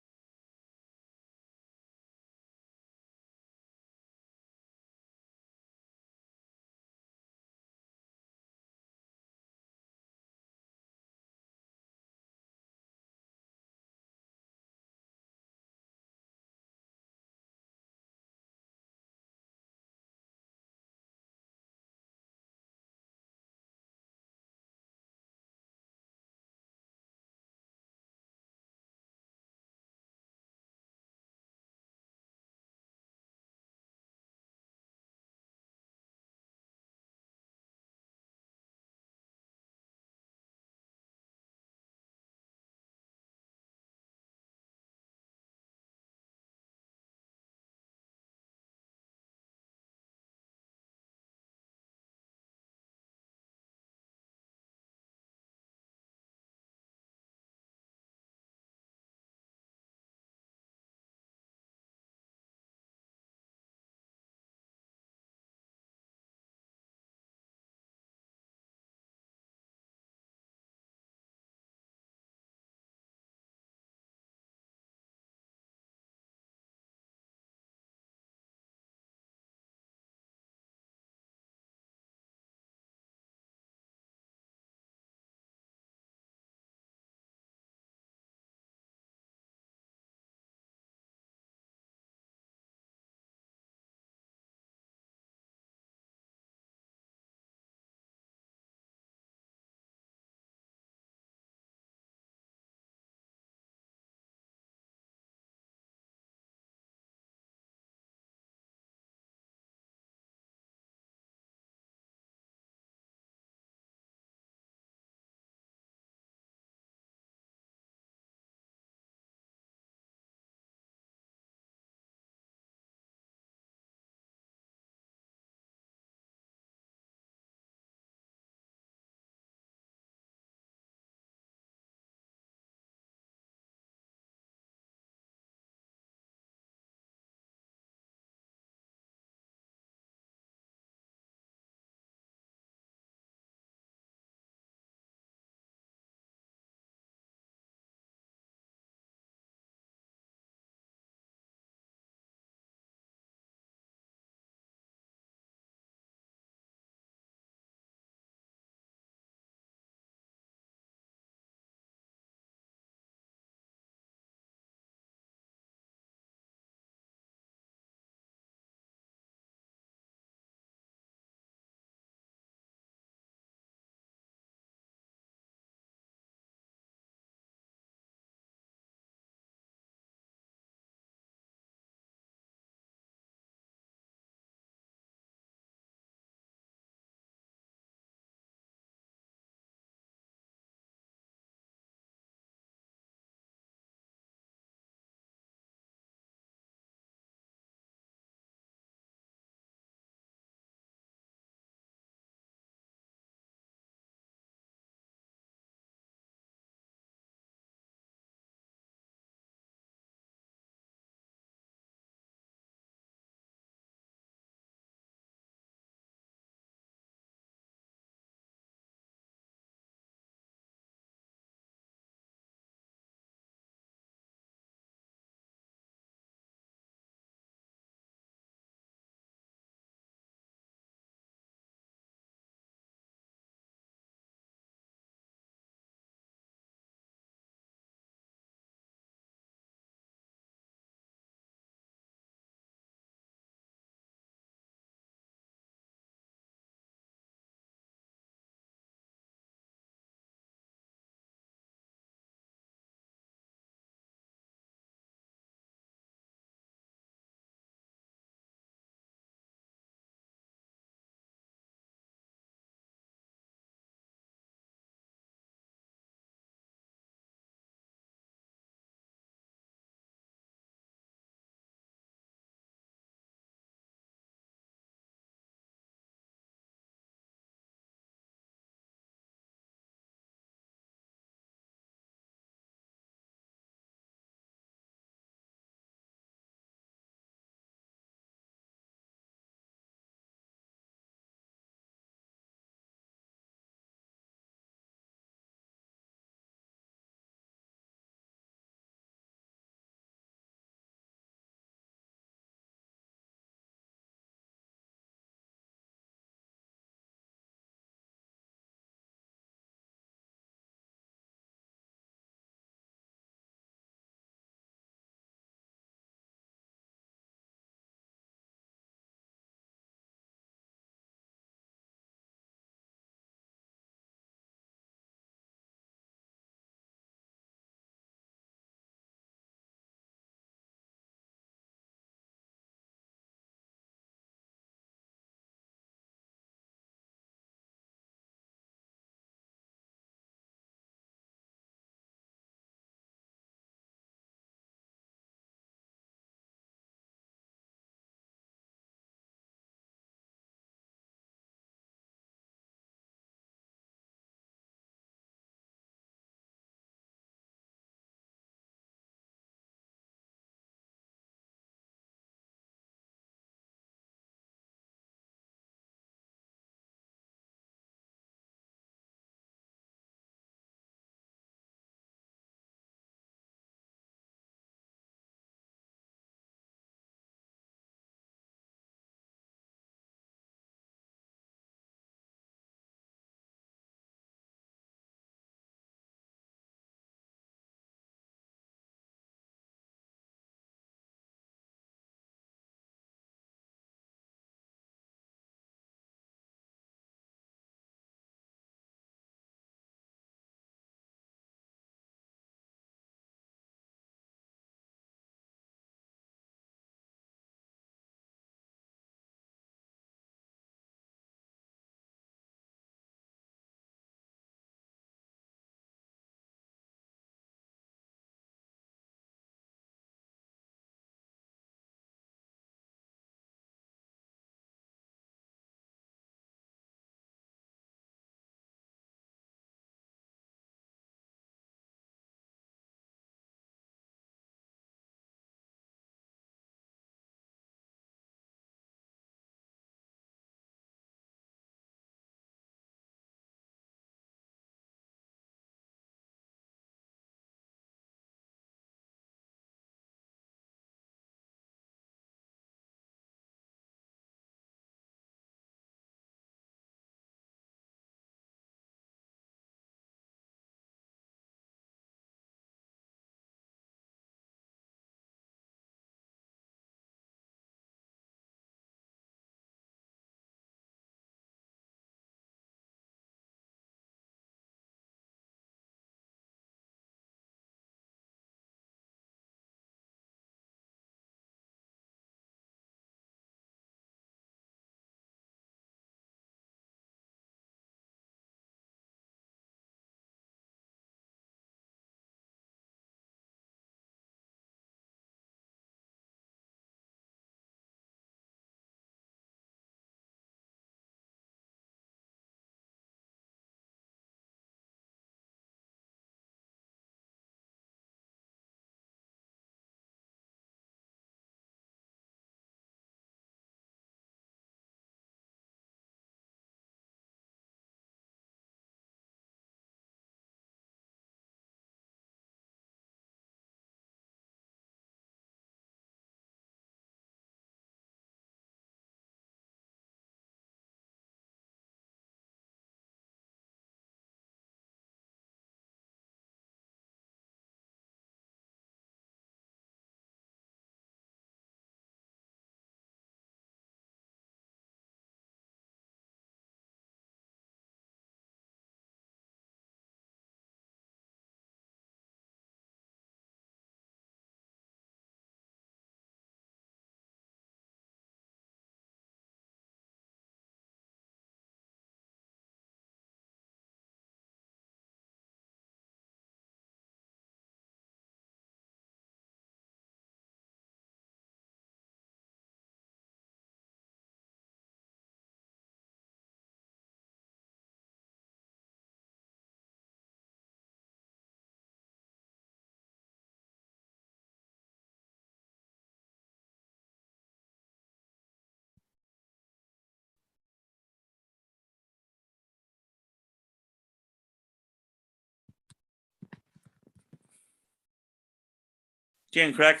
Cad é an craic.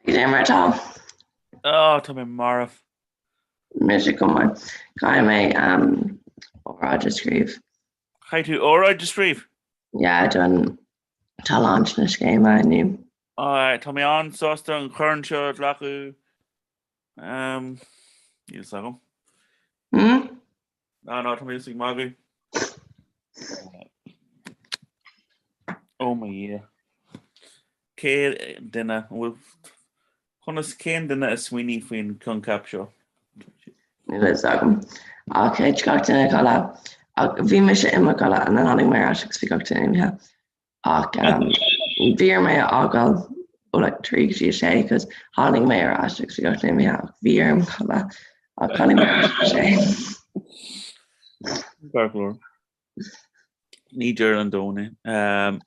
Cad é mar atá. Ó, tá mé marbh. Mise go maith. Caithfidh mé um, óráid a scríobh. Caithfidh tú óráid a scríobh? Yeah, don tá launch na scéime inniu. Tá mé an-sásta an corn seo a ghlacadh. Um, níl fhios agam. Hmm? Ná, ná, tá mé ag magadh. Ó mo Dhia. Cén duine, bhfuil, conas cén duine a smaoinigh faoin coincheap seo? Níl fhios agam. Ach thit gach duine a chodladh. Ach bhí mise i mo chodladh and then tháinig mé ar ais agus bhí gach duine imithe. Ach bhí orm é a fhágáil ó like 3 go dtí 6 cos tháinig mé ar ais agus bhí gach duine imithe ach bhí orm codladh ach tháinig mé ar ais ag 6. Ceart go leor. Ní deireadh an domhain é.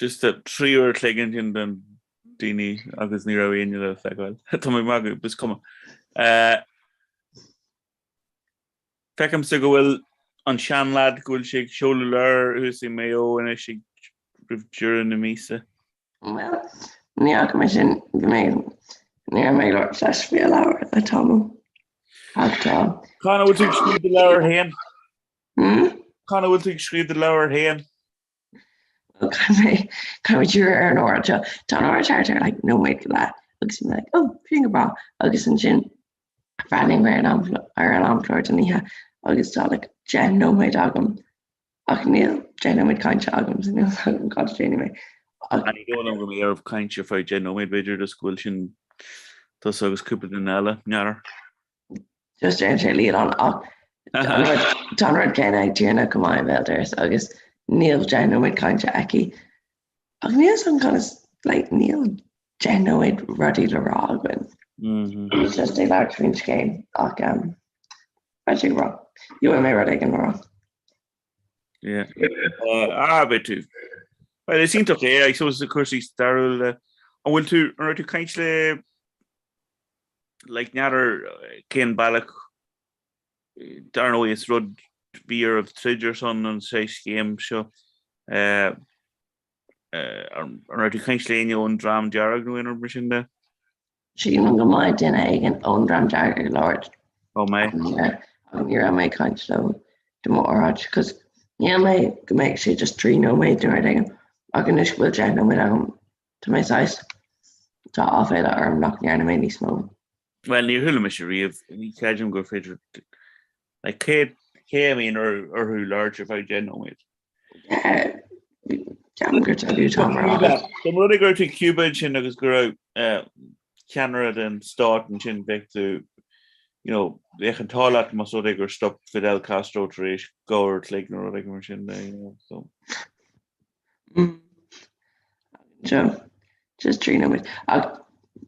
Just 3 uair a chloig ansin den daoine agus ní raibh éinne le feiceáil. Tá mé ag magadh, is cuma. Feicimse go bhfuil an seanleaid, go bhfuil sé ag seoladh leabhar thuas i Maigh Eo anois ag roimh deireadh na míosa. Bhuel, ní fhaca mé sin, bhí mé, ní raibh mé ag labhairt leis faoi a leabhar le tamall. Ach tá. Cá bhfuil tú ag scríobh do leabhar féin? Hmm? Cá bhfuil tú ag scríobh do leabhar féin? Bhuel, caithfidh mé, caithfidh mé díriú ar an óráid seo. Tá an óráid thart ar like nóiméad go leith agus bhí mé like, oh, sin go breá. Agus ansin Bhreathnaigh mé ar an amchlár don oíche agus tá like 10 nóiméad agam ach níl 10 nóiméad cainte agam so níl fhios agam cad a déanfaidh mé. Ach ní dóigh liom go mbeidh oraibh caint ar feadh 10 nóiméad, b'fhéidir just go bhfuil sin tusa agus cúpla duine eile, n'fheadar. Just déanann sé liathán ach tá an rud céanna ag Tiarna chomh maith i mBéal Dorais agus níl 10 nóiméad cainte aici. Ach níl fhios agam conas like níl 10 nóiméad rudaí le rá againn. It's just ag labhairt faoin scéim ach um, beidh sé go breá. Gheobhaidh mé rud éigin le rá. Yeah. Uh, ah, beidh tú. Well, is iontach é, I suppose cúrsaí stairiúla. An bhfuil tú, an raibh tú caint le like n'fheadar cén bealach dar ndóigh is rud bhí oraibh troid ar son an saghas scéim seo. Uh, An raibh tú ag caint le éinne ón Dream Dearg nó aon rud mar sin de? Sílim go mbeidh duine éigin ón Dream Dearg ag labhairt. Ó mbeidh? Ach ní raibh mé ag caint leo do m'óráid cos shíl mé go mbeadh sé just 3 nóiméad nó rud éigin ach anois go bhfuil 10 nóiméad agam tá mé saghas tá áiféala orm nach ndearna mé níos mó. Bhuel, níor chuala mise riamh, ní chreidim gur féidir, like, cé, cé a mbíonn orthu labhairt ar feadh 10 nóiméad? Ceapaim gur tugadh t-am ar fad. Dá mba rud é go raibh tú i Cuba ansin agus go raibh ceannaire den stát ansin, bheadh tú, you know, bheadh an t-ádh leat más rud é gur stop Fidel Castro tar éis 2 uair a chloig nó rud éigin mar sin de, you know, so. Seo, just 3 nóiméad. Ach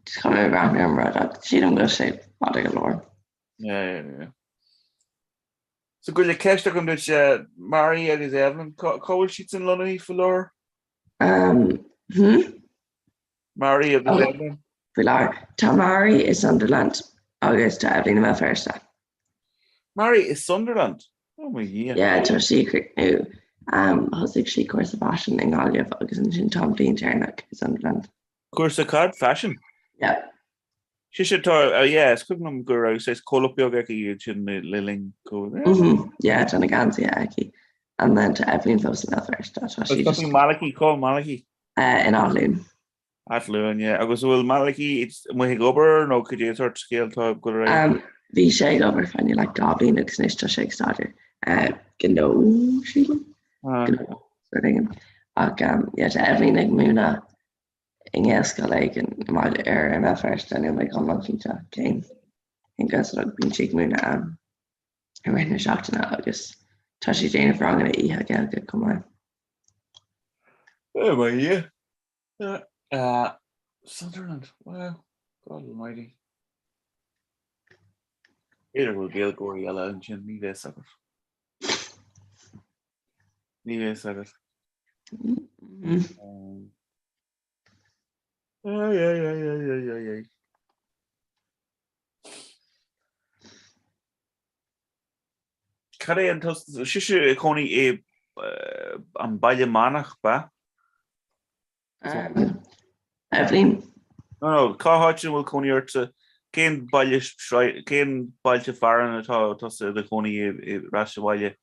caithfidh mé breathnú ar an rud ach sílim go bhfuil sé fada go leor. Yeah, yeah, yeah. So go bhfuil ceist agam duit, Mary agus Evelyn, cá bhfuil siadsan lonnaithe faoi láthair? Um, hmm? Mary agus oh, Evelyn? Faoi láthair. Tá Mary i Sunderland agus tá Evelyn i mBéal Feirste. Mary i Sunderland? Oh my Dhia. Yeah, tá sí ag críochnú. Um, thosaigh sí cúrsa faisin i nGaillimh agus ansin tá an bhliain deireanach i Sunderland. Cúrsa cad? Faisin? Yeah. Sise atá, yeah, is cuimhin liom go raibh saghas comhlacht beag aici ansin le linn Covid. Mhm, yeah, tá na geansaithe aici. And then tá Evelyn fós i mBéal Feirste, tá sí just... Agus Malachy, cá bhfuil Malachy? Uh, in Áth Luain. Áth Luain, yeah. Agus an bhfuil Malachy amuigh ag obair nó cad é an sórt scéal atá ag dul ar aghaidh? Um, bhí sé ag obair fá choinne like dhá bhliain agus anois tá sé ag staidéar uh, gnó, sílim. Ah. Gnó, sort éigin. Ach um, yeah, tá Evelyn ag múineadh i nGaelscoil éigin i mbaile ar i mBéal Feirste níl mé iomlán cinnte cén cén Gaelscoil ach bíonn sí ag múineadh ann i rith na seachtaine agus tá sí ag déanamh ranganna oíche Gaeilge chomh maith. Oh my Dhia. Uh, Sunderland, wow, God almighty. B'fhéidir go bhfuil Gaeilgeoirí eile ansin, ní bheas agat. Ní bheas agat. Ai, ai, ai, ai, ai, ai, ai. Cad é an tost? Sise ag cónaí i an Baile Meánach, ba? Um, Eibhlín. No, no, cá háit ina bhfuil cónaí ortsa? Cén baile, cén bailte fearainn atá tusa i do chónaí ar ais sa bhaile?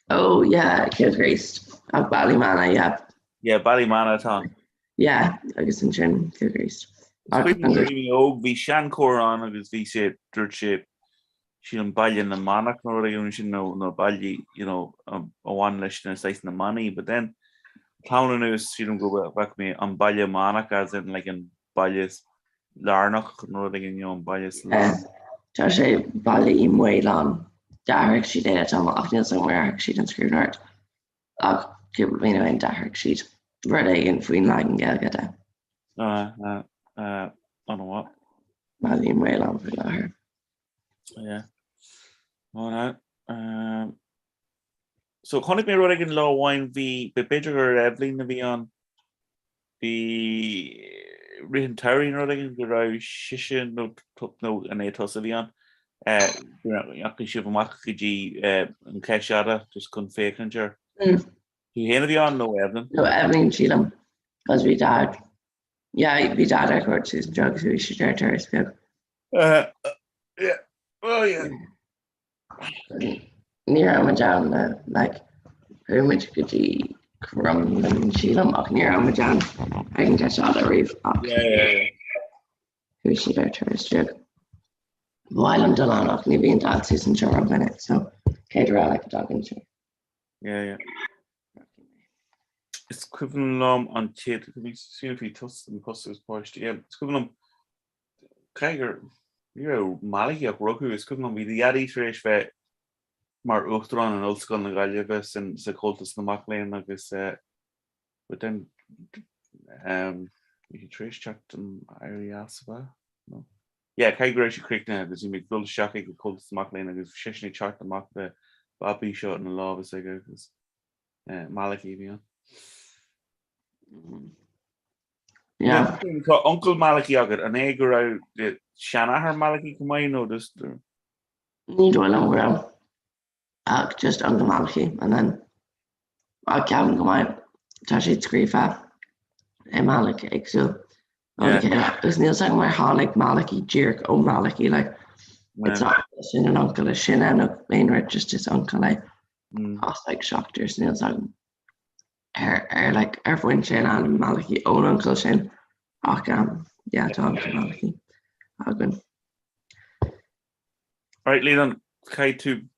Oh, yeah, Cill Chríost. Ach Ballymana, yeah. Yeah, Ballymana atá. Yeah, agus ansin Cill Chríost. Is cuimhin liom nuair a bhí mé óg, bhí seanchóir ann agus bhí sé, dúirt sé, sílim Baile na Manach nó rud éigin sin nó nó baile you know a bhain leis na saghas na manaigh but then tamall anuas sílim go bhfaca mé an Baile Manach as in like an baile lárnach nó rud éigin you know an baile sa lár. Tá sé Baile Uí Mhaoláin. D'athraigh siad é le tamall ach níl 's agam ar athraigh siad an scríbhneoireacht ach cúpla bliain ó shin d'athraigh siad rud éigin faoin leagan Gaeilge de. Ah, ah, ah, an-mhaith. Baile Uí Mhaoláin faoi láthair. Yeah. All right. Um, so chonaic mé rud éigin lá amháin bhí b'fhéidir gur Eibhlín a bhí ann bhí rith an tsamhraidh nó rud éigin go raibh sise nó nó an é tusa a bhí ann eh, go ndeachaigh sibh amach go dtí eh, an Cheis Fhada just chun féachaint air. Mm. Tú féin a bhí ann nó Eibhlín? No Eibhlín sílim cos bhí dad yeah bhí dad ar cuairt suas anseo agus bhí siad ar turas beag. Uh, yeah. Oh yeah. Ní raibh muid ann le like chuaigh muid go dtí Crumlin sílim ach ní raibh muid ann ag an gCeis Fhada riamh ach Yeah, yeah, yeah. chuaigh siad ar turas beag. Ba mhaith liom dul ann ach ní bhíonn dad suas anseo rómhinic so chéad uair eile go dtagann sé. Yeah, yeah. Is cuimhin liom an chéad bhí bhí tusa an post agus páistí. Yeah, is cuimhin liom Caithfidh gur ní raibh Malachy ach rugadh, is cuimhin liom, bhí do dhaidí tar éis bheith mar uachtarán in Ollscoil na Gaillimhe san sa Chomhaltas na Mac Léinn agus but then um, bhí sé tar éis teacht an éirí as ab ea? No. Yeah, caithfidh go raibh sé críochnaithe agus bhí mé ag dul isteach ag an Comhaltas na Mac Léinn agus bhí seisean ag teacht amach le babaí seo ina lámh is aige agus eh, Malachy a bhí ann. Yeah. Tá uncail Malachy agat, an é go raibh seanathair Malachy chomh maith nó just... Ní dóigh liom go raibh ach just uncail Malachy and then ach ceapaim go maith tá siad scríofa i mbealach éagsúil óna chéile agus níl 's agam ar tháinig Malachy díreach ó Malachy like it's not sin an uncail is sine nó aon rud just is uncail é as like seachtar so níl 's agam. ar ar like ar bhain sé an ainm Malachy ón uncail sin ach um, yeah, tá uncail Malachy againn. Right, Líon, caithfidh tú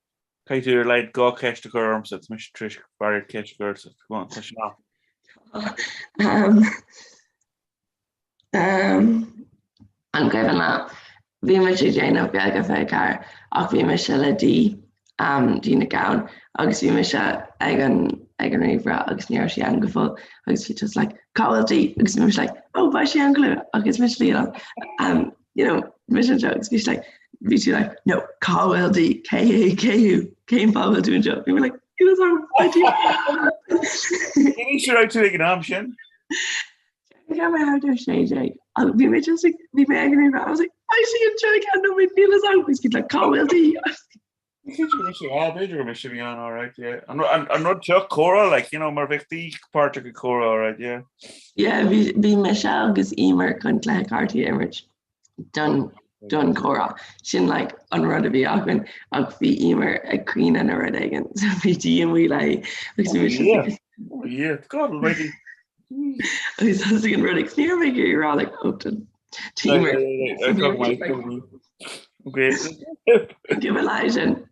caithfidh tú ar a laghad dhá cheist a chur ormsa, tá mise tar éis barr ceist a chur ortsa. Come on, tá sin off. Um, um, an cuimhin leat bhí muid ag déanamh Gaeilge 24 ach bhí mise le Dee um, Dee Nic Gabhann agus bhí mise ag an ag an ríomhaire agus ní raibh sí ann go fóill agus bhí just like cá bhfuil Dee agus bhí mise like oh beidh sí ann go luath agus mise Líon um, you know mise anseo agus bhí sí like bhí sí like no cá bhfuil Dee cé hé cé thú cén fáth bhfuil tú anseo bhí mé like you know sorry Dee Cén aois a raibh tú ag an am sin? Bhí mé thart ar 16 agus bhí mé just like bhí mé ag an ríomhaire I was like beidh sí anseo i gceann nóiméad níl fhios agam agus bhí like cá bhfuil Dee? B'fhéidir go mise ah b'fhéidir go mise a bhí ann alright yeah. An an an rud seo comhrá like you know mar bheadh Dee páirteach i comhrá alright yeah. Yeah bhí bhí mise agus Emer chun cluiche cártaí a imirt don don chomhrá sin like an rud a bhí againn ach bhí Emer ag caoineadh nó rud éigin so bhí Dee amuigh léi agus bhí mise Yeah. Oh yeah, God almighty. agus thosaigh an rud ag ní raibh mé ag iarraidh rá like oh to to Emer Okay. Give a lie sin.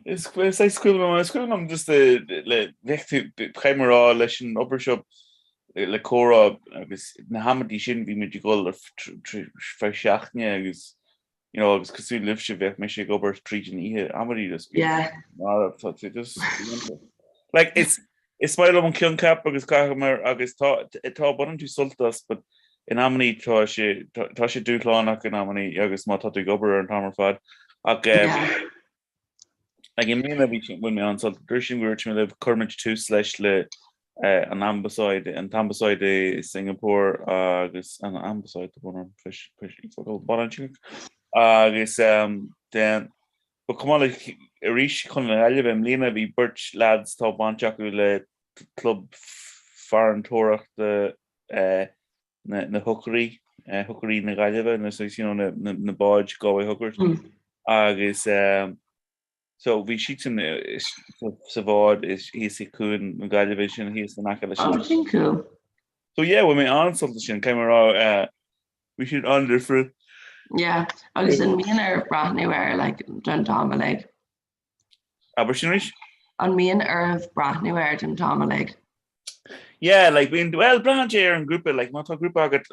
Is is cuimhin liom is cuimhin liom just le bheadh tú caithfidh mé a rá leis an obair seo le comhrá agus na hamantaí sin bhí muid ag dul ar feadh seachtaine agus you know agus cosúil libhse bheadh mise ag obair tríd an oíche amantaí just Yeah. marbh tá tú just like it's is maith liom an coincheap agus caithfidh mé agus tá tá baineann tú sult as but in amannaí tá sé tá sé dúshlánach in amannaí agus má tá tú ag obair ar an t-am ar fad ach um, Yeah. Ag i mbliana bhí bhain mé an-sult. Dúirt sin go dúirt mé libh chuir muid tús leis le an ambasáid, an t-ambasáid i Singapore agus an ambasáid tá brón orm agus then but chomh maith le arís chun na Gaillimhe i mbliana bhí beirt lads tá baint acu le club farantóireachta. na hocairí, hocairí na Gaillimhe, na saghas, you know, na, na báid galway hookers. Agus so bhí siadsan sa bhád is thíos i Cuan na Gaillimhe sin thíos in aice leis an. Oh, sin cool. So yeah, bhain mé an-sult as sin, caithfidh mé a rá, bhí sin an-difriúil. Yeah, agus an mbíonn oraibh breathnú air like don t-am uilig? Abair sin arís? An mbíonn oraibh breathnú air don t-am uilig? Yeah, like, bíonn, well, braitheann sé ar an grúpa, like, má tá grúpa agat,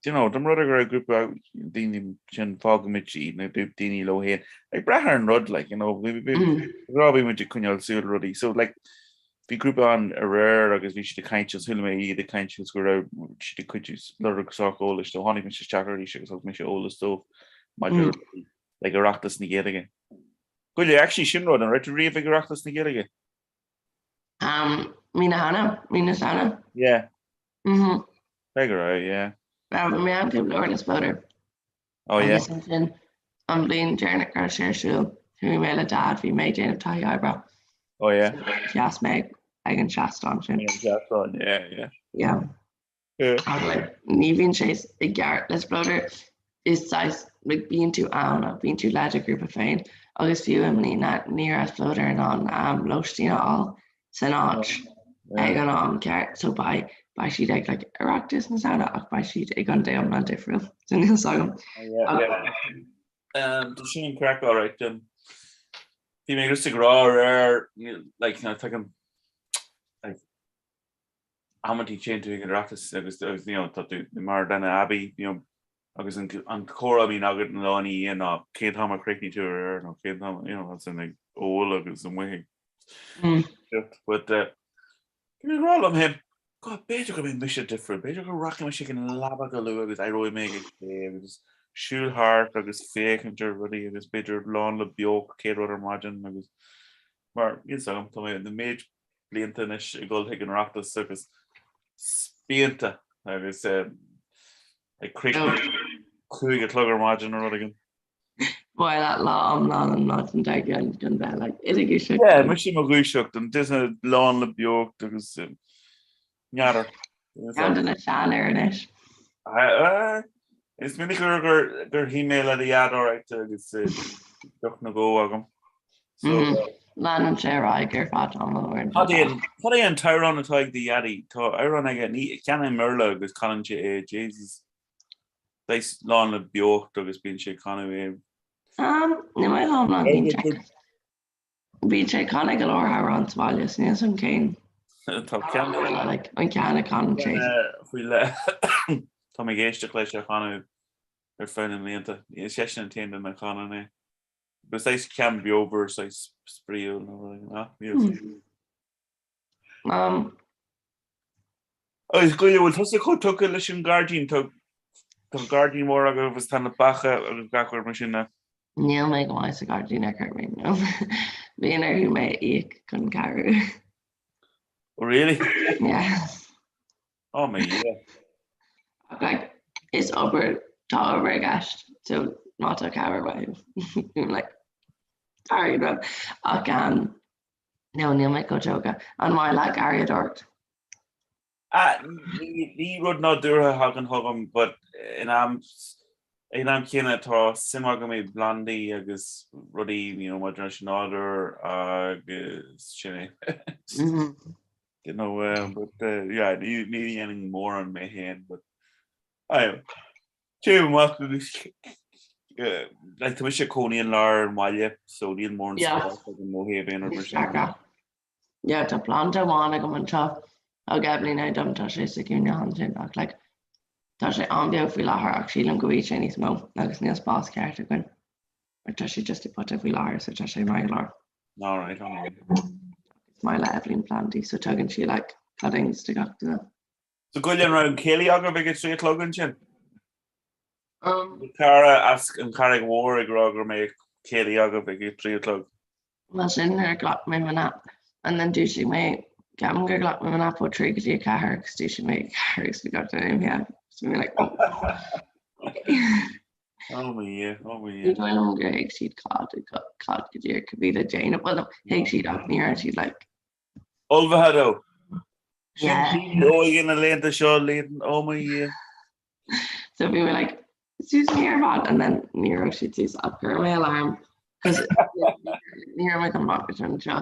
you know, dá mba rud é go raibh grúpa daoine sin fágaimid iad na daoine leo féin, like, brath ar an rud, like, you know, rá bhí muid ag coinneáil súil ar rudaí, so, like, bhí grúpa ann aréir agus bhí siad ag caint agus chuala mé iad ag caint agus go raibh siad ag cuidiú lorg sách eolais, so tháinig mise isteach arís agus thug mise eolas dóibh maidir le like Oireachtas na Gaeilge. Goile, actually sin rud, an raibh tú riamh ag Oireachtas na Gaeilge? Um, mí na Samhna, mí na Samhna. Yeah. Mhm. Cé go raibh, yeah. Well, bhí mé ann cúpla uair le Spleodar. Oh yeah. Agus ansin an bhliain deireanach go raibh sé ar siúl, chuaigh mé le Dad, bhí mé ag déanamh taithí oibre. Oh yeah. Sheas mé ag an seastán sin. Ag an seastán, yeah, yeah. Yeah. Ní bhíonn sé i gceart le Spleodar, is saghas like bíonn tú ann ach bíonn tú le do ghrúpa féin agus fiú i mbliana ní raibh Spleodar in ann um, lóistín a fháil san áit ag an am ceart so beidh beidh siad ag like Oireachtas na Samhna ach beidh siad i gcontae iomlán difriúil so níl 's agam. Um, Tá sin an craic alright. Um, bhí mé just ag rá aréir like, you know, tuigim like, amantaí téann tú ag an Oireachtas agus agus you know tá tú mar duine aibí you know agus an an comhrá a bhíonn agat an lá ina dhiaidh ná cén t-am a chríochnaigh tú aréir nó cén t-am you know as in ag ól agus amuigh ag Mm. but uh, bhí mé ag rá liom féin God b'fhéidir go mbeidh mise difriúil b'fhéidir go rachaidh mise ag an leaba go luath agus éireoidh mé ag a sé agus siúl thart agus féachaint ar rudaí agus b'fhéidir lán le beocht céad rud ar maidin agus mar níl 's agam tá mé na méid blianta anois ag dul chuig an Oireachtas agus spíonta agus ag críochnú 5 a chlog ar maidin nó rud éigin. Bhuel, at lá iomlán an maidin dár gcionn gan bheith like uilig ag siúl. Yeah, mise mo dhúiseacht, an duine lán le beocht agus n'fheadar. Ceann de na seanfhir anois. Is minic gur gur shuigh mé le do dhaid alright agus deoch nó dhó agam. So Leanann sé ar aghaidh ar feadh tamaill uaireanta. Cad é cad é an t-amhrán atá ag do dhaidí? Tá amhrán aige ní ceann i mBéarla agus canann sé é Jesus. Saghas lán le beocht agus bíonn sé ag canadh é. Níl mé iomlán cinnte. Bíonn sé ag canadh go leor amhrán sa bhaile, so níl 's agam cén Tá ceann like, an ceann a chanann sé. faoi leith. Tá mé ag éisteacht leis á chanadh ar feadh na mblianta. Is eisean an t-aon duine a chanann é. But saghas ceann beomhar, saghas spraíúil nó rud éigin. Ah, níl 's agam. Um, Agus Goile, bhfuil tusa chomh tugtha leis an ngairdín? Tá tá gairdín mór agaibh agus tá na beacha agus gach rud mar sin a. Níl mé go maith sa ghairdín ar chor ar bith, no. Bíonn orthu mé a íoc chun cabhrú. Oh really? Yeah. Oh my Dhia. Ach like, is obair, tá obair i gceist, so má tá cabhair uaibh, I'm like, airgead uaim. Ach um, no, níl mé chomh tógtha. An maith leat garraíodóireacht? Ah, ní rud nádúrtha a thagann chugam, but in am ag an am céanna tá suim agam i bplandaí agus rudaí you know, maidir leis an nádúr agus sin é. You know, uh, but uh, yeah, ní ní dhéanaim mórán mé féin, but aye, téim amach agus uh, like, tá mise ag cónaí in lár an bhaile, so níl mórán Yeah. spás agam ó thaobh aon rud mar sin. Yeah, tá planda amháin agam anseo. Thug Eibhlín é dom, tá sé sa chúinne ansin ach like tá sé an-bheag faoi láthair ach sílim go bhfaighidh sé níos mó agus níl spás ceart againn mar tá sé just i pota faoi láthair so tá sé maith go leor. All right, all right. Is maith le Eibhlín plandaí so tugann sí like cuttings do gach duine. So Goile an raibh an céilí agaibh ag a 3 a chlog ansin? Um, Cara as an Charraig Mhór ag rá go mbeidh céilí agaibh ag a 3 a chlog. Bhuel sin nuair a ghlac mé mo nap and then dúisigh mé, ceapaim gur ghlac mé mo nap ó 3 go dtí 4 agus dúisigh mé ag 4 agus bhí gach duine imithe. So bhí mé like oh okay. Oh my Dhia, oh my Ní Dhia. dóigh liom gur thuig siad cad cad go díreach a bhí le déanamh. Well no, thuig siad ach ní raibh siad like Ullmhaithe dó. Sin daoine óga na laethanta seo, laethanta, oh my Dhia. So bhí mé like, suas mé ar fad and then ní raibh siad suas ach chuir mé alarm cos ní raibh mé chun fanacht anseo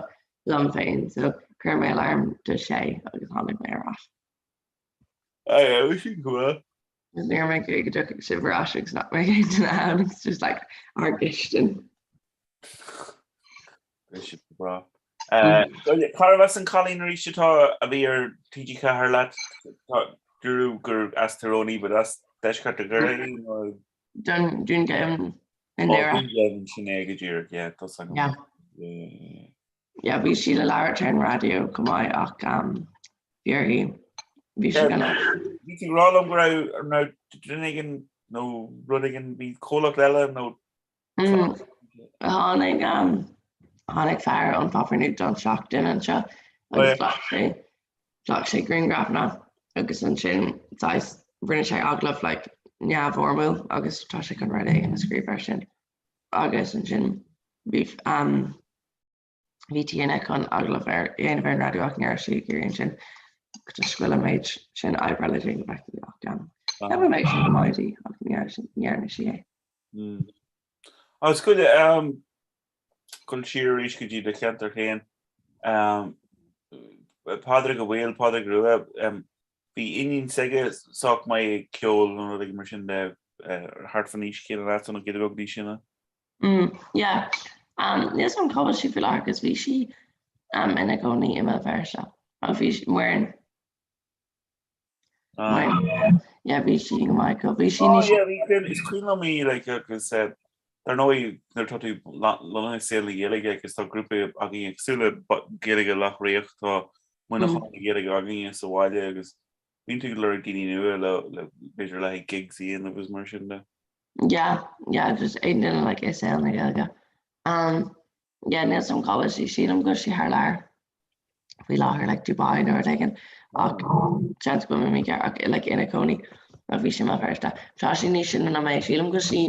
liom féin so chuir mé alarm do sé agus tháinig mé ar ais. Aye, bhí sin go maith. Agus ní raibh mé ag iarraidh go dtiocfadh sibh ar ais agus nach mbeidh aon duine ann agus just like ár gcistin. Bhí sé go breá. Cá raibh as an cailín arís atá a bhí ar TG4 leat? Dúradh gur as Tyrone í, but as deisceart Dhoire í nó? Dún Geimhin i nDoire. Dún Geimhin, sin é go díreach, yeah, tá 's agam. Yeah. Yeah, bhí sí le labhairt ar an raidió go maith ach bhí uirthi, bhí sí gan. Bhí tú ag rá liom go raibh, an raibh duine éigin nó rud éigin, bhí comhlacht eile nó Tháinig tháinig fear ón Pháipéar Nuacht Seachtain anseo agus ghlac sé ghlac sé grianghrafanna agus ansin saghas rinne sé agallamh like neamhfhoirmiúil agus tá sé chun rud éigin a scríobh air sin agus ansin bhí Bhí Tiana chun agallamh a dhéanamh ar an raidió ach ní raibh sí ag iarraidh ansin toisc go bhfuil an méid sin oibre le déanamh aici ach ceapaim go mbeidh sé go maith di ach ní dhearna sí é. Agus cuid dul siar arís go dtí do cheantar féin, Pádraig a' Mhaoil, Pádraig Rua, bhí iníon s'aige sách maith ag ceol nó rud éigin mar sin de thart fan aois chéanna leat, nó giota beag níos sine. Mm, yeah. Um, níl 's agam cá bhfuil sí faoi láthair agus bhí sí um, ina cónaí i mBéal Feirste. Ó bhí sí Muireann. Ah. Muireann. Yeah, bhí sí go maith go. Bhí sí Oh, níos yeah, bhí cuimhin- is cuimhin liom í like, agus eh, dar ndóigh nuair atá tú lonnaithe i saol na Gaeilge agus tá grúpa againn cosúil le Ba- Gaeilge Loch Riach, tá Muineachán na Gaeilge againne sa bhaile agus bíonn tú ag lorg daoine nua le le b'fhéidir le haghaidh gigs a dhéanamh agus mar sin de. Yeah, yeah, just aon duine like i saol na Gaeilge. Um, yeah, níl 's agam cá bhfuil sí, sílim go bhfuil sí thar lear faoi láthair like Dubai nó rud éigin ach seans go bhfuil mé mícheart ach like ina cónaí ach bhí sí i mBéal Feirste. Tá sí níos sine ná mé, sílim go bhfuil sí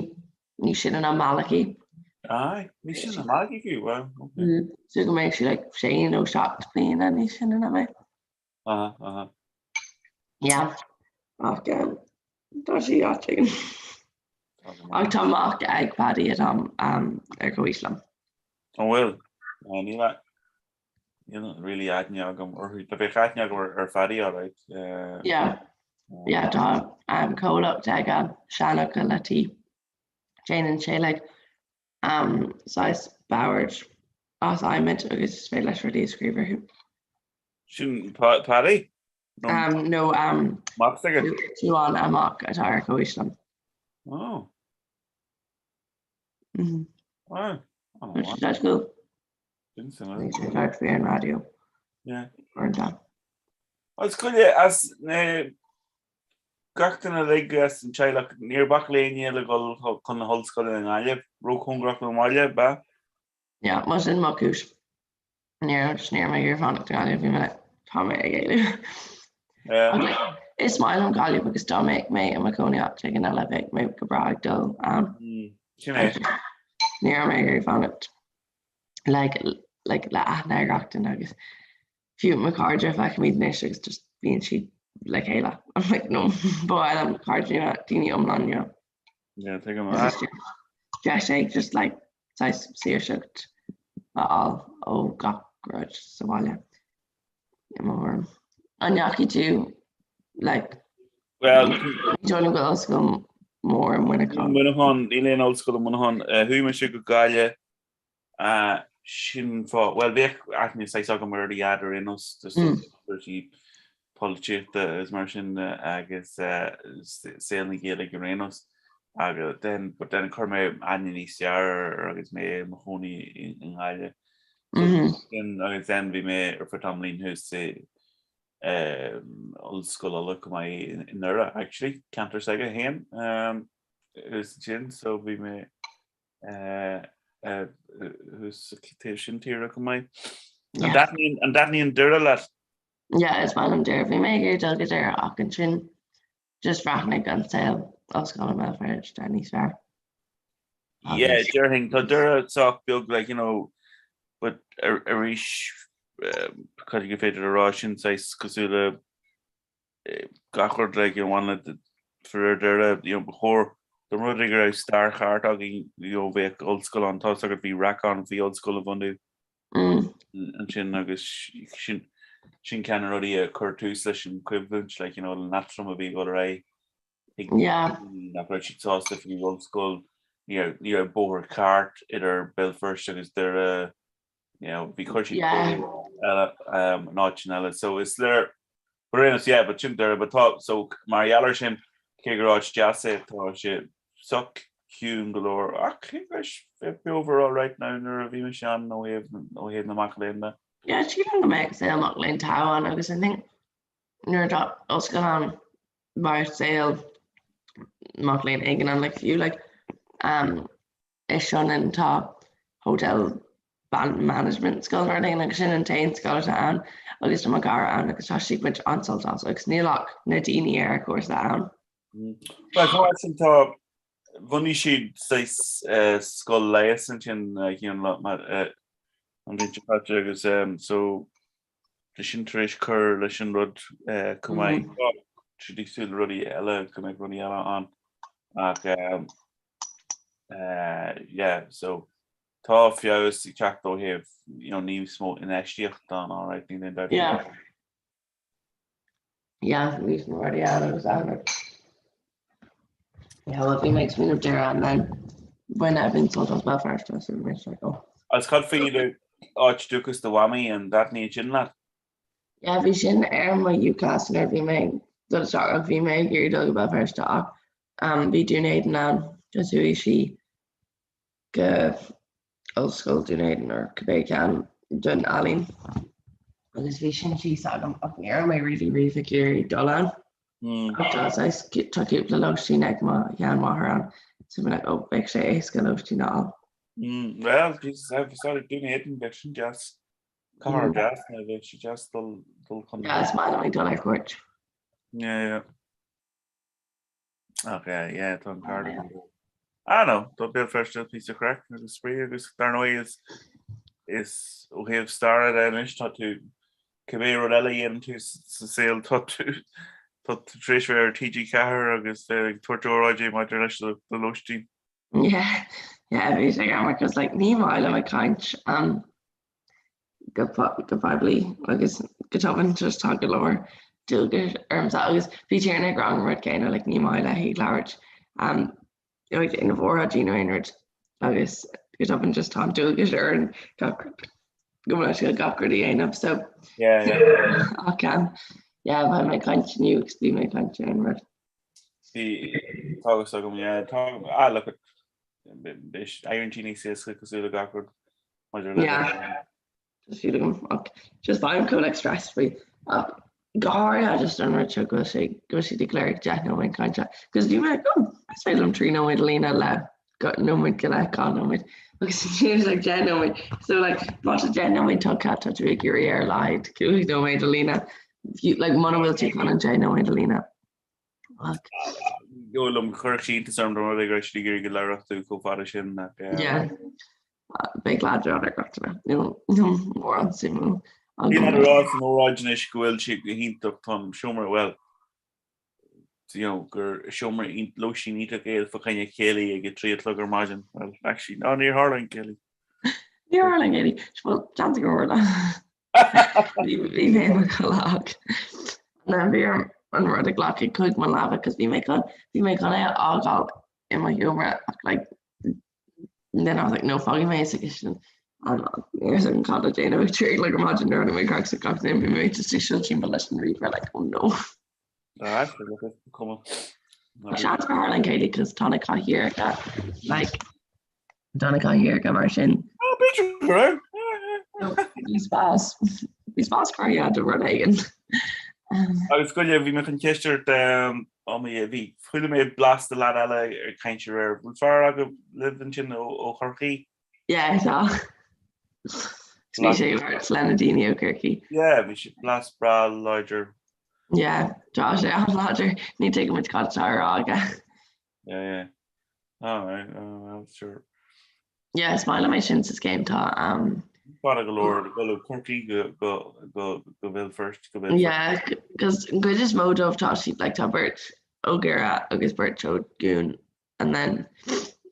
níos sine ná Malachy. Aye, níos sine ná Malachy fiú, wow, okay. Mm, so go mbeidh sí like sé nó 7 bliana níos sine ná mé. Aha, aha. Yeah, ach um, tá sí áit éigin. Ach tá mac ag Paddy atá um, ar comhaois liom. An bhfuil? Uh, Níl a- níl really aithne agam orthu. Tá bheadh aithne agam ar, ar Phaddy, all right. Uh, Yeah, yeah, tá um, comhlacht aige Seanfhocail le T. Déanann sé like, um, saghas boird as adhmad agus is féidir leis rudaí a scríobh orthu. Sin Paddy? No Mac s'aige? Tuán a mac atá ar comhaois liom. Oh. Mhm. Wow. Oh, Which is that's cool. Didn't see that. Start for an radio. Yeah. Or that. Agus cuile as na gach duine uilig as an teaghlach níor bhac le éinne le dhul chun na hollscoile i nGaillimh, róchóngarach don bhaile, b'ea? Yeah, mar sin mo chúis. Ní raibh ní raibh mé ag iarraidh fanacht i nGaillimh, bhí mé like, tá mé ag éalú. Yeah. Ach like, is maith liom Gaillimh agus dá mbeadh mé i mo chónaí áit éigin eile bheadh mé go breá ag dul ann. Mm, sin é. Ní raibh mé ag iarraidh fanacht like, like, le aithne ar gach duine agus fiú mo chairde feicimid anois agus just bíonn siad le chéile. I'm like, no, ba mhaith liom cairde nua, daoine iomlán nua. Yeah, tuigim. Deis é just like saghas saoirseacht a fháil ó gach rud sa bhaile i mo thuairim. An ndeachaigh tú like Well, ní dóigh liom go bhfuil ollscoil mór i Muineachán. Muineachán, níl aon ollscoil i Muineachán. Chuaigh mise go Gaillimh Sin fáth, bhuel, bheadh aithne saghas agam ar Dhaid ar aon nós, just cúrsaí polaitíochta agus mar sin agus saol na Gaeilge ar aon nós. Agus then, but then chuir mé aithne níos fearr air agus mé i mo chónaí i nGaillimh. Sin agus then bhí mé ar feadh tamaillín thuas i Ollscoil Uladh go maith i nDoire actually, ceantar s'aige féin thuas ansin, so bhí mé thuas sa taobh sin tíre go maith. An dtaitníonn Doire leat? Yeah, is maith liom Doire. Bhí mé ag iarraidh dul go Doire ach ansin just bhreathnaigh an saol ollscoile i mBéal Feirste níos fearr. Yeah, déarfainn, tá Doire sách beag, like, you know, but arís. Cad gur féidir a rá sin saghas cosúil le gach rud like you know one le far deireadh you know ba chóir dá mba rud é go raibh stair cheart againn you know bheadh ollscoil ann tá a fhios agat bhí raic ann faoi ollscoil a bhunú ansin agus sin sin ceann de na rudaí a chuir tús leis an choimhlint like you know an leatrom a bhí ag dul ar aghaidh ag nach raibh siad sásta faoi ollscoil ní raibh ní raibh bóthar ceart idir Béal Feirste agus Doire you know, bhí chuir siad eile um, an áit sin eile. So is léir but aon nós, yeah, but sin Doire, but tá so mar gheall air sin cé gur áit deas é tá sé sách ciúin go leor ach cé go raibh sé over all right now nuair a bhí mise ann ó thaobh ó thaobh na mac léinn de. Yeah, sílim go mbeadh saol mac léinn togha ann agus I think nuair atá ollscoil ann mar saol mac léinn éigin ann like fiú like um, i Sionainn tá hotel management school nó rud éigin agus sin an t-aon scoil atá ann agus tá mo chara ann agus tá sí ag baint an-sult as agus níl ach na daoine ar an chúrsa ann. Bhuel chomh maith sin tá bhunaigh siad saghas scoil leighis ansin an bhliain seo caite agus so tá sin tar éis cur leis an rud chomh maith. Tá siad ag súil le rudaí eile go mbeidh rudaí eile ann ach yeah so tá feabhas ag teacht ó thaobh you know níos mó infheistíocht ann all right níl aon dabht Yeah. Yeah, níos mó rudaí ann agus ann. Yeah, well bhí mé ag smaoineamh Doire and then bhain a bhíonn sult as Béal Feirste so bhí mé like oh. Agus cad faoi do áit dúchas do mhamaí an dtaitníonn sin leat? Yeah, bhí sin ar mo UCAS nuair a bhí mé ag dul isteach ach bhí mé ag iarraidh dul go Béal Feirste ach um, bhí Dún Éideann ann just chuaigh sí go Ollscoil Dún Éideann or cibé ceann don ealaín agus bhí sin síos agam ach ní raibh mé really riamh ag iarraidh dul ann. Ach tá saghas tá cúpla lóistín ag mo sheanmháthair ann so bhí like oh beidh sé éasca lóistín a fháil. Mm, well, Jesus, sorry, Dún Éideann, bheadh sin deas. Cathair deas nó bheadh sé deas dul dul chun. Yeah, is maith liom ag dul ar cuairt. Yeah, yeah. Ach yeah, yeah, tá an card. Ah no, tá Béal Feirste píosa craic agus spraoi agus dar ndóigh is is ó thaobh staire de anois tá tú cibé rud eile a dhéanann tú sa saol tá tú tá tú tar éis bheith ar TG4 agus bheith ag tabhairt óráidí maidir leis do lóistín. Yeah, yeah, bhí sé gan because like ní maith liom ag caint um, go go poiblí agus go tobann just tá go leor dualgais ormsa agus bhí Tiarna ag rá an rud céanna like ní maith léi labhairt um, nó ag déanamh óráidí nó aon rud agus go tobann just tá an dualgas orainn gach go bhfuil sé gach rud a dhéanamh so Yeah, yeah. ach um, yeah, bheidh mé ag caint inniu agus bhí mé ag caint ar an rud. Bhí tá fhios agam yeah, tá ah look éiríonn sí níos éasca cosúil le gach rud maidir le Yeah. Just feel agam ach just bím chomh like stressed faoi ach go háirithe just an rud seo go bhfuil sé go bhfuil siad ag lorg 10 nóiméad cainte because bhí mé like oh is féidir liom 3 nóiméad a líonadh le go nóiméad go leith 2 nóiméad agus she was like 10 nóiméad so like má tá 10 nóiméad tugtha tá tú ag iarraidh ar a laghad 5 nóiméad a líonadh like muna bhfuil tú chun an 10 nóiméad a líonadh Dóigh liom chuirfeadh sé iontas orm dá mba rud é go raibh siad ag iarraidh go labhródh tú chomh fada sin ach Yeah. Beidh leaid ar gach duine nó nó mórán suimiúil Bhí mé ag rá san óráid anois go bhfuil sé go hiontach tá an seomra bhuel you know gur seomra lóistín iontach é fá choinne céilí ag a 3 a chlog ar maidin. Well actually ná níor tharla an céilí. Níor tharla an céilí. Well seans gur tharla. Bhí mé i mo chodladh. Now bhí orm an rud a ghlacadh chuig mo leaba cos bhí mé chun bhí mé chun é a fhágáil i mo sheomra ach like then I was like no fágfaidh mé sa chistin and ní raibh an cad le déanamh ag 3 a chlog ar maidin nuair a tháinig mé craic sa gach duine bhí mé just ag siúl timpeall leis an ríomhaire like oh no. Alright, look at cuma. Seans gur tharla an céilí cos tá na cathaoireacha like Tá na cathaoireacha mar sin. Oh, b'fhéidir go raibh. Bhí spás bhí spás cruthaithe do rud éigin. Agus goile bhí mé chun ceist ort um, bhí chuala mé blas de leaid eile ag caint aréir. Bhfuil fear agaibh libh ansin ó Chorcaí? Yeah, tá. Bhí sé ag labhairt le na daoine ó Chorcaí. Yeah, bhí sé blas breá láidir. Yeah, tá sé an-láidir. Ní tuigimid cad atá á rá aige. Yeah, yeah. All right, oh, well, sure. Yeah, is maith liom é sin sa scéim tá um, Fada go leor ag dul ó Chorcaigh go go go Béal Feirste go Béal Feirste. Yeah, cos an cuid is mó dóibh tá siad like tá beirt ó Dhoire agus beirt ó Dhún and then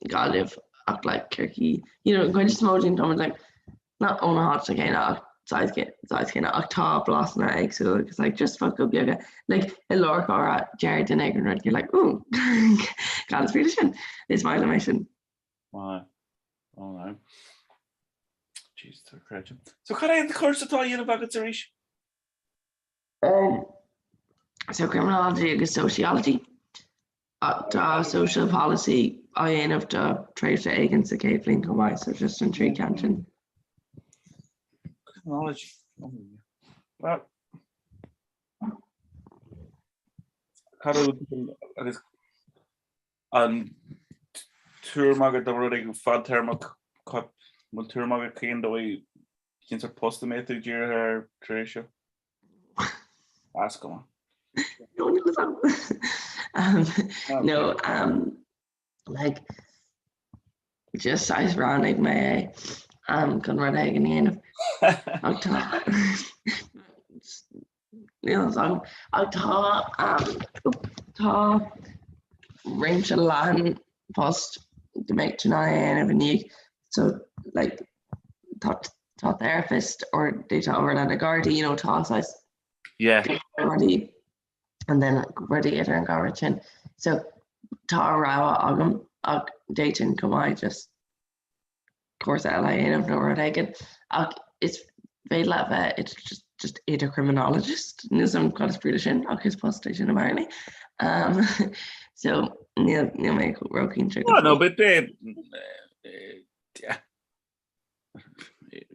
Gaillimh ach like Corcaigh you know an cuid is mó dínn táimid like not ó na háite céanna ach saghas saghas céanna ach tá blasanna éagsúla agus like just focail beaga like i lár comhrá deir duine éigin rud you're like ooh cad is brí leis sin? Is maith liom é sin. Maith. Alright. Jeez, tá creidte. So cad é an cúrsa atá á dhéanamh agat arís? Um, so criminology agus sociology. Ach tá social policy á dhéanamh do tréimhse éigin sa chéad bhliain chomh maith, so just an trí ceann sin. Criminology. Oh, yeah. Well, cad é agus An tuairim agat dá mba rud é go fadtéarmach, an bhfuil tuairim agat cén dóigh, cén sórt post a mbeidh tú dírithe air tar éis seo? Is cuma. No, níl fhios agam. No, um, like, just saghas roghnaigh mé é um, chun rud éigin a dhéanamh. Ach tá Níl fhios agam. Ach tá tá réimse leathan post go mbeidh tú in ann a dhéanamh i ndiaidh. So like tá tá therapist or d'fhéadfá obair le na Gardaí, you know, tá saghas Yeah. rudaí and then rudaí idir an dhá rud sin. So tá rogha agam ach d'fhéadfainn chomh maith just cúrsa eile a dhéanamh nó rud éigin ach is féidir leat bheith i just just i do criminologist níl 'fhios a'm cad is brí leis sin ach is post é sin apparently um, so níl níl mé róchinnte Oh, no, but eh, eh,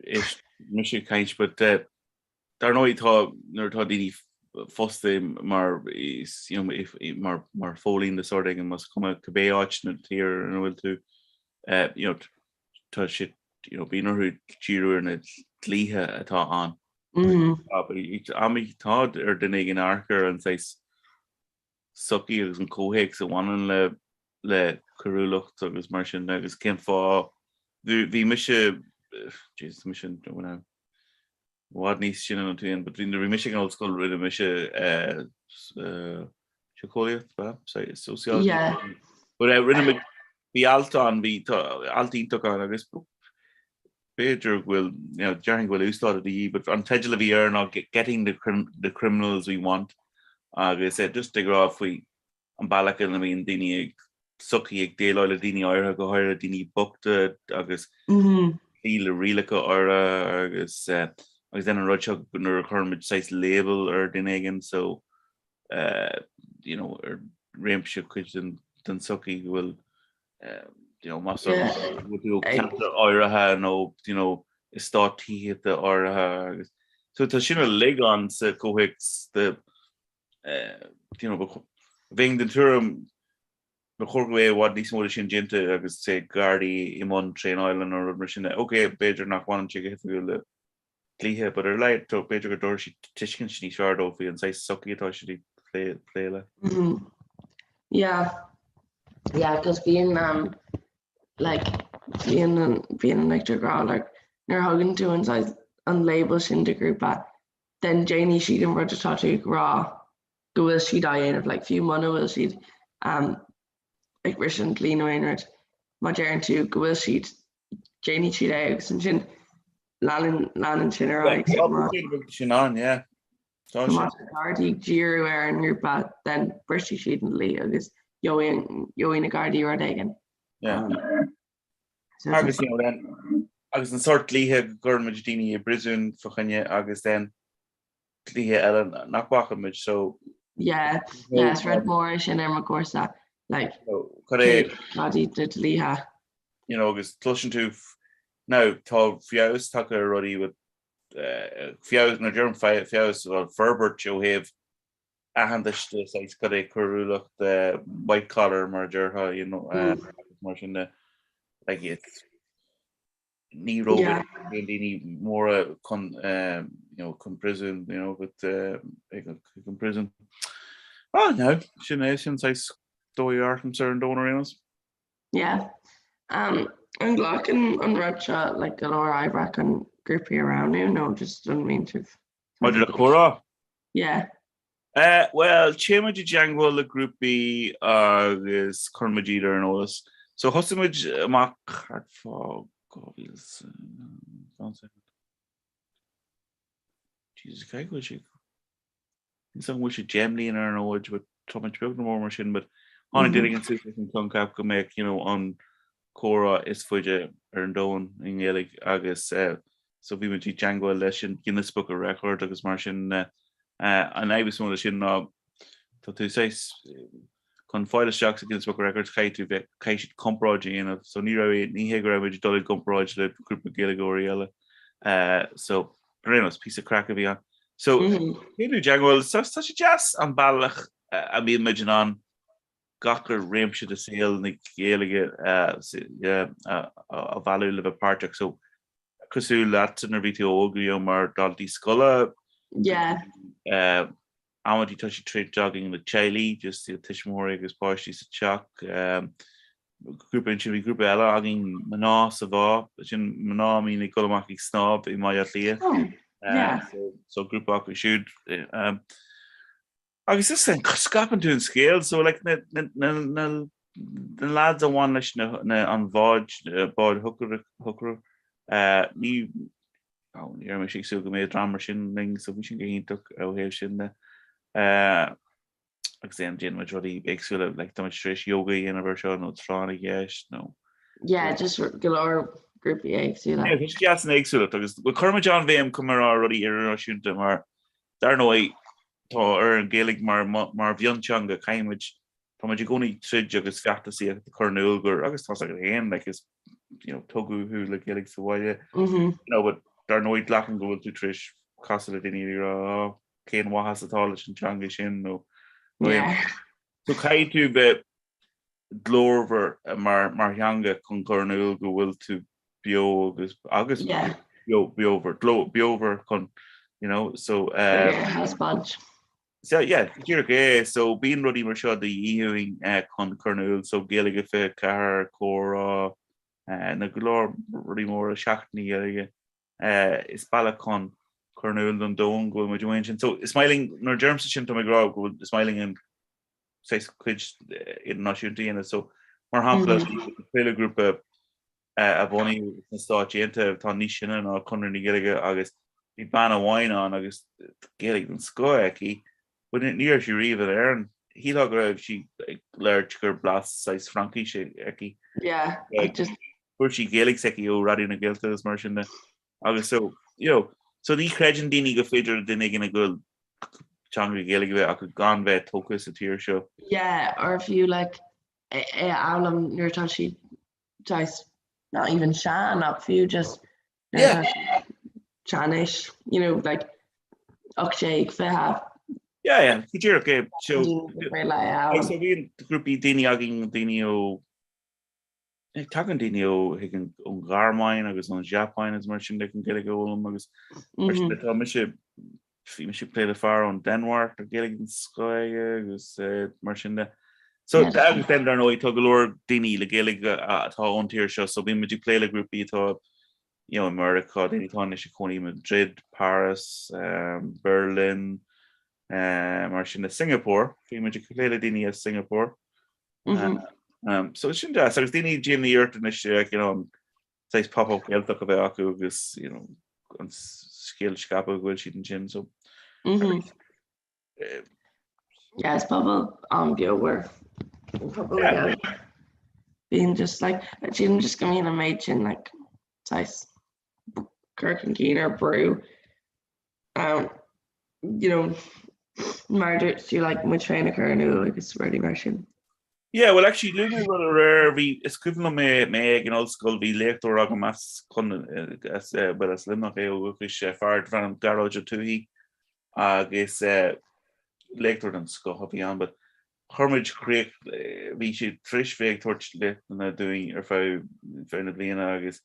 is mise ag caint but eh, Dar ndóigh tá nuair atá daoine fostaithe mar you know mar mar phóilín de sórt éigin más cuma cibé áit na tíre ina bhfuil tú you know tá siad you know bíonn orthu díriú ar na dlíthe atá ann. Tá ar duine éigin amharc ar an saghas sochaí agus an comhthéacs a bhaineann le le coiriúlacht agus mar sin de agus cén fáth bhí mise Jesus mise i bhfad níos sine ná tú féin but nuair a bhí mise ag an ollscoil rinne mise síceolaíocht ba sociology Yeah. but rinne muid bhí alt ann bhí tá alt iontach ann agus b'fhéidir go bhfuil you know déarfainn go bhfuil úsáid de dhíth but an teideal a bhí air ná Getting the the criminals we want agus é just ag rá faoi an bealach ina mbíonn daoine ag sochaí ag déileáil le daoine áirithe, go háirithe daoine bochta agus cloí le rialacha áirithe agus agus then an rud seo nuair a chuireann muid saghas label ar duine éigin so you know ar réimse cuid den den sochaí go bhfuil you know más bhfuil tú ó cheantar áirithe nó you know eastát tithíochta áirithe agus so tá sin uilig ann sa chomhthéacs de you know, bheinn den tuairim ba chóir go mbeadh i bhfad níos mó de sin déanta agus say Gardaí i mbun traenála nó rud mar sin. Ok, b'fhéidir nach bhaineann sé go hoifigiúil le dlíthe, but ar a laghad b'fhéidir go dtabharfaidh siad tuiscint níos fearr dóibh faoi an saghas sochaí atá siad ag plé plé le. Mm. Yeah. Yeah, cos bíonn um, like bíonn an bíonn an like rá like nuair a thugann tú an saghas an label sin do ghrúpa then déanfaidh siad an rud atá tú ag rá go bhfuil siad á dhéanamh, like fiú muna bhfuil siad um, ag briseadh an dlí nó aon rud, má deireann tú go bhfuil siad, déanfaidh siad é agus ansin leanann leanann sin ar aghaidh. So má Sin an, yeah. Tá so má tá Gardaí ag díriú ar an ngrúpa then brisfidh siad an dlí agus gheobhaidh gheobhaidh na Gardaí rud éigin. Yeah. Um, Agus you know then agus an sórt dlíthe go gcuireann muid daoine i bpríosún fá choinne agus then dlíthe eile nach bhfaca muid so Yeah, yeah, is rud mór é sin ar mo chúrsa like cad é cad iad na dlíthe. You know agus cloiseann tú now tá feabhas tagtha ar rudaí with eh, feabhas nuair a deirim feabhas well forbairt ó thaobh aitheantais de saghas cad é coiriúlacht white collar mar a déarfá you know agus mar sin de like it's ní raibh aon daoine móra chun you know chun prison you know but chun prison. Ah no sin é sin saghas dóigh a amharcaimse ar an domhan ar aon nós. Yeah. Um, an nglacann an rud seo like go leor oibre chun grúpaí a roghnú nó just an mbíonn sibh? Maidir le comhrá? Yeah. Bhuel, téann muid i dteangmháil le grúpaí agus cuireann muid iad ar an eolas. So thosaigh muid amach thart fá 2000 Jesus, caithfidh go bhfuil sé Níl 's agam an bhfuil sé 10 mbliana ar an fhód, but tá muid beag nó mór mar sin, but tháinig duine éigin suas leis an coincheap go mbeadh, you know, an comhrá is faide ar an domhan i nGaeilge agus so bhí muid i dteangmháil leis an Guinness Book of Records agus mar sin an fhadhb is mó leis sin ná tá tú saghas chun fáil isteach sa Guinness Book of Records caithfidh tú bheith, caithfidh siad comparáid a dhéanamh so ní raibh, ní hé go raibh muid ag dul i gcomparáid le grúpa Gaeilgeoirí eile so ar aon nós píosa craic a bhí ann. So téann tú i dteangmháil, tá sé deas an bealach a mbíonn muid in ann gach réimse de saol na Gaeilge a mhealladh le bheith páirteach. So cosúil leat nuair a bhí tú óg, you know, mar daltaí scoile, Yeah. Amantaí tá sé troinnte againn le teaghlaigh, just tuismitheoirí agus páistí sa teach. Grúpa ansin, bhí grúpa eile againn, mná sa bhá, sin mná a mbíonn ag dul amach ag snámh i mBaile Átha Cliath. Oh, yeah. So grúpa acu siúd. Agus is scaipeann tú an scéal, so like na, na, na, na, na lads a bhain leis na, na, an bhád, bád hooker, ní, ní raibh mise ag súil go mbeadh dream mar sin linn, so bhí sin go hiontach ó thaobh sin de. Agus then déanann muid rudaí éagsúla, like tá muid tar éis yoga a dhéanamh ar seo nó tráth na gceist nó. Yeah, just go leor grúpaí éagsúla. Yeah, tá sé deas an éagsúlacht agus cuireann muid an-bhéim chomh maith ar rudaí idirnáisiúnta mar Dar ndóigh, tá ar an Ghaeilge mar mar mhionteanga, caithfidh muid, tá muid i gcónaí ag troid agus feachtasaíocht a chur in iúl gur, agus tá's agat féin, like is, you know, tógadh thú le Gaeilge sa bhaile, you know, but dar ndóigh glacaim go bhfuil tú tar éis casadh le daoine ag rá, oh, cén mhaitheas atá leis an teanga sin nó, nó yeah. So caithfidh tú bheith glórmhar mar mar theanga chun cur in iúl go bhfuil tú beo agus agus Yeah. beo beomhar gló beomhar chun you know so um, Thaispeáint. so yeah díreach é so bíonn rudaí mar seo de dhíth uainn eh, chun cur in iúl so Gaeilge 24 comhrá eh, na go leor rudaí móra Seachtain na Gaeilge eh, is bealach chun cur in iúl don domhan go bhfuil muid uainn sin so is maith linn nuair a deirimse sin tá mé ag rá go bhfuil is maith linn an saghas cuid idirnáisiúnta a dhéanamh. So, mar shampla, plé le grúpa a bunaíodh sna Stáit Aontaithe atá níos sine ná Conradh na Gaeilge agus bhí bean amháin ann agus Gaeilge den scoth aici, but ní raibh sí riamh in Éirinn. Shílfeá go raibh sí ag labhairt go raibh blas saghas Fraincise aici. Yeah, just. Fuair sí Gaeilge s'aici ó Raidió na Gaeltachta agus mar sin de. Agus so, you know, so ní chreideann daoine go féidir le duine éigin a bhfuil teanga Ghaeilge a bheith acu gan bheith tógtha sa tír seo. Yeah, or fiú like é a fhoghlaim nuair atá siad saghas not even sean ach fiú just nuair atá siad sean-ish, you know, like 18, 20. Yeah, yeah, go díreach é. So, so bíonn grúpaí daoine againn, daoine ó Tagann daoine ó chuig an ón Ghearmáin agus ón Seapáin agus mar sin de chun Gaeilge a fhoghlaim agus mar sin de tá mise bhí mise ag plé le fear ón Denmark tá Gaeilge den scoth aige agus mar sin de. So agus then dar ndóigh tá go leor daoine le Gaeilge atá ón tír seo so bíonn muid ag plé le grúpaí atá you know, i Meiriceá, daoine atá anois ag cónaí i Madrid, Paris, Berlin, mar sin de Singapore, bhí muid ag plé le daoine as Singapore. So sin deas agus daoine ag déanamh iarracht anois you know, an saghas pop-up Gaeltacht a bheith acu agus you know, an scéal a scaipeadh go bhfuil siad ansin so. Yeah, is pobal an-bheomhar pobal yeah. Bíonn just like sílim just go mbíonn an méid sin like saghas cur chun cinn ar brú um, you know, mar dúirt tú like muid féin a chur in iúl agus rudaí mar sin. Yeah, well actually luaigh mé rud aréir, bhí, is cuimhin liom mé, mé ag an ollscoil, bhí léachtóir agam as chun, as, eh, well as Luimneach é ó dhúchas, eh, fear darbh ainm Gearóid Ó Tuathaigh agus eh, léachtóir den scoth a bhí ann, but chuir muid críoch, bhí sé tar éis bheith ag tabhairt léachtanna dúinn ar feadh, feadh na bliana agus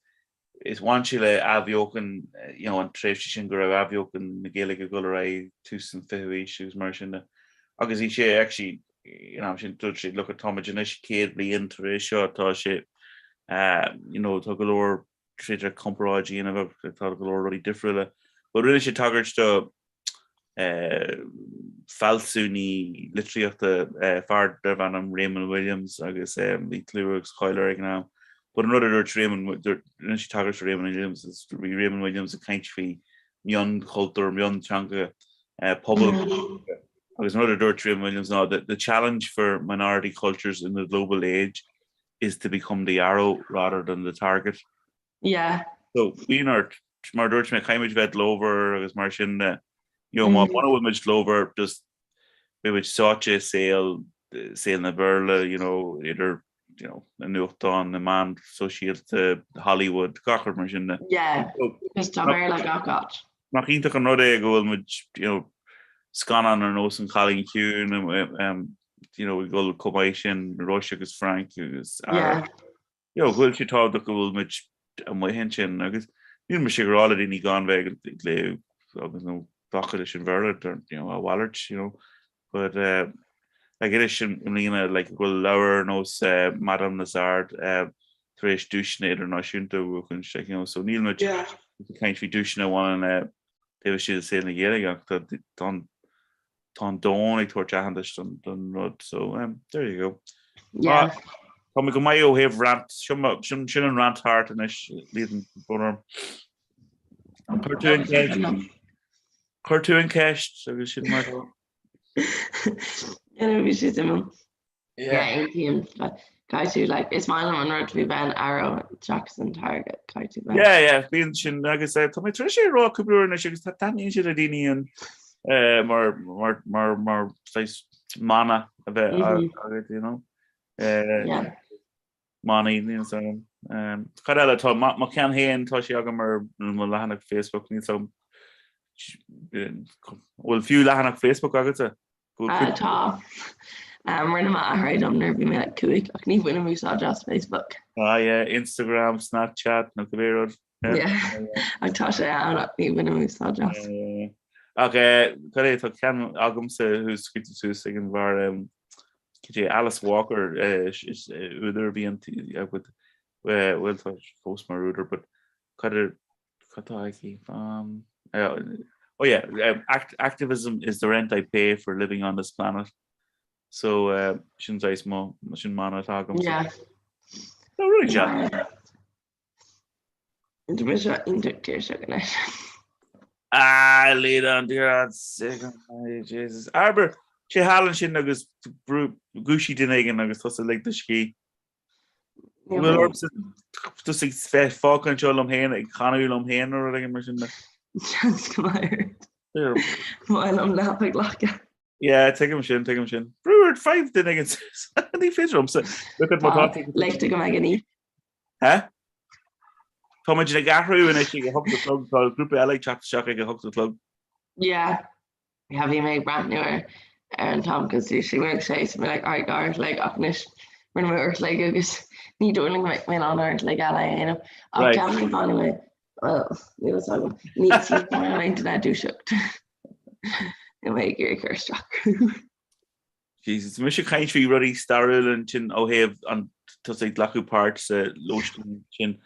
is bhain sé le athbheochan, you know, an tréimhse sin go raibh athbheochan na Gaeilge ag dul ar aghaidh, tús an fichiú haois agus mar sin de. Agus bhí sé actually, you know, sin dúirt sé, look, táimid anois 100 bliain tar éis seo, tá sé, you know, tá go leor. féidir comparáid a dhéanamh agus tá go leor rudaí difriúla. But rinne sé tagairt do fealsúnaí litríochta, fear darbh ainm Raymond Williams agus bhí clú agus cáil air ag an am. But an rud a dúirt Raymond, rinne sé tagairt do Raymond Williams, is bhí Raymond Williams ag caint faoi mionchultúr, mionteanga, pobal agus an rud a dúirt Raymond Williams ná the challenge for minority cultures in the global age is to become the arrow rather than the target. Yeah. So bíonn ort, mar dúirt mé, caithfimid bheith dlúthmhar agus mar sin de. You know, má muna bhfuil muid dlúthmhar, just beidh muid sáite i saol, saol na Béarla, you know, idir, you know, na nuachtáin, na meáin sóisialta, Hollywood, gach rud mar sin de. Yeah, just tá Béarla gach áit. Nach iontach an rud é go bhfuil muid, you know, scannán ar nós An Cailín Ciúin, um, you know, ag dul chomh maith sin, Róise agus Frank agus Yeah. You know, go bhfuil sé tábhachtach go bhfuil muid amuigh ansin agus níl mise ag rá le daoine gan bheith ag léamh agus nó glacadh leis an Bhéarla, you know, a mhalairt, you know, but uh, like anois i mbliana like go bhfuil leabhar ar nós uh, Madame Lazard uh, tar éis duaiseanna idirnáisiúnta a bhuachan, like, you know, so níl muid Yeah. ag caint faoi duaiseanna a bhaineann le taobh istigh de saol na Gaeilge ach tá tá an tá an domhan ag tabhairt aitheantais don don rud so um, there you go. Yeah. Ah, Tá mé go maith ó thaobh rant, sin mo- sin sin an rant thart anois Líadan brón orm. Chuir tú an ceist Chuir tú an ceist agus sin mar atá. You know, bhí sé suimiúil. Yeah, aontaím. Caithfidh tú like is maith liom an rud faoi bheith an arrow seachas an target caithfidh tú bheith. Yeah, yeah, bíonn sin agus eh, tá mé tar éis é a rá cúpla uair anois agus tá taitníonn sé le daoine an eh, mar mar mar mar saghas mana a bheith mm -hmm. agat, you know. Eh, yeah. Manaí, níl a fhios agam. Um, cad eile tá mo cheann féin tá sé agam ar mo leathanach Facebook níl a fhios agam bhfuil fiú leathanach Facebook agatsa? Tá. Rinne m'athair é dom nuair a bhí mé like 5 ach ní bhainim úsáid as Facebook. Ah yeah, Instagram, Snapchat nó cibé rud. Yeah, ach tá sé ann ach ní bhainim úsáid as. Ach cad é tá ceann agamsa thuas scríte suas ag an bhfear cad é Alice Walker is údar a bhí inti bhuel tá fós mar údar but cad é Cad tá aici? Um, oh yeah, um, act, activism is the rent I pay for living on this planet. So uh, sin saghas mo sin mana atá agam. Yeah. So really yeah. Tá mise iontach tuirseach anois. Ah, Líadan, dear Jesus. Abair, téigh thall ansin agus dúisigh duine éigin agus tusa lig do scíth. Bhfuil ormsa tusa ag bheith fágtha anseo liom féin ag canadh liom féin nó rud éigin mar sin de? Seans go mbeidh ort. Mhaith liom nap a ghlacadh. Yeah, tuigim sin, tuigim sin. Brú ort faigh duine éigin ní féidir liomsa. Look at my Tá ligte go mbeidh an oíche. Hé? Tá muid ag athrú anois ag a hocht a chlog, tá grúpa eile ag teacht isteach ag a hocht a chlog. Yeah. Yeah, bhí mé ag breathnú ar ar an t-am cos bhí sé ag sé so mé like alright uair an chloig ach anois rinne mé uair an chloig agus ní dóigh liom go mbeidh mé in ann uair an chloig eile a dhéanamh ach Right. ceapaim go bhfanfaidh mé well níl a fhios agam ní ní aon duine dúiseacht Níl mé ag iarraidh cur isteach. Jesus, mise ag caint faoi rudaí stairiúla ansin ó thaobh an tusa ag glacadh páirt sa lóistín sin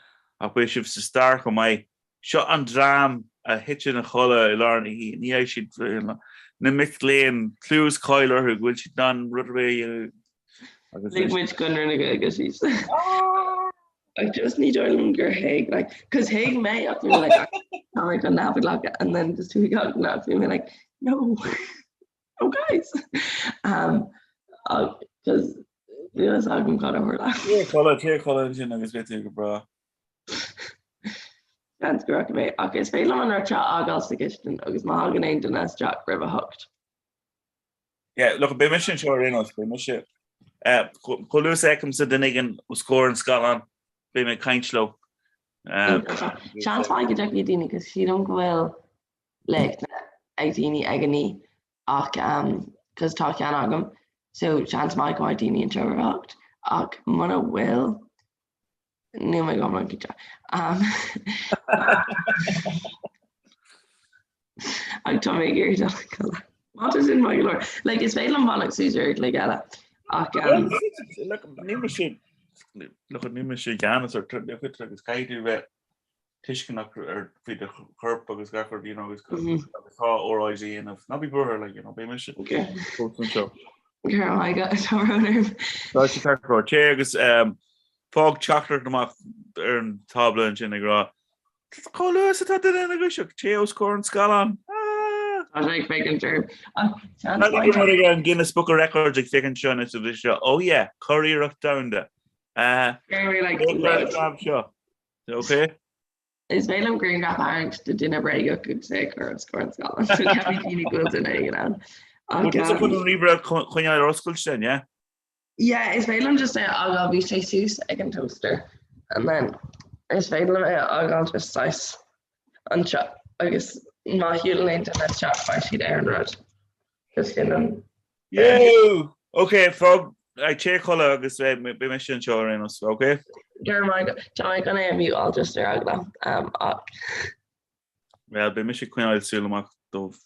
ach beidh sibh sa stair chomh maith. Seo an dream a thiteann a chodladh i lár na hoíche, ní fhaigheann siad na mic léinn clú is cáil orthu go bhfuil siad in ann rud ar bith a dhéanamh agus Lig muid Conradh na Gaeilge síos. Like just ní dóigh liom gur thuig like cos thuig mé ach bhí mé like tá mé chun nap a ghlacadh and then just thuig ach nap bhí mé like no. Oh guys! Um, cos níl a fhios agam cad a tharla. Téigh a chodladh, téigh a chodladh ansin agus beidh tú go breá. Seans go rachaidh mé, ach is féidir liom an rud seo a fhágáil sa chistin agus má thagann aon duine isteach roimh a hocht. Yeah, look, beidh mise anseo ar aon nós, beidh mise eh, chomh luath is a fheicimse duine éigin os comhair an scáileáin, beidh mé ag caint leo. Um, Seans maith go dtiocfaidh daoine cos sílim go bhfuil léachtanna ag daoine ag a naoi ach cos tá ceann agam so seans maith go mbeidh daoine anseo roimh a hocht ach muna bhfuil níl mé go hiomlán cinnte. Um, ach tá mé ag iarraidh dul a chodladh. Má tá sin maith go leor. Like, is féidir liom fanacht suas uair an chloig eile ach um, Look, níl mise look, níl mise i gceannas ort, look, agus caithfidh tú bheith. Tuisceanach ar faoi do chorp agus gach rud, you know, agus agus tá óráid a dhéanamh. Ná bí buartha, like, you know, beidh mise fós anseo. Oh my God, tá brón orm. Tá sé ceart go leor. Téigh agus um, fág teachtaireacht amach ar an tábla ansin ag rá Chomh luath is atá duine ina dhúiseacht, téigh os comhair an scáileáin. Ah! Tá sé ag féachaint orm. Ach seans Tá maith rud ag an Guinness Book of Records ag féachaint seo anois agus seo, oh yeah, curiarracht domhanda. Uh, Very like seo. Ok. Is féidir liom grianghraf a tharraingt de duine bréagach agus é a chur os comhair an scáileáin so ceapfaidh daoine go bhfuil duine éigin ann. Ach Bhfuil tusa chun an ríomhaire a choinneáil ar oscailt then, yeah? Yeah, is féidir liom just é a fhágáil, bhí sé suas ag an toaster and then is féidir liom é a fhágáil just saghas anseo agus má shiúlann aon duine isteach beidh siad ar an rud. Just sin an Yay! Ok, fág téigh a chodladh agus beidh mise anseo ar aon nós, ok? Go raibh maith agat. Tá mé chun é a mute-áil just ar eagla ach. Well, beidh mise ag coinneáil súil amach dóibh.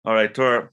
Alright, tabhair.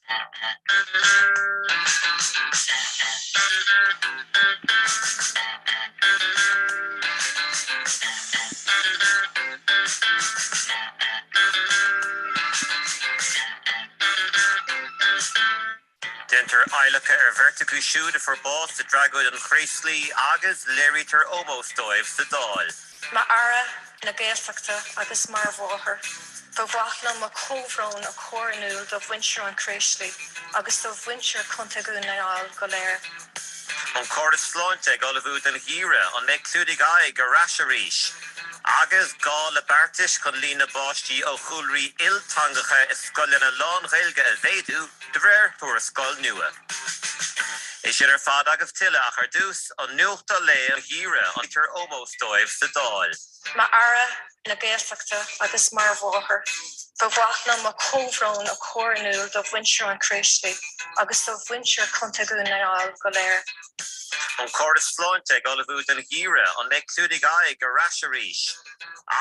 Déantar adhlacadh ar bheirt acu siúd a fuair bás i dtragóid an Chraoslaigh agus léirítear ómós dóibh sa Dáil. Mar Aire na Gaeltachta agus mar mháthair, ba mhaith liom mo chomhbhrón a chur in iúl do mhuintir an Chraoslaigh agus do mhuintir Chontae Dhún na nGall go léir. An córas sláinte ag ullmhú don gheimhreadh, an mbeidh clúdaigh aghaidh ar ais arís? Agus gá le beartais chun líon na bpáistí ó chúlraí ilteangacha i scoileanna lán-Ghaeilge a mhéadú, de réir tuarascáil nua. É sin ar fad agus tuilleadh ach ar dtús, an nuacht á léamh gheimhreadh, an léirítear ómós dóibh sa Dáil. Mar Aire na Gaeltachta agus mar mháthair, ba mhaith liom mo chomhbhrón a chur in iúl do mhuintir an Chraoslaigh agus do mhuintir Chontae Dhún na nGall go léir. An córas sláinte ag ullmhú don gheimhreadh, an mbeidh clúdaigh aghaidh ar ais arís?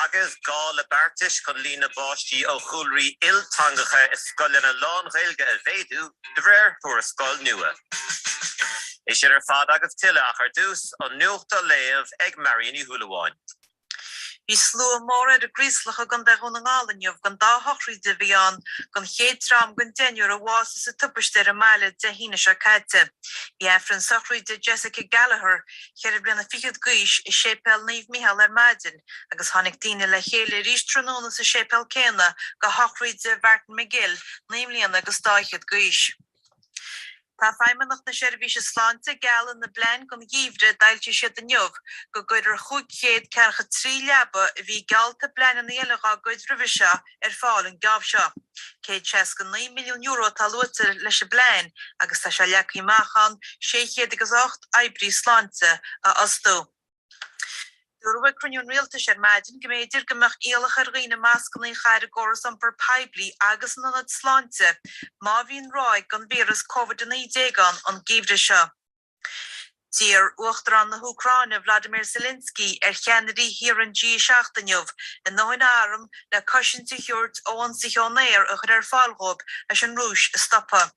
Agus gá le beartais chun líon na bpáistí ó chúlraí ilteangacha i scoileanna lán-Ghaeilge a mhéadú, de réir tuarascáil nua. É sin ar fad agus tuilleadh ach ar dtús, an nuacht á léamh ag Marion Ní Shúilleabháin. Bhí slua mór ar an gCraoslach i gContae Dhún na nGall inniu don dá shochraíd a bhí ann don chéad dream den deichniúr a bhásaigh sa tubaiste ar an mbaile Dé hAoine seo caite. Bhí Aifreann sochraíde Jessica Gallagher, cheithre bliana fichead d'aois, i Séipéal Naomh Micheál ar maidin agus tháinig daoine le chéile arís tráthnóna sa séipéal céanna do shochraíd Mhartin McGill, 9 mbliana agus dá fhichead d'aois. Tá Feidhmeannacht na Seirbhíse Sláinte ag gealladh ina bplean don gheimhreadh a d'fhoilsigh siad inniu go gcuirfear 543 leaba a bhí geallta i bpleananna eile dá gcuid roimhe seo ar fáil an geábh seo. €169 milliún atá luaite leis an bplean agus tá sé leagtha amach ann 608 oibrí sláinte a fhostú. Dúradh ag cruinniú an Rialtais ar maidin go mb'fhéidir go mbeadh iallach ar dhaoine mascanna a chaitheamh i gcóras iompair poiblí agus in ionaid sláinte má bhíonn ráig den víreas Covid-19 ann an geimhreadh seo. D'iarr Uachtarán na hÚcráine Vladimir Zelensky ar cheannairí thíortha an G7 inniu a ndóthain arm le cosaint a thabhairt ó ionsaithe ón aer a chur ar fáil dhóibh leis an Rúis a stopadh.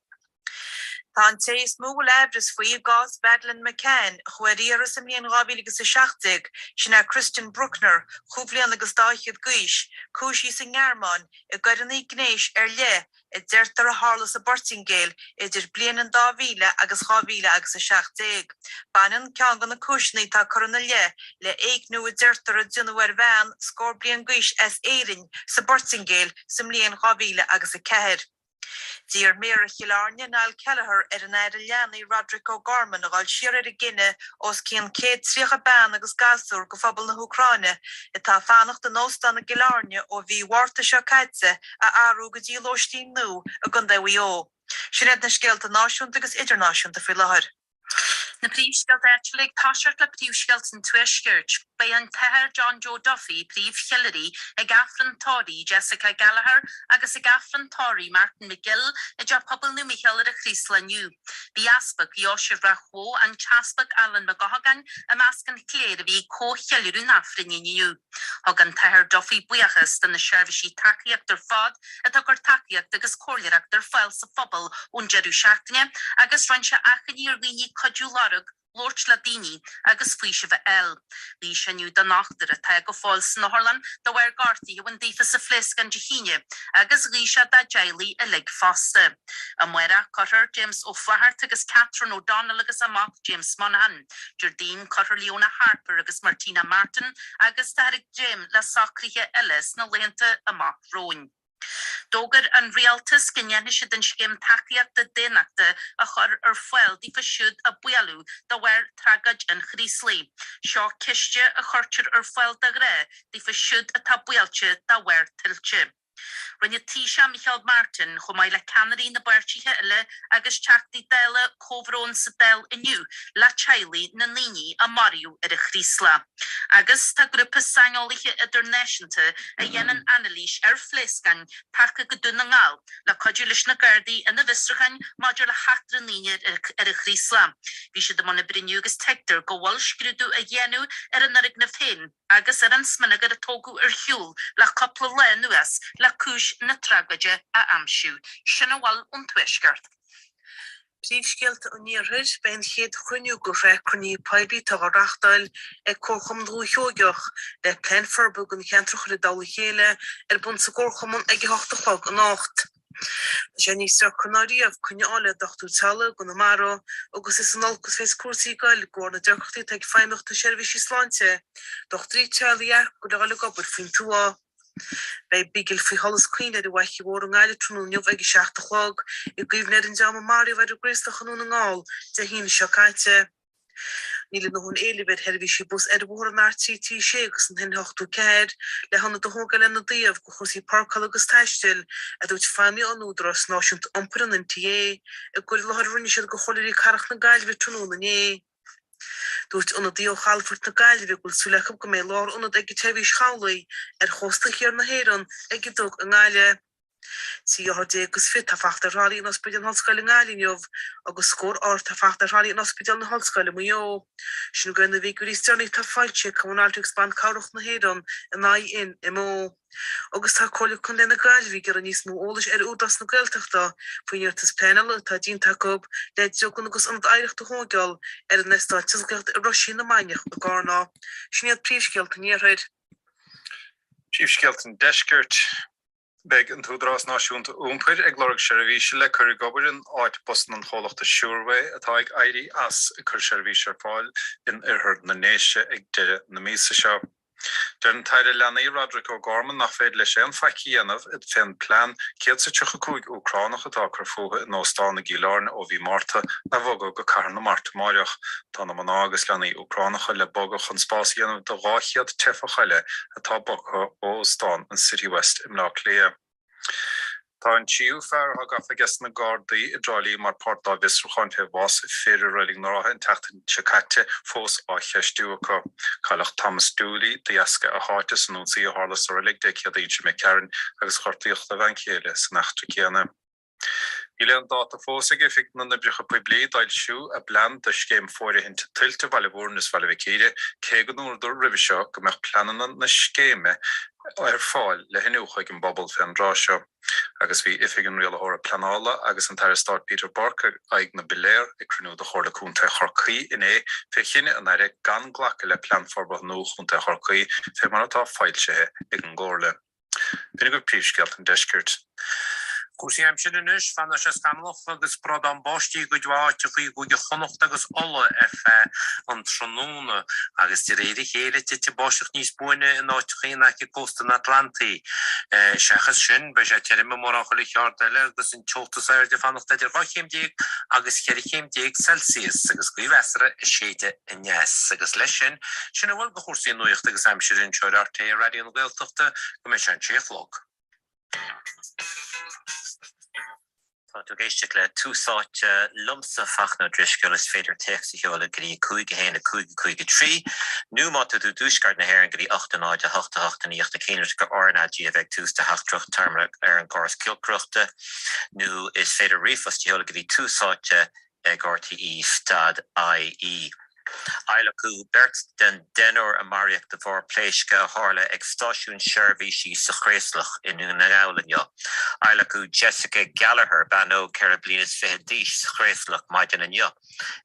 Tá an té is mó a bhfuil aimhreas faoi i gcás Mhadeleine McCann, a chuaigh ar iarraidh sa mbliain 2017, sin é Christian Brueckner, chúig bhliana agus dá fhichead d'aois, cúisithe sa nGearmáin i gcoireanna gnéis ar leith a deirtear a tharla sa bPortaingéil idir bliain an 2000 agus 2000 agus 17. Baineann ceann de na cúiseanna atá curtha ina leith le éigniú a deirtear a déanadh ar bhean scór bliain d'aois as Éirinn sa bPortaingéil sa mbliain 2000 agus 4. D'iarr Méara Chill Airne, Niall Kelleher, ar an Aire Leanaí Roderic O'Gorman a dhul siar ar an gcinneadh os cionn 130 bean agus gasúr de phobal na hÚcráine atá ag fanacht in óstán i gCill Airne ó mhí Mhárta seo caite a athrú go dtí lóistín nua i gContae Mhaigh Eo. Sin iad na scéalta náisiúnta agus idirnáisiúnta faoi láthair. Na príomhscéalta áitiúla ag toiseacht le príomhscéalta an Tuaiscirt. Beidh an tAthair John Joe Duffy, príomhcheiliúraí ag Aifreann tórraimh Jessica Gallagher agus ag Aifreann tórraimh Martin McGill i dTeach Pobail Naomh Micheál ar an Chraoslach inniu. Bhí Easpag Dheoise Ráth Bhoth, an tEaspag Alan Mac Eochagáin, i measc an chléir a bhí ag comhcheiliúradh an Aifrinn inniu. Thug an tAthair Duffy buíochas do na seirbhísí tacaíochta ar fad atá ag cur tacaíocht agus comhairleoireacht ar fáil sa phobal ón deireadh seachtaine agus rinne sé achainí ar dhaoine cuidiú a lorg, labhairt le daoine agus faoiseamh a fháil. Ghuigh sé inniu don ochtar atá go fóill san otharlann de bharr gortuithe a bhain daofa sa phléascán Dé hAoine agus ghuigh sé dá dteaghlaigh uilig fosta. Amárach cuirfear James Ó Flatharta agus Catherine O'Donnell agus a mac James Monaghan. Déardaoin cuirfear Leona Harper agus Martina Martin agus táthar ag dréim le socruithe eile sna laethanta amach romhainn. D'fhógair an Rialtas go ndéanfaidh siad an Scéim Tacaíochta Daonnachta a chur ar fáil daofa siúd a buaileadh de bharr tragóid an Chraoslaigh. Seo ciste a chuirtear ar fáil de ghnáth daofa siúd atá buailte de bharr tuilte. Rinne Taoiseach Micheál Martin, chomh maith le ceannairí na bpáirtithe eile agus Teachtaí Dála, comhbhrón sa Dáil inniu le teaghlaigh na ndaoine a maraíodh ar an Chraoslach. Agus tá grúpa saineolaithe idirnáisiúnta a dhéanann anailís ar phléascáin tagtha go Dún na nGall le cuidiú leis na Gardaí ina bhfiosrúcháin maidir le heachtra na ndaoine ar an Chraoslach. Bhí siad i mbun oibre inniu agus tuigtear go bhfuil scrúdú á dhéanamh ar an fhoirgneamh féin agus ar an smionagar a tógadh ar shiúl le cúpla lá anuas le. le cúis na tragóide a aimsiú. Sin a bhfuil ón Tuaisceart. Príomhscéalta an Iarthair, Beidh an chéad chruinniú de shraith cruinnithe poiblí atá á reáchtáil ag Comharchumann Dhúiche Sheoigeach le plean forbartha don cheantar a chur i dtoll a chéile ar bun sa gComharchumann ag a hocht a chlog anocht. Tá sé níos deacra ná riamh coinne a fháil le dochtúir teaghlaigh i gConamara agus is in olcas a bheas cúrsaí ag goil de bharr na deacrachtaí atá ag Feidhmeannacht na Seirbhísí Sláinte dochtúirí teaghlaigh a earcú le dhul ag obair faoin tuath. Beidh bigil faoi sholas coinnle ar an bhFaiche Mhór i nGaillimh tráthnóna inniu ag 7 a chlog i gcuimhne ar an dream a maraíodh ar an gCraoslach i nDún na nGall Dé hAoine seo caite. Níl a ndóthain éilimh ar sheirbhísí bus ar bhóthar an R336 agus an N84 le hionad a thógáil lena dtaobh do chúrsaí páirceála agus taistil, a dúirt feidhmeannaigh an Údaráis Náisiúnta Iompair, an NTA, i gcur i láthair a rinne siad do chomhairleoirí cathrach na Gaillimhe tráthnóna inné. Dúirt ionadaí ó Chalafort na Gaillimhe go bhfuil súil acu go mbeidh lárionad ag an tseirbhís chabhlaigh ar chósta thiar na hÉireann ag an dug i nGaillimh. 13 othar is 20 atá fachta ar thralaí in Ospidéal na hOllscoile i nGaillimh inniu agus scór othar atá fachta ar thralaí in Ospidéal na hOllscoile i Maigh Eo. Sin de réir na bhfigiúirí is deireanaí atá foilsithe ag Cumann Altraí agus Ban Cabhrach na hÉireann, an INMO. Agus tá Comhairle Contae na Gaillimhe ag iarraidh níos mó eolais ar Údarás na Gaeltachta faoin iarratas pleanála atá déanta acu le drioglann agus ionad oidhreachta a thógáil ar an eastát tionsclaíochta i Roisín na Mainiach i gCarna. Sin iad príomhscéalta an Iarthair. Príomhscéalta an Deiscirt. Beidh an tÚdarás Náisiúnta Iompair ag lorg seirbhíse le cur ag obair in áit busanna an chomhlachta Suirway atá ag éirí as ag cur seirbhís ar fáil in oirthear na nDéise ag deireadh na míosa seo. Deir an tAire Leanaí Roderic O'Gorman nach féidir leis aon faic a dhéanamh fén bplean 135 Úcránach atá ag cur fúthu in óstán i gCill Airne ó mhí Márta a bhogadh go Cathair na Mart amáireach. Tá na mná agus leanaí Úcránacha le bogadh chun spás a dhéanamh do 200 teifeach eile atá bogtha ó óstán an Citywest i mBleá Cliath. Tá an tríú fear atá gafa ages na Gardaí i dTrá Lí mar páirt dá bhfiosrúchán fé bhás fir i Reilig na Rátha an tseachtain seo caite fós á cheistiú acu. Cailleadh Thomas Dooley de dheasca a sháite san ionsaí a tharla sa reilig Dé Céadaoin seo imigh tharainn agus gortaíodh a bhean chéile san eachtra céanna. Níl aon dáta fós ag Oifig na nOibreacha Poiblí d'fhoilsiú a bplean do scéim fóirithinte tuilte Bhaile Mhúirne is Bhaile Mhic Íre, cé go ndúradar roimhe seo go mbeadh pleananna na scéime ar fáil le hiniúchadh ag an bpobal fén dtráth seo. Agus bhí Oifig an Rialaitheora Pleanála agus an tAire Stáit Peter Burke ar aghaidh na bpiléar ag cruinniú de Chomhairle Contae Chorcaí inné fé chinneadh an Aire gan glacadh le Plean Forbartha nua Chontae Chorcaí fé mar atá foilsithe ag an gComhairle. B'in agaibh príomhscéalta an deiscirt. Cúrsaí aimsire anois, fanfaidh sé scamallach agus bradán báistí i gcuid mhaith áiteacha i gCúige Chonnacht agus Uladh ar feadh an tráthnóna agus de réir a chéile titfidh báisteach níos buaine in áiteacha in aice cósta an Atlantaigh. Seachas sin, beidh sé tirim i mórán chuile cheard eile agus an teocht is airde ag fanacht idir 12 chéim agus 14 chéim Celsius agus gaoth mheasartha ag séideadh aneas. Agus leis sin, sin a bhfuil de chúrsaí nuachta agus aimsire anseo ar RTÉ Raidió na Gaeltachta go mbeidh sé an sé a chlog. Tá tú ag éisteacht le Tús Áite liomsa, Fachtna Ó Drisceoil. Is féidir téacs a sheoladh go dtí 5 1 5 5 3 nó má tá tú i dtuaisceart na hÉireann go dtí 8 0 8 8 9 8 1 go RnaG a bheidh tús de theachtaireacht tearmann ar an gcóras giolcaireachta nó is féidir ríomhphost a sheoladh go dtí Tús Áite ag rte dot ie. Adhlacadh beirt den deichniúr a maraíodh de bharr pléisce a tharla ag stáisiún seirbhísí sa Chraoslach i nDún na nGall inniu. Adhlacadh Jessica Gallagher, bean óg 24 bliana d'aois, sa Chraoslach maidin inniu.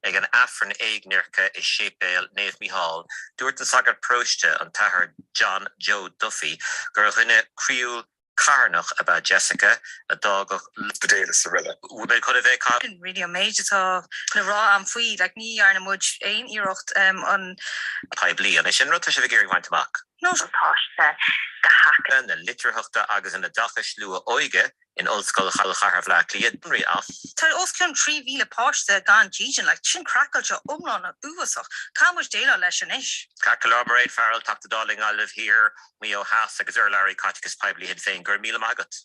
Ag an Aifreann éagnairce i Séipéal Naomh Mícheál, dúirt an sagart paróiste, an tAthair John Joe Duffy, gur dhuine croíúil, carthanach ab ea Jessica, a d'fhágfadh. Ospidéal is araile. Bhfuil mé chun a bheith ag. Sin really an méid atá le rá a'm faoi. Like ní dhearna muid aon iarracht an. poiblí. An é sin rud tá sibh ag iarraidh a bhaint amach? No. Buntáiste go na litearthachta agus an oideachais luath-óige in Ollscoil Chathair Bhaile Átha Cliath. Sonraí as. Tá os cionn 3,000 páiste gan dídean, like, sin craiceáilte iomlán uafásach. Caithfidh muid déileáil leis anois. Ceart go leor, Mairéad Farrell, Teachta Dála i nGaillimh Thiar, Maigh Eo Theas agus urlabhraí Caiteachais Poiblí Shinn Féin, go raibh míle maith agat.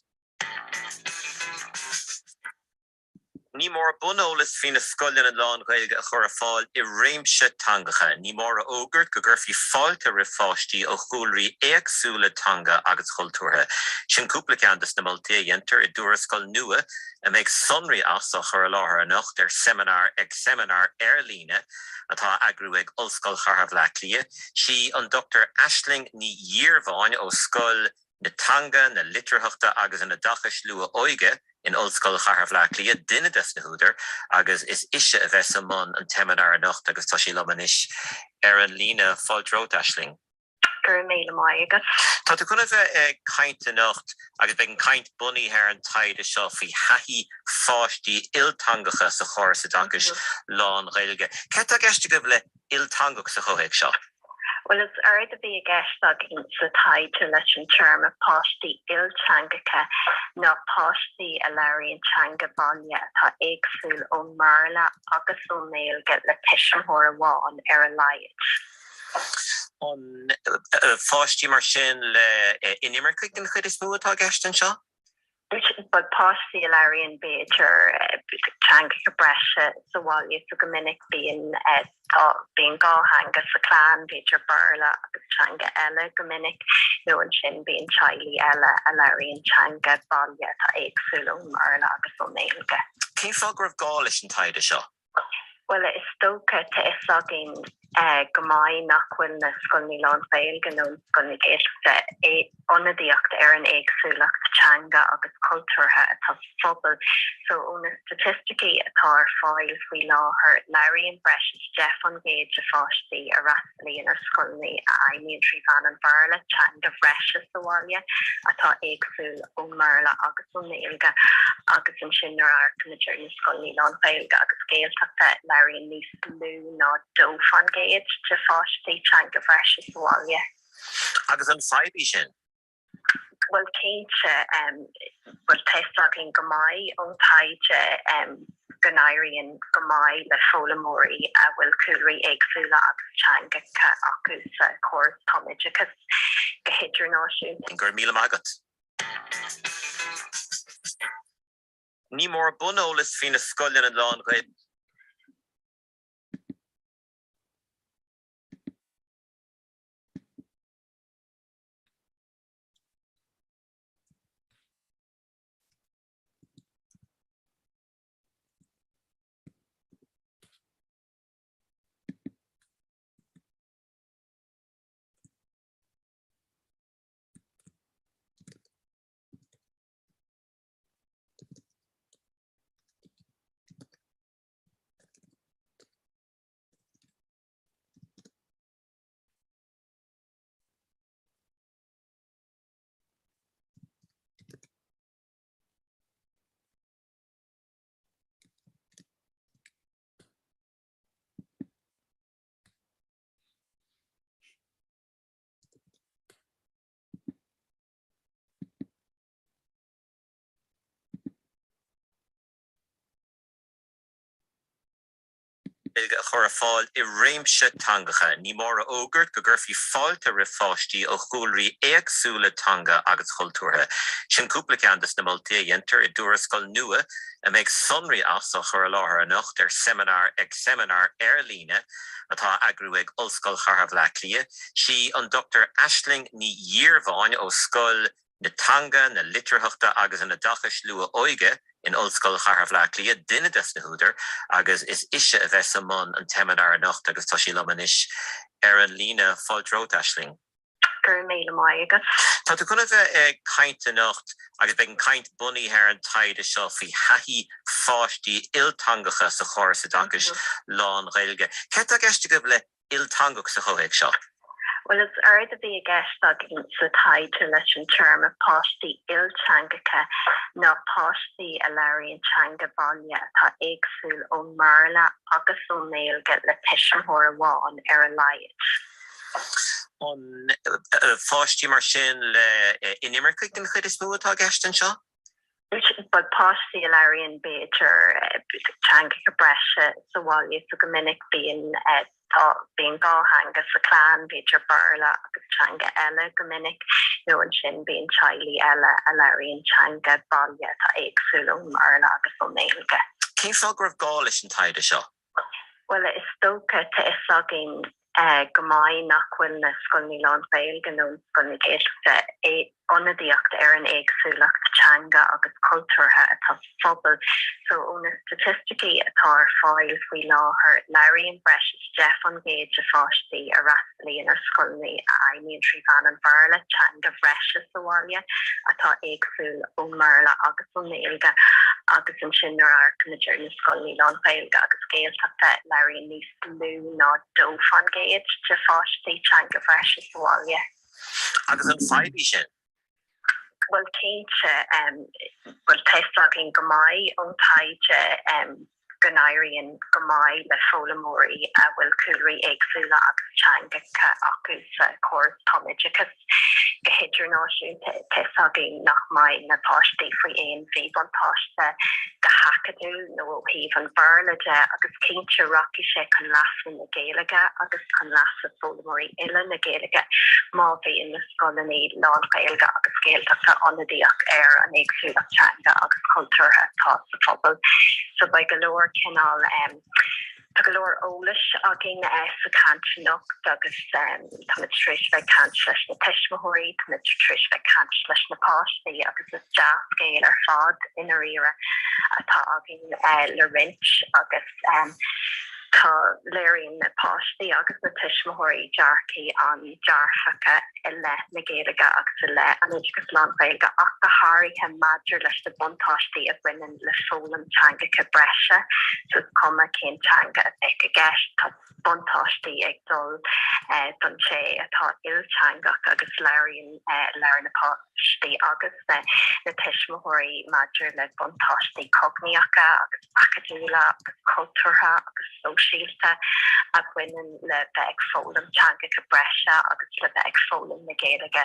Ní mór buneolas faoi na scoileanna lán-Ghaeilge a chur ar fáil i réimse teangacha. Ní mór a fhógairt go gcuirfí fáilte roimh pháistí ó chúlraí éagsúla teanga agus cultúrtha. Sin cúpla ceann de na moltaí a dhéantar i dtuarascáil nua a mbeidh sonraí as á chur i láthair anocht ar seimineár ag seimineár ar líne atá á eagrú ag Ollscoil Chathair Bhaile Átha Cliath. Sí an Dr Aisling Ní Dhíormháin ó Scoil. na Teanga, na Litearthachta agus an Oideachais Luath-Óige in Ollscoil Chathair Bhaile Átha Cliath, duine des na húdair agus is ise a bheas i mbun an tseimineáir anocht agus tá sí liom anois ar an líne. Fáilte romhat, Aisling. Go raibh míle maith agat. Tá tú chun a bheith ag caint anocht agus beidh an chaint bunaithe ar an taighde seo faoi thaithí pháistí ilteangacha sa chóras oideachais lán-Ghaeilge. Céard atá i gceist agaibh le ilteangach sa chomhthéacs seo? Bhuel, is éard a bhí i gceist againn sa taighde leis an téarma páistí ilteangacha ná páistí a labhraíonn teanga baile atá éagsúil ón mBéarla agus ón nGaeilge le tuismitheoir amháin ar a laghad. An pháistí mar sin le inimircigh den chuid is mó atá i gceist anseo? Bhuel, páistí a labhraíonn, b'fhéidir, teangacha breise sa bhaile, so go minic bíonn, bíonn dhá theanga sa chlann, b'fhéidir Béarla agus teanga eile go minic, nó ansin bíonn teaghlaigh eile a labhraíonn teanga baile atá éagsúil ón mBéarla agus ón nGaeilge. Cén fáth go raibh gá leis an taighde seo? Bhuel, is dócha, tá fhios againn go maith nach bhfuil na scoileanna lán-Ghaeilge nó na scoileanna Gaeltachta ionadaíocht ar an éagsúlacht teanga agus cultúrtha atá sa phobal. So, ó na staitisticí atá ar fáil faoi láthair, labhraíonn breis is 10% de pháistí a fhreastalaíonn ar scoileanna a fheidhmíonn trí mheán an Bhéarla teanga bhreise sa bhaile atá éagsúil ón mBéarla agus ón nGaeilge agus ansin nuair a amharcaimid ar na scoileanna lán-Ghaeilge agus Gaeltachta, labhraíonn níos lú ná 2% de pháistí teanga bhreise sa bhaile. Agus an fadhb í sin? Bhuel, cinnte, bhuel, tá fhios againn go maith ón taighde go n-éiríonn go maith le foghlaimeoirí a bhfuil cúlraí éagsúla agus teangacha acu sa chóras tumoideachais go hidirnáisiúnta. Go raibh míle maith agat. Ní mór buneolas faoi na scoileanna lán-Ghaeilge. Gaeilge a chur ar fáil i réimse teangacha. Ní mór a fhógairt go gcuirfí fáilte roimh pháistí ó chúlraí éagsúla teanga agus cultúrtha. Sin cúpla ceann de na moltaí a dhéantar i dtuarascáil nua a mbeidh sonraí as á chur i láthair anocht ar seimineár ag seimineár ar líne atá á eagrú ag Ollscoil Chathair Bhaile Átha Cliath. Sí an Dr Aisling Ní Dhíormháin ó Scoil na Teanga, na Litearthachta agus an Oideachais Luath-Óige in Ollscoil Chathair Bhaile Átha Cliath, duine des na húdair agus is ise a bheas i mbun an tseimineáir anocht agus tá sí liom anois ar an líne. Fáilte romhat, Aisling. Go raibh míle maith agat. Tá tú chun a bheith ag caint anocht agus beidh an chaint bunaithe ar an taighde seo faoi thaithí pháistí ilteangacha sa chóras oideachais lán-Ghaeilge. Céard atá i gceist agaibh le ilteangach sa chomhthéacs seo? Bhuel, is éard a bhí i gceist againn sa taighde leis an téarma páistí ilteangacha ná páistí a labhraíonn teanga baile atá éagsúil ón mBéarla agus ón nGaeilge le tuismitheoir amháin ar a laghad. An pháistí mar sin le inimircigh den chuid is mó atá i gceist anseo? Bhuel, páistí a labhraíonn, b'fhéidir, teangacha breise sa bhaile, so go minic bíonn, bíonn dhá theanga sa chlann, b'fhéidir Béarla agus teanga eile go minic, nó ansin bíonn teaghlaigh eile a labhraíonn teanga baile atá éagsúil ón mBéarla agus ón nGaeilge. Cén fáth go raibh gá leis an taighde seo? Bhuel, is dócha, tá fhios againn. go maith nach bhfuil na scoileanna lán-Ghaeilge nó na scoileanna Gaeltachta ionadaíocht ar an éagsúlacht teanga agus cultúrtha atá sa phobal. So ó na staitisticí atá ar fáil faoi láthair, labhraíonn breis is 10% de pháistí a fhreastalaíonn ar scoileanna a fheidhmíonn trí mheán an Bhéarla teanga bhreise sa bhaile atá éagsúil ón mBéarla agus ón nGaeilge agus ansin nuair a amharcaimid ar na scoileanna lán-Ghaeilge agus Gaeltachta, labhraíonn níos lú ná 2% de pháistí teanga bhreise sa bhaile. Agus an fadhb í sin? Bhuel, cinnte, bhuel, tá fhios againn go maith ón taighde go n-éiríonn go maith le foghlaimeoirí a bhfuil cúlraí éagsúla agus teangacha acu sa chóras tumoideachais. Go hidirnáisiúnta, tá fhios againn nach mbeidh na páistí faoi aon mhíbhuntáiste go hacadúil nó ó thaobh an Bhéarla de agus cinnte rachaidh sé chun leasa na Gaeilge agus chun leasa foghlaimeoirí uile na Gaeilge má bhíonn na scoileanna lán-Ghaeilge agus Gaeltachta ionadaíoch ar an éagsúlacht teanga agus chultúrtha atá sa phobal. So beidh go leor cineál. Tá go leor eolais againn sa chaint anocht agus táimid tar éis bheith ag caint leis na tuismitheoirí, táimid tar éis bheith ag caint leis na páistí agus is dea-scéal ar fad i ndáiríre atá againn le roinnt agus tá, léiríonn na páistí agus na tuismitheoirí dearcaí an-dearfacha i leith na Gaeilge agus i leith an oideachais lán-Ghaeilge ach go háirithe maidir leis na buntáistí a bhaineann le foghlaim teangacha breise, so is cuma cén teanga a bheadh i gceist, tá buntáistí ag dul don té atá ilteangach agus labhraíonn, labhrann na páistí agus na tuismitheoirí maidir le buntáistí cognaíocha agus acadúla agus cultúrtha agus sóisialta a bhaineann le bheith ag foghlaim teangacha breise agus le bheith ag foghlaim na Gaeilge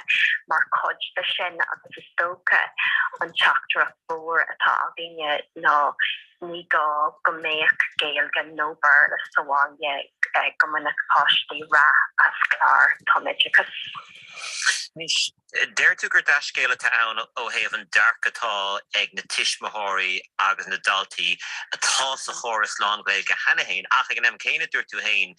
mar chuid de sin agus is dócha an teachtaireacht mhór atá againne ná ní gá go mbeadh Gaeilge nó Béarla sa bhaile go mbainfeadh páistí rath as clár tumoideachais. Anois, deir tú gur dea-scéal atá ann ó thaobh an dearcadh atá ag na tuismitheoirí agus na daltaí atá sa chóras lán-Ghaeilge cheana féin ach ag an am céanna dúirt tú féin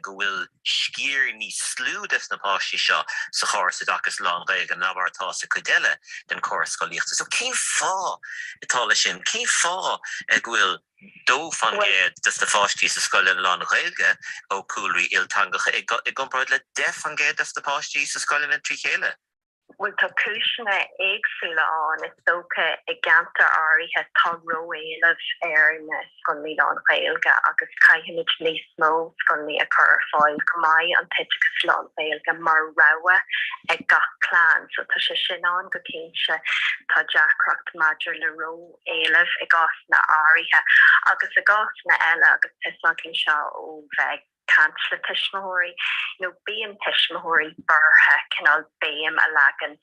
go bhfuil sciar níos lú des na páistí seo sa chóras oideachais lán-Ghaeilge ná mar atá sa chuid eile den chóras scolaíochta. So cén fáth atá leis sin? Cén fáth go bhfuil 2% des na pháistí sa scoileanna lán-Ghaeilge ó chúlraí ilteangacha i gcomparáid le 10% des na páistí sa scoileanna trí chéile. Bhuel, tá cúiseanna éagsúla ann. Is dócha i gceantair áirithe tá ró-éileamh ar na scoileanna lán-Ghaeilge agus caithfimid níos mó scoileanna a chur ar fáil go mbeidh an t-oideachas lán-Ghaeilge mar rogha ag gach clann. So tá sé sin ann go cinnte. Tá deacracht maidir le ró. éileamh i gcásanna áirithe agus i gcásanna eile, agus tá fhios againn seo ó bheith ag caint le tuismitheoirí, you know bíonn tuismitheoirí buartha cineál béim a leagan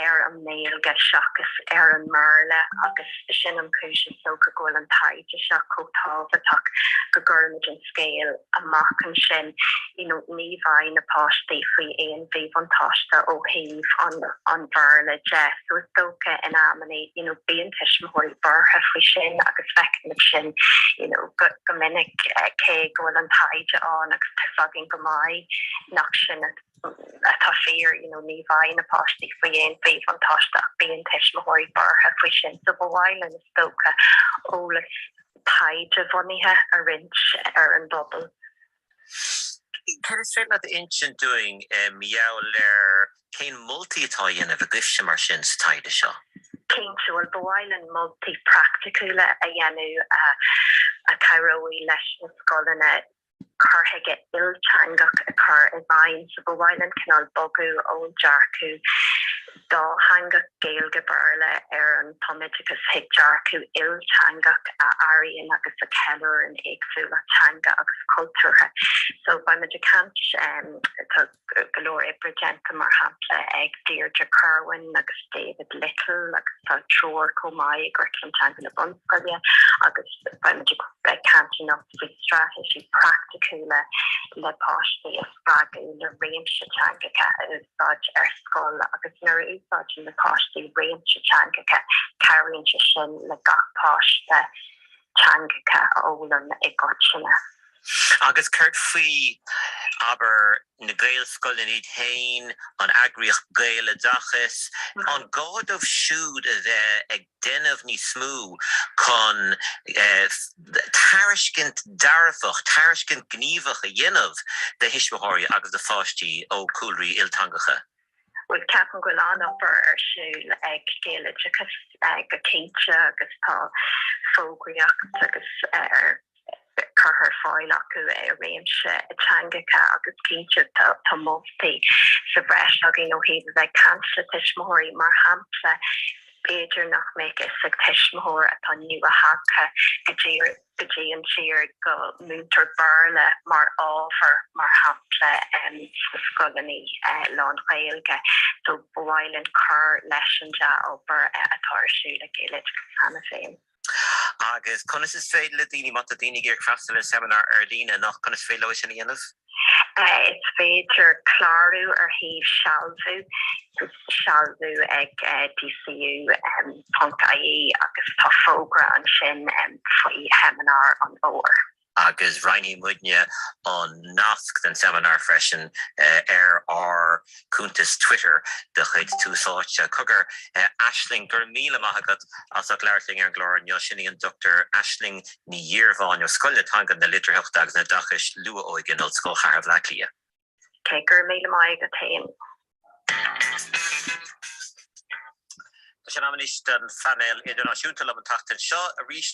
ar an nGaeilge seachas ar an mBéarla agus sin an chúis is dócha go bhfuil an taighde seo chomh tábhachtach go gcuirimid an scéal amach ansin, you know ní bheidh na páistí faoi aon mhíbhuntáiste ó thaobh an an Bhéarla de so is dócha in amannaí you know bíonn tuismitheoirí buartha faoi sin agus feicimid sin you know go go minic cé go bhfuil an taighde ann agus tá fhios againn go maith nach sin atá fíor you know ní bheidh na páistí faoi aon mhíbhuntáiste ach bíonn tuismitheoirí buartha faoi sin so ba mhaith linn is dócha eolas taighde bhunaithe a roinnt ar an bpobal. Céard is féidir leat a insint dúinn mar gheall ar cén moltaí atá á dhéanamh agaibhse mar sin sa taighde seo? Cinnte, bhuel ba mhaith linn moltaí praiticiúla a dhéanamh a chabhróidh leis na scoileanna cur chuige ilteangach a chur i bhfeidhm. So ba mhaith linn cineál bogadh ón dearcadh dátheangach Gaeilge Béarla ar an tumoideachas chuig dearcadh ilteangach a airíonn agus a cheiliúrann éagsúlacht teanga agus cultúrtha. So beimid ag caint, tá go leor oibre déanta mar shampla ag Deirdre Kirwan agus David Little agus tá treoir chomh maith i gCuraclam Teanga na Bunscoile agus beimid ag caint anocht faoi straitéisí praiticiúla le páistí a spreagadh le réimse teangacha a úsáid ar scoil agus nuair a úsáideann na páistí réimse teangacha, cabhraíonn sé sin le gach páiste teangacha a fhoghlaim i gcoitinne. Agus céard faoi Abair, na Gaelscoileanna iad féin, an eagraíocht Gaeloideachas, an gá dóibh siúd a bheith ag déanamh níos mó chun tairiscint dearfach, tairiscint gníomhach a dhéanamh do thuismitheoirí agus do pháistí ó chúlraí ilteangacha? Bhuel, ceapaim go bhfuil an-obair ar siúl ag Gaeloideachas go cinnte agus tá fógraíocht agus ar curtha ar fáil acu i réimse teangacha agus cinnte tá moltaí sa bhreis againn ó thaobh a bheith ag caint le tuismitheoirí. Mar shampla, b'fhéidir nach mbeadh fhios ag tuismitheoir atá nua-thagtha go dtí go dtí an tír go múintear Béarla mar ábhar, mar shampla, sna scoileanna lán-Ghaeilge. So ba mhaith linn cur leis an dea-obair atá ar siúl ag Gaeloideachas cheana féin. Agus conas is féidir le daoine, má tá daoine ag iarraidh freastal ar an seimineár ar líne anocht, conas is féidir leo é sin a dhéanamh? Is féidir clárú ar shuíomh Sealbhú, sealbhú ag dcu ponc ie agus tá fógra ansin faoi sheimineár an fhómhair. Agus roinnfidh muidne an nasc don seimineár freisin ar ár cuntas Twitter de chuid Tús Áite. Cogar, Aisling, go raibh míle maith agat as ucht labhairt linn ar an gclár inniu. Sin í an Dr Aisling Ní Dhíreabháin ó Scoil na Teanga, na Litearthachta agus an Oideachais Luath-Óige in Ollscoil Chathair Bhaile Átha Cliath. Ok, go raibh míle maith agat féin. Tá sé in am anois don phainéal idirnáisiúnta liom an tseachtain seo arís.